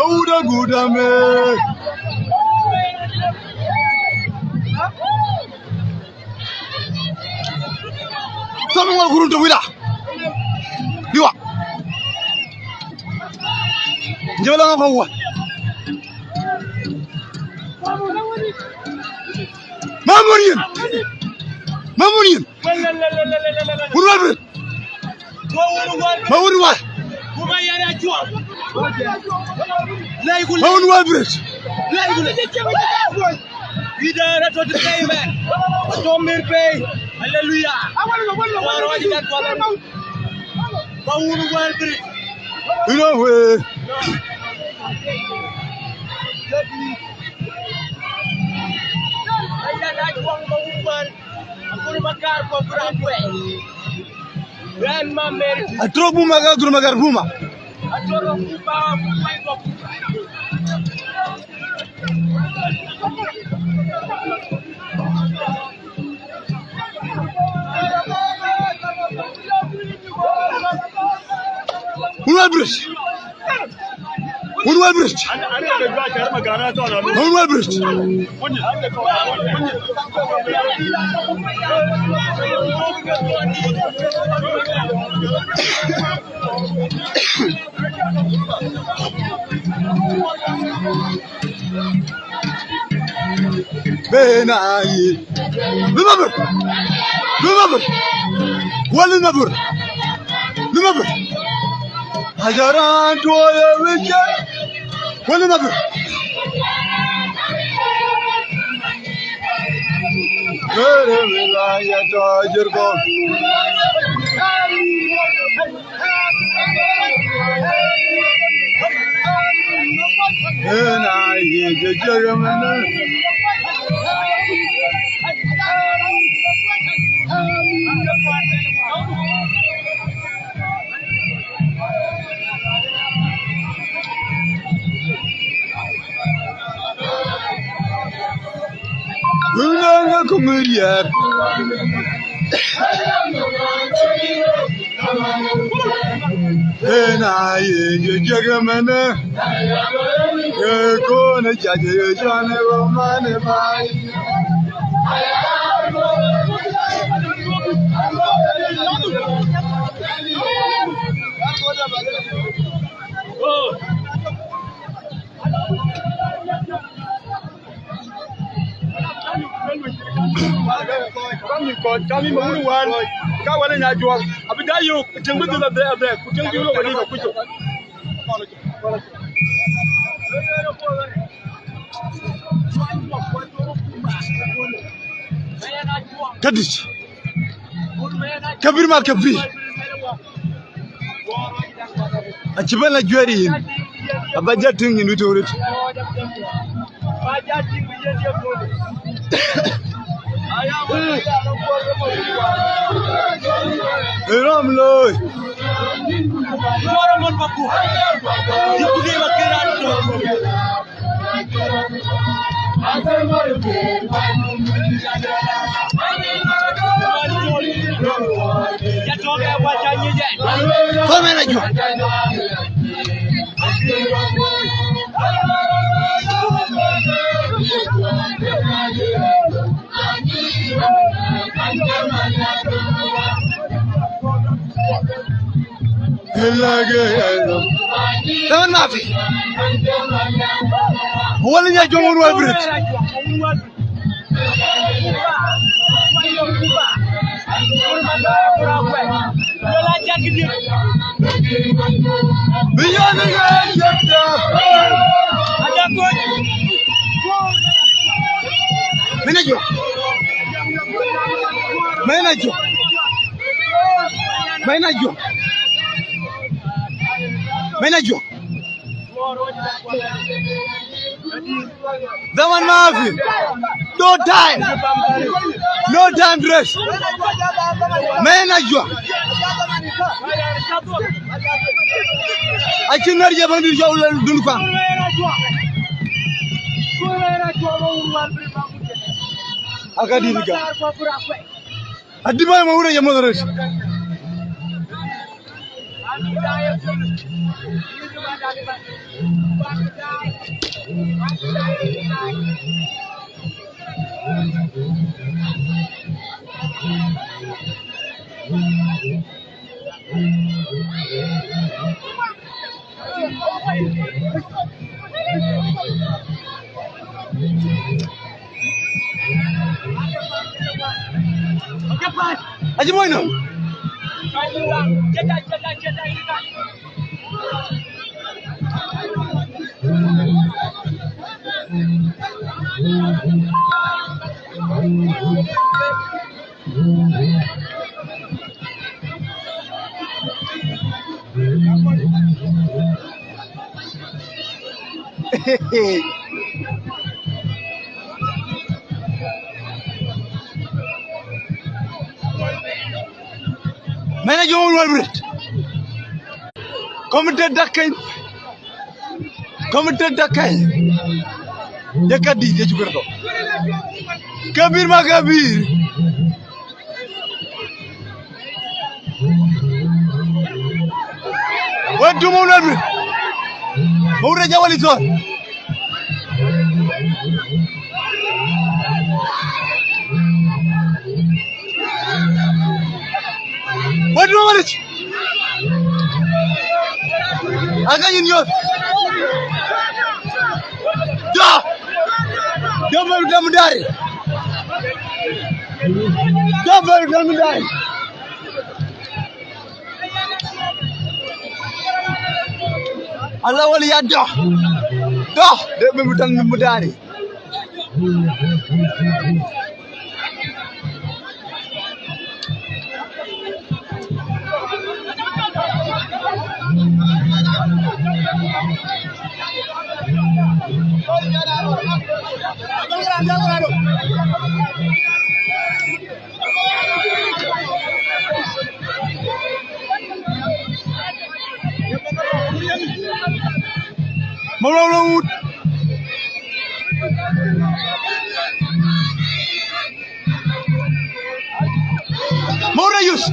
Awut agut amer. Samuel Gurun de Wida. Liwa. Njëbë la ŋa kɔ̈u wa. Mamun yen. Mamun yen. Wun wal bret. Ma wun wal. Ma wun wal bret. Leader to the pay, man. To mir pay. Hallelujah. War wajib kan kuala. Ma wun wal bret. You know where. Atrok Buma ka Gurmagar Buma. Wun wal bret. Wun Wël Brit. Wun Wël Brit. Bena yi. Lumabur. Lumabur. Wali mabur. Lumabur. Ajaran tuoye wije. Wali mabur. Bere bila ya to jirgo. Ena ye jejere mene. Wulanga kumuriar. Ena ye jejere mene. Ekone jaje jane romane bai. Kami ma wun wan ka wala nya juak abi da yok tiŋ bi dhil abɛ abɛ ku tiŋ bi lo wali ba kujo. Kadit. Kabir ma kabir. Acï bɛ̈n la juɛ̈ɛ̈r yïn, aba jɔ tïŋ yïn wït ɣööt. Ë rɔ̈m looi. Kɔn mɛn ajuɔk. Zaman mafi. Wala nya jong wal brit. Biyani ga yadda. Manager. Manager. Manager. Manager. Zaman mafi. No time. No time to rest. Manager. Acïn ŋär jɛ bäŋ dït cɔu lɔ dun kuaŋ. Aka dït ka. Adï bäŋ ma wurë ye moth röt. Aji moino. Manager wal brit. Komite dakeny. Komite dakeny. Ye kadi ye jukar do. Kabir ma kabir. Watu mo nabi. Mawut Rɛc Awalic thɔ̈r. Mawut Rɛc Awalic. Aka yïn yöth. Jɔ. Jɔ bɛ̈n tɛ̈m dari. Jɔ bɛ̈n tɛ̈m dari. Ala wali ya dɔ. Dɔ. De bi mutan mudari. Mawut. Mawut Ayuth.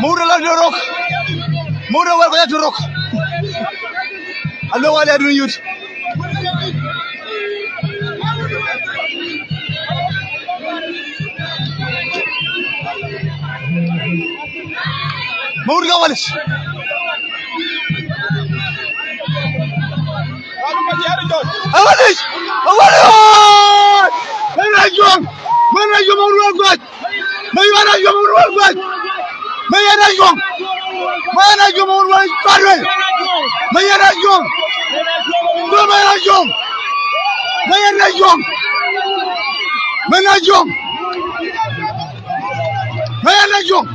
Mawut ala de rok. Mawut awal ko ya de rok. Alo wali adun yut. Mawut ka Awalic. Awalic! Awalic! Mawut Rɛc Ajuɔŋ! Mawut Rɛc Ajuɔŋ, Mawut Rɛc Ajuɔŋ! Mawut Rɛc Ajuɔŋ, Mawut Rɛc Ajuɔŋ! Mawut Rɛc Ajuɔŋ! Mawut Rɛc Ajuɔŋ, Mawut Rɛc Ajuɔŋ! Mawut Rɛc Ajuɔŋ! Mawut Rɛc Ajuɔŋ! Mawut Rɛc Ajuɔŋ!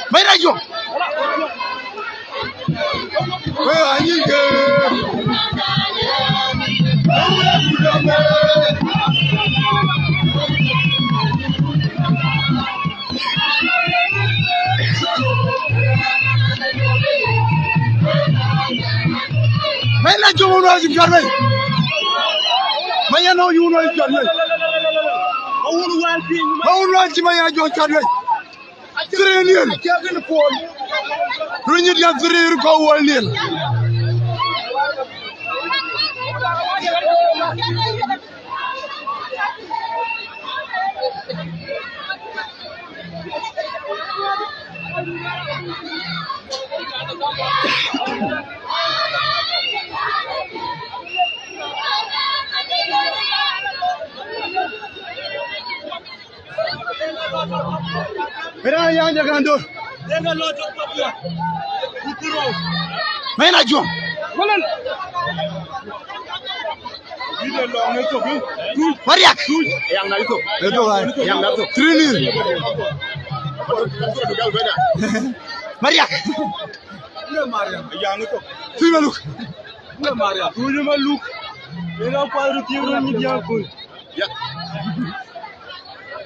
Mawut Rɛc Ajuɔŋ! Mawut Rɛc Ajuɔŋ! Mawut Rɛc Ajuɔŋ! Mawut Rɛc Ajuɔŋ, wun wal cï piɔ̈ɔ̈th wei. Mawut wal cï, Mawut wal cï Mawut Rɛc Ajuɔŋ piɔ̈ɔ̈th wei. Three nil. Run nyit ya three, run kɔ̈u wal nil. Mira ya jaga ndo. Mawut Ajuɔŋ. Mariak. Eto wa. Three nil. Mariak. Three maluk. Three maluk. Ina kwa rutiyo ni dia kun.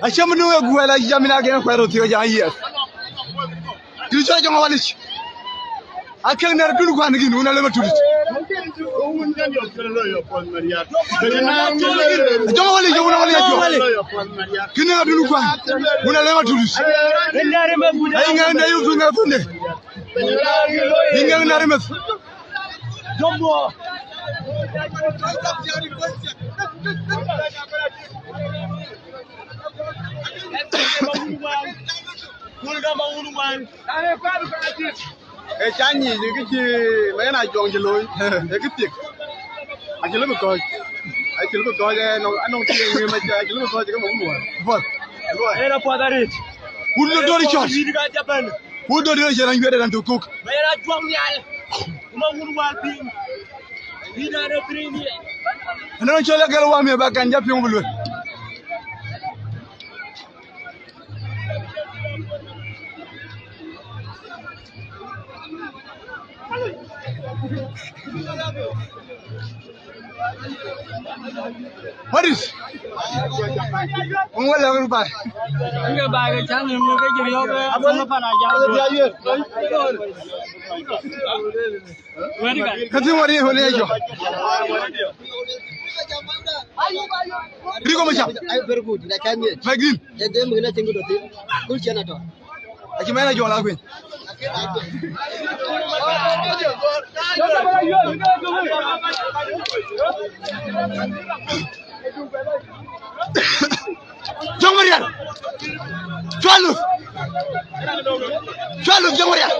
Acï mïnu ë guɛl, acï jam ina kën kuɛɛr röt thiëëk jam yiɛth. Kï cɔl Ajuɔŋ Awalic. Akëŋ nɛr dun kuan kïn, wun alem atulic. Ajuɔŋ Awalic, wun Awalic Ajuɔŋ. Kïn nɛr dun kuan, wun alem atulic. Ai ŋɛk nɛr yï thuŋ ŋɛk thuŋde. Yï ŋɛk nɛr yï meth. Ee ca nyic ë kë cï Mawut Ajuɔŋ cï looi, ee kë thiek. Acï lëbï kɔ̈ɔ̈c. Acï lëbï kɔ̈ɔ̈c, ee, nɔŋ, anɔŋ thiek ŋiëëm, acï, acï lëbï kɔ̈ɔ̈c ke Mawut Wal. Apuɔth. Luɔi. Yen apuɔth arëët. Wun lɔ dööri cɔt. Wun dööri cɔt, raan juëc de raan tök kök. Mawut Ajuɔŋ nhial. Ku Mawut Wal piny. Ënɔɔnë cɔl agɛl wam ye ba kan jɔ piŋ bï luel. What is? Ŋuɔl lɛ̈k röt baai. Ŋuɔl lɛ̈k baai ke cäŋ ŋic ke jël yɔ̈ɔ̈k, eh, apuɔ̈th pan a jam. Ka thïn wär ye wël ye jɔ. Riko macam. Ai, very good. Na kan ye. Magin. Ye dem gina tingu do tin. Kul chena to. Aci mena jɔ la kuin. Jɔŋ Marial. Cualu. Cualu, Jɔŋ Marial.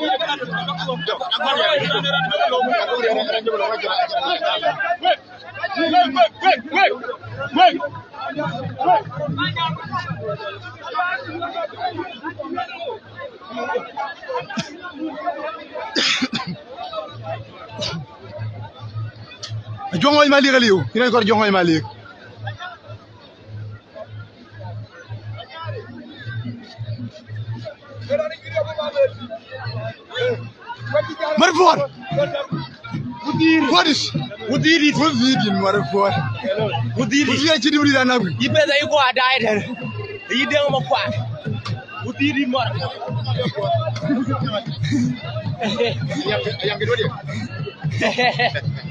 Ajuɔŋ Ɣɔc Malik aliu, yïn kɔr Ajuɔŋ Ɣɔc Malik. Marfor. What is? Wudhiri. Wudhiri, Marfor. Wudhiri. Wudhiri acï dïm rït anaku. Yï bɛ̈th ayï kɔc adaai tɛ̈n. Yï dëŋ makuak. Wudhiri mɔr.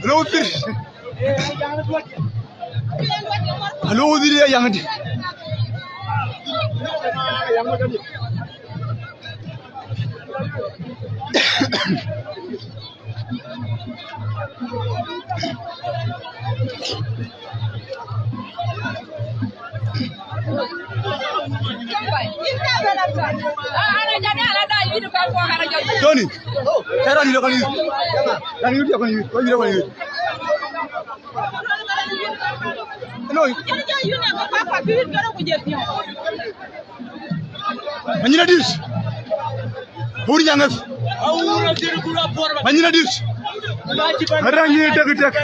Lo wudhiri. Alo, wudhiri ya yaŋ di. Tony, tera ni lo kan yi. Kan yi, kan yi, kan yi, kan yi. No. Manyina dis. Huri jangas. Manyina dis. Ara ni tek tek.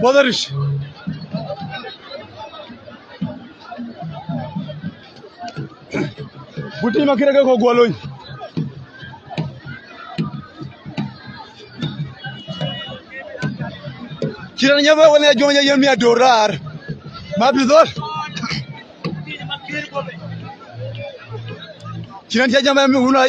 Puɔth aric. Buti ma kire ke ko guɔ lony. Cï raan nyääŋ bɛ wën ë Ajuɔŋ ye yen miɛt döör raar. Ma bï dhöl. Cï raan cä jam ë mi wun a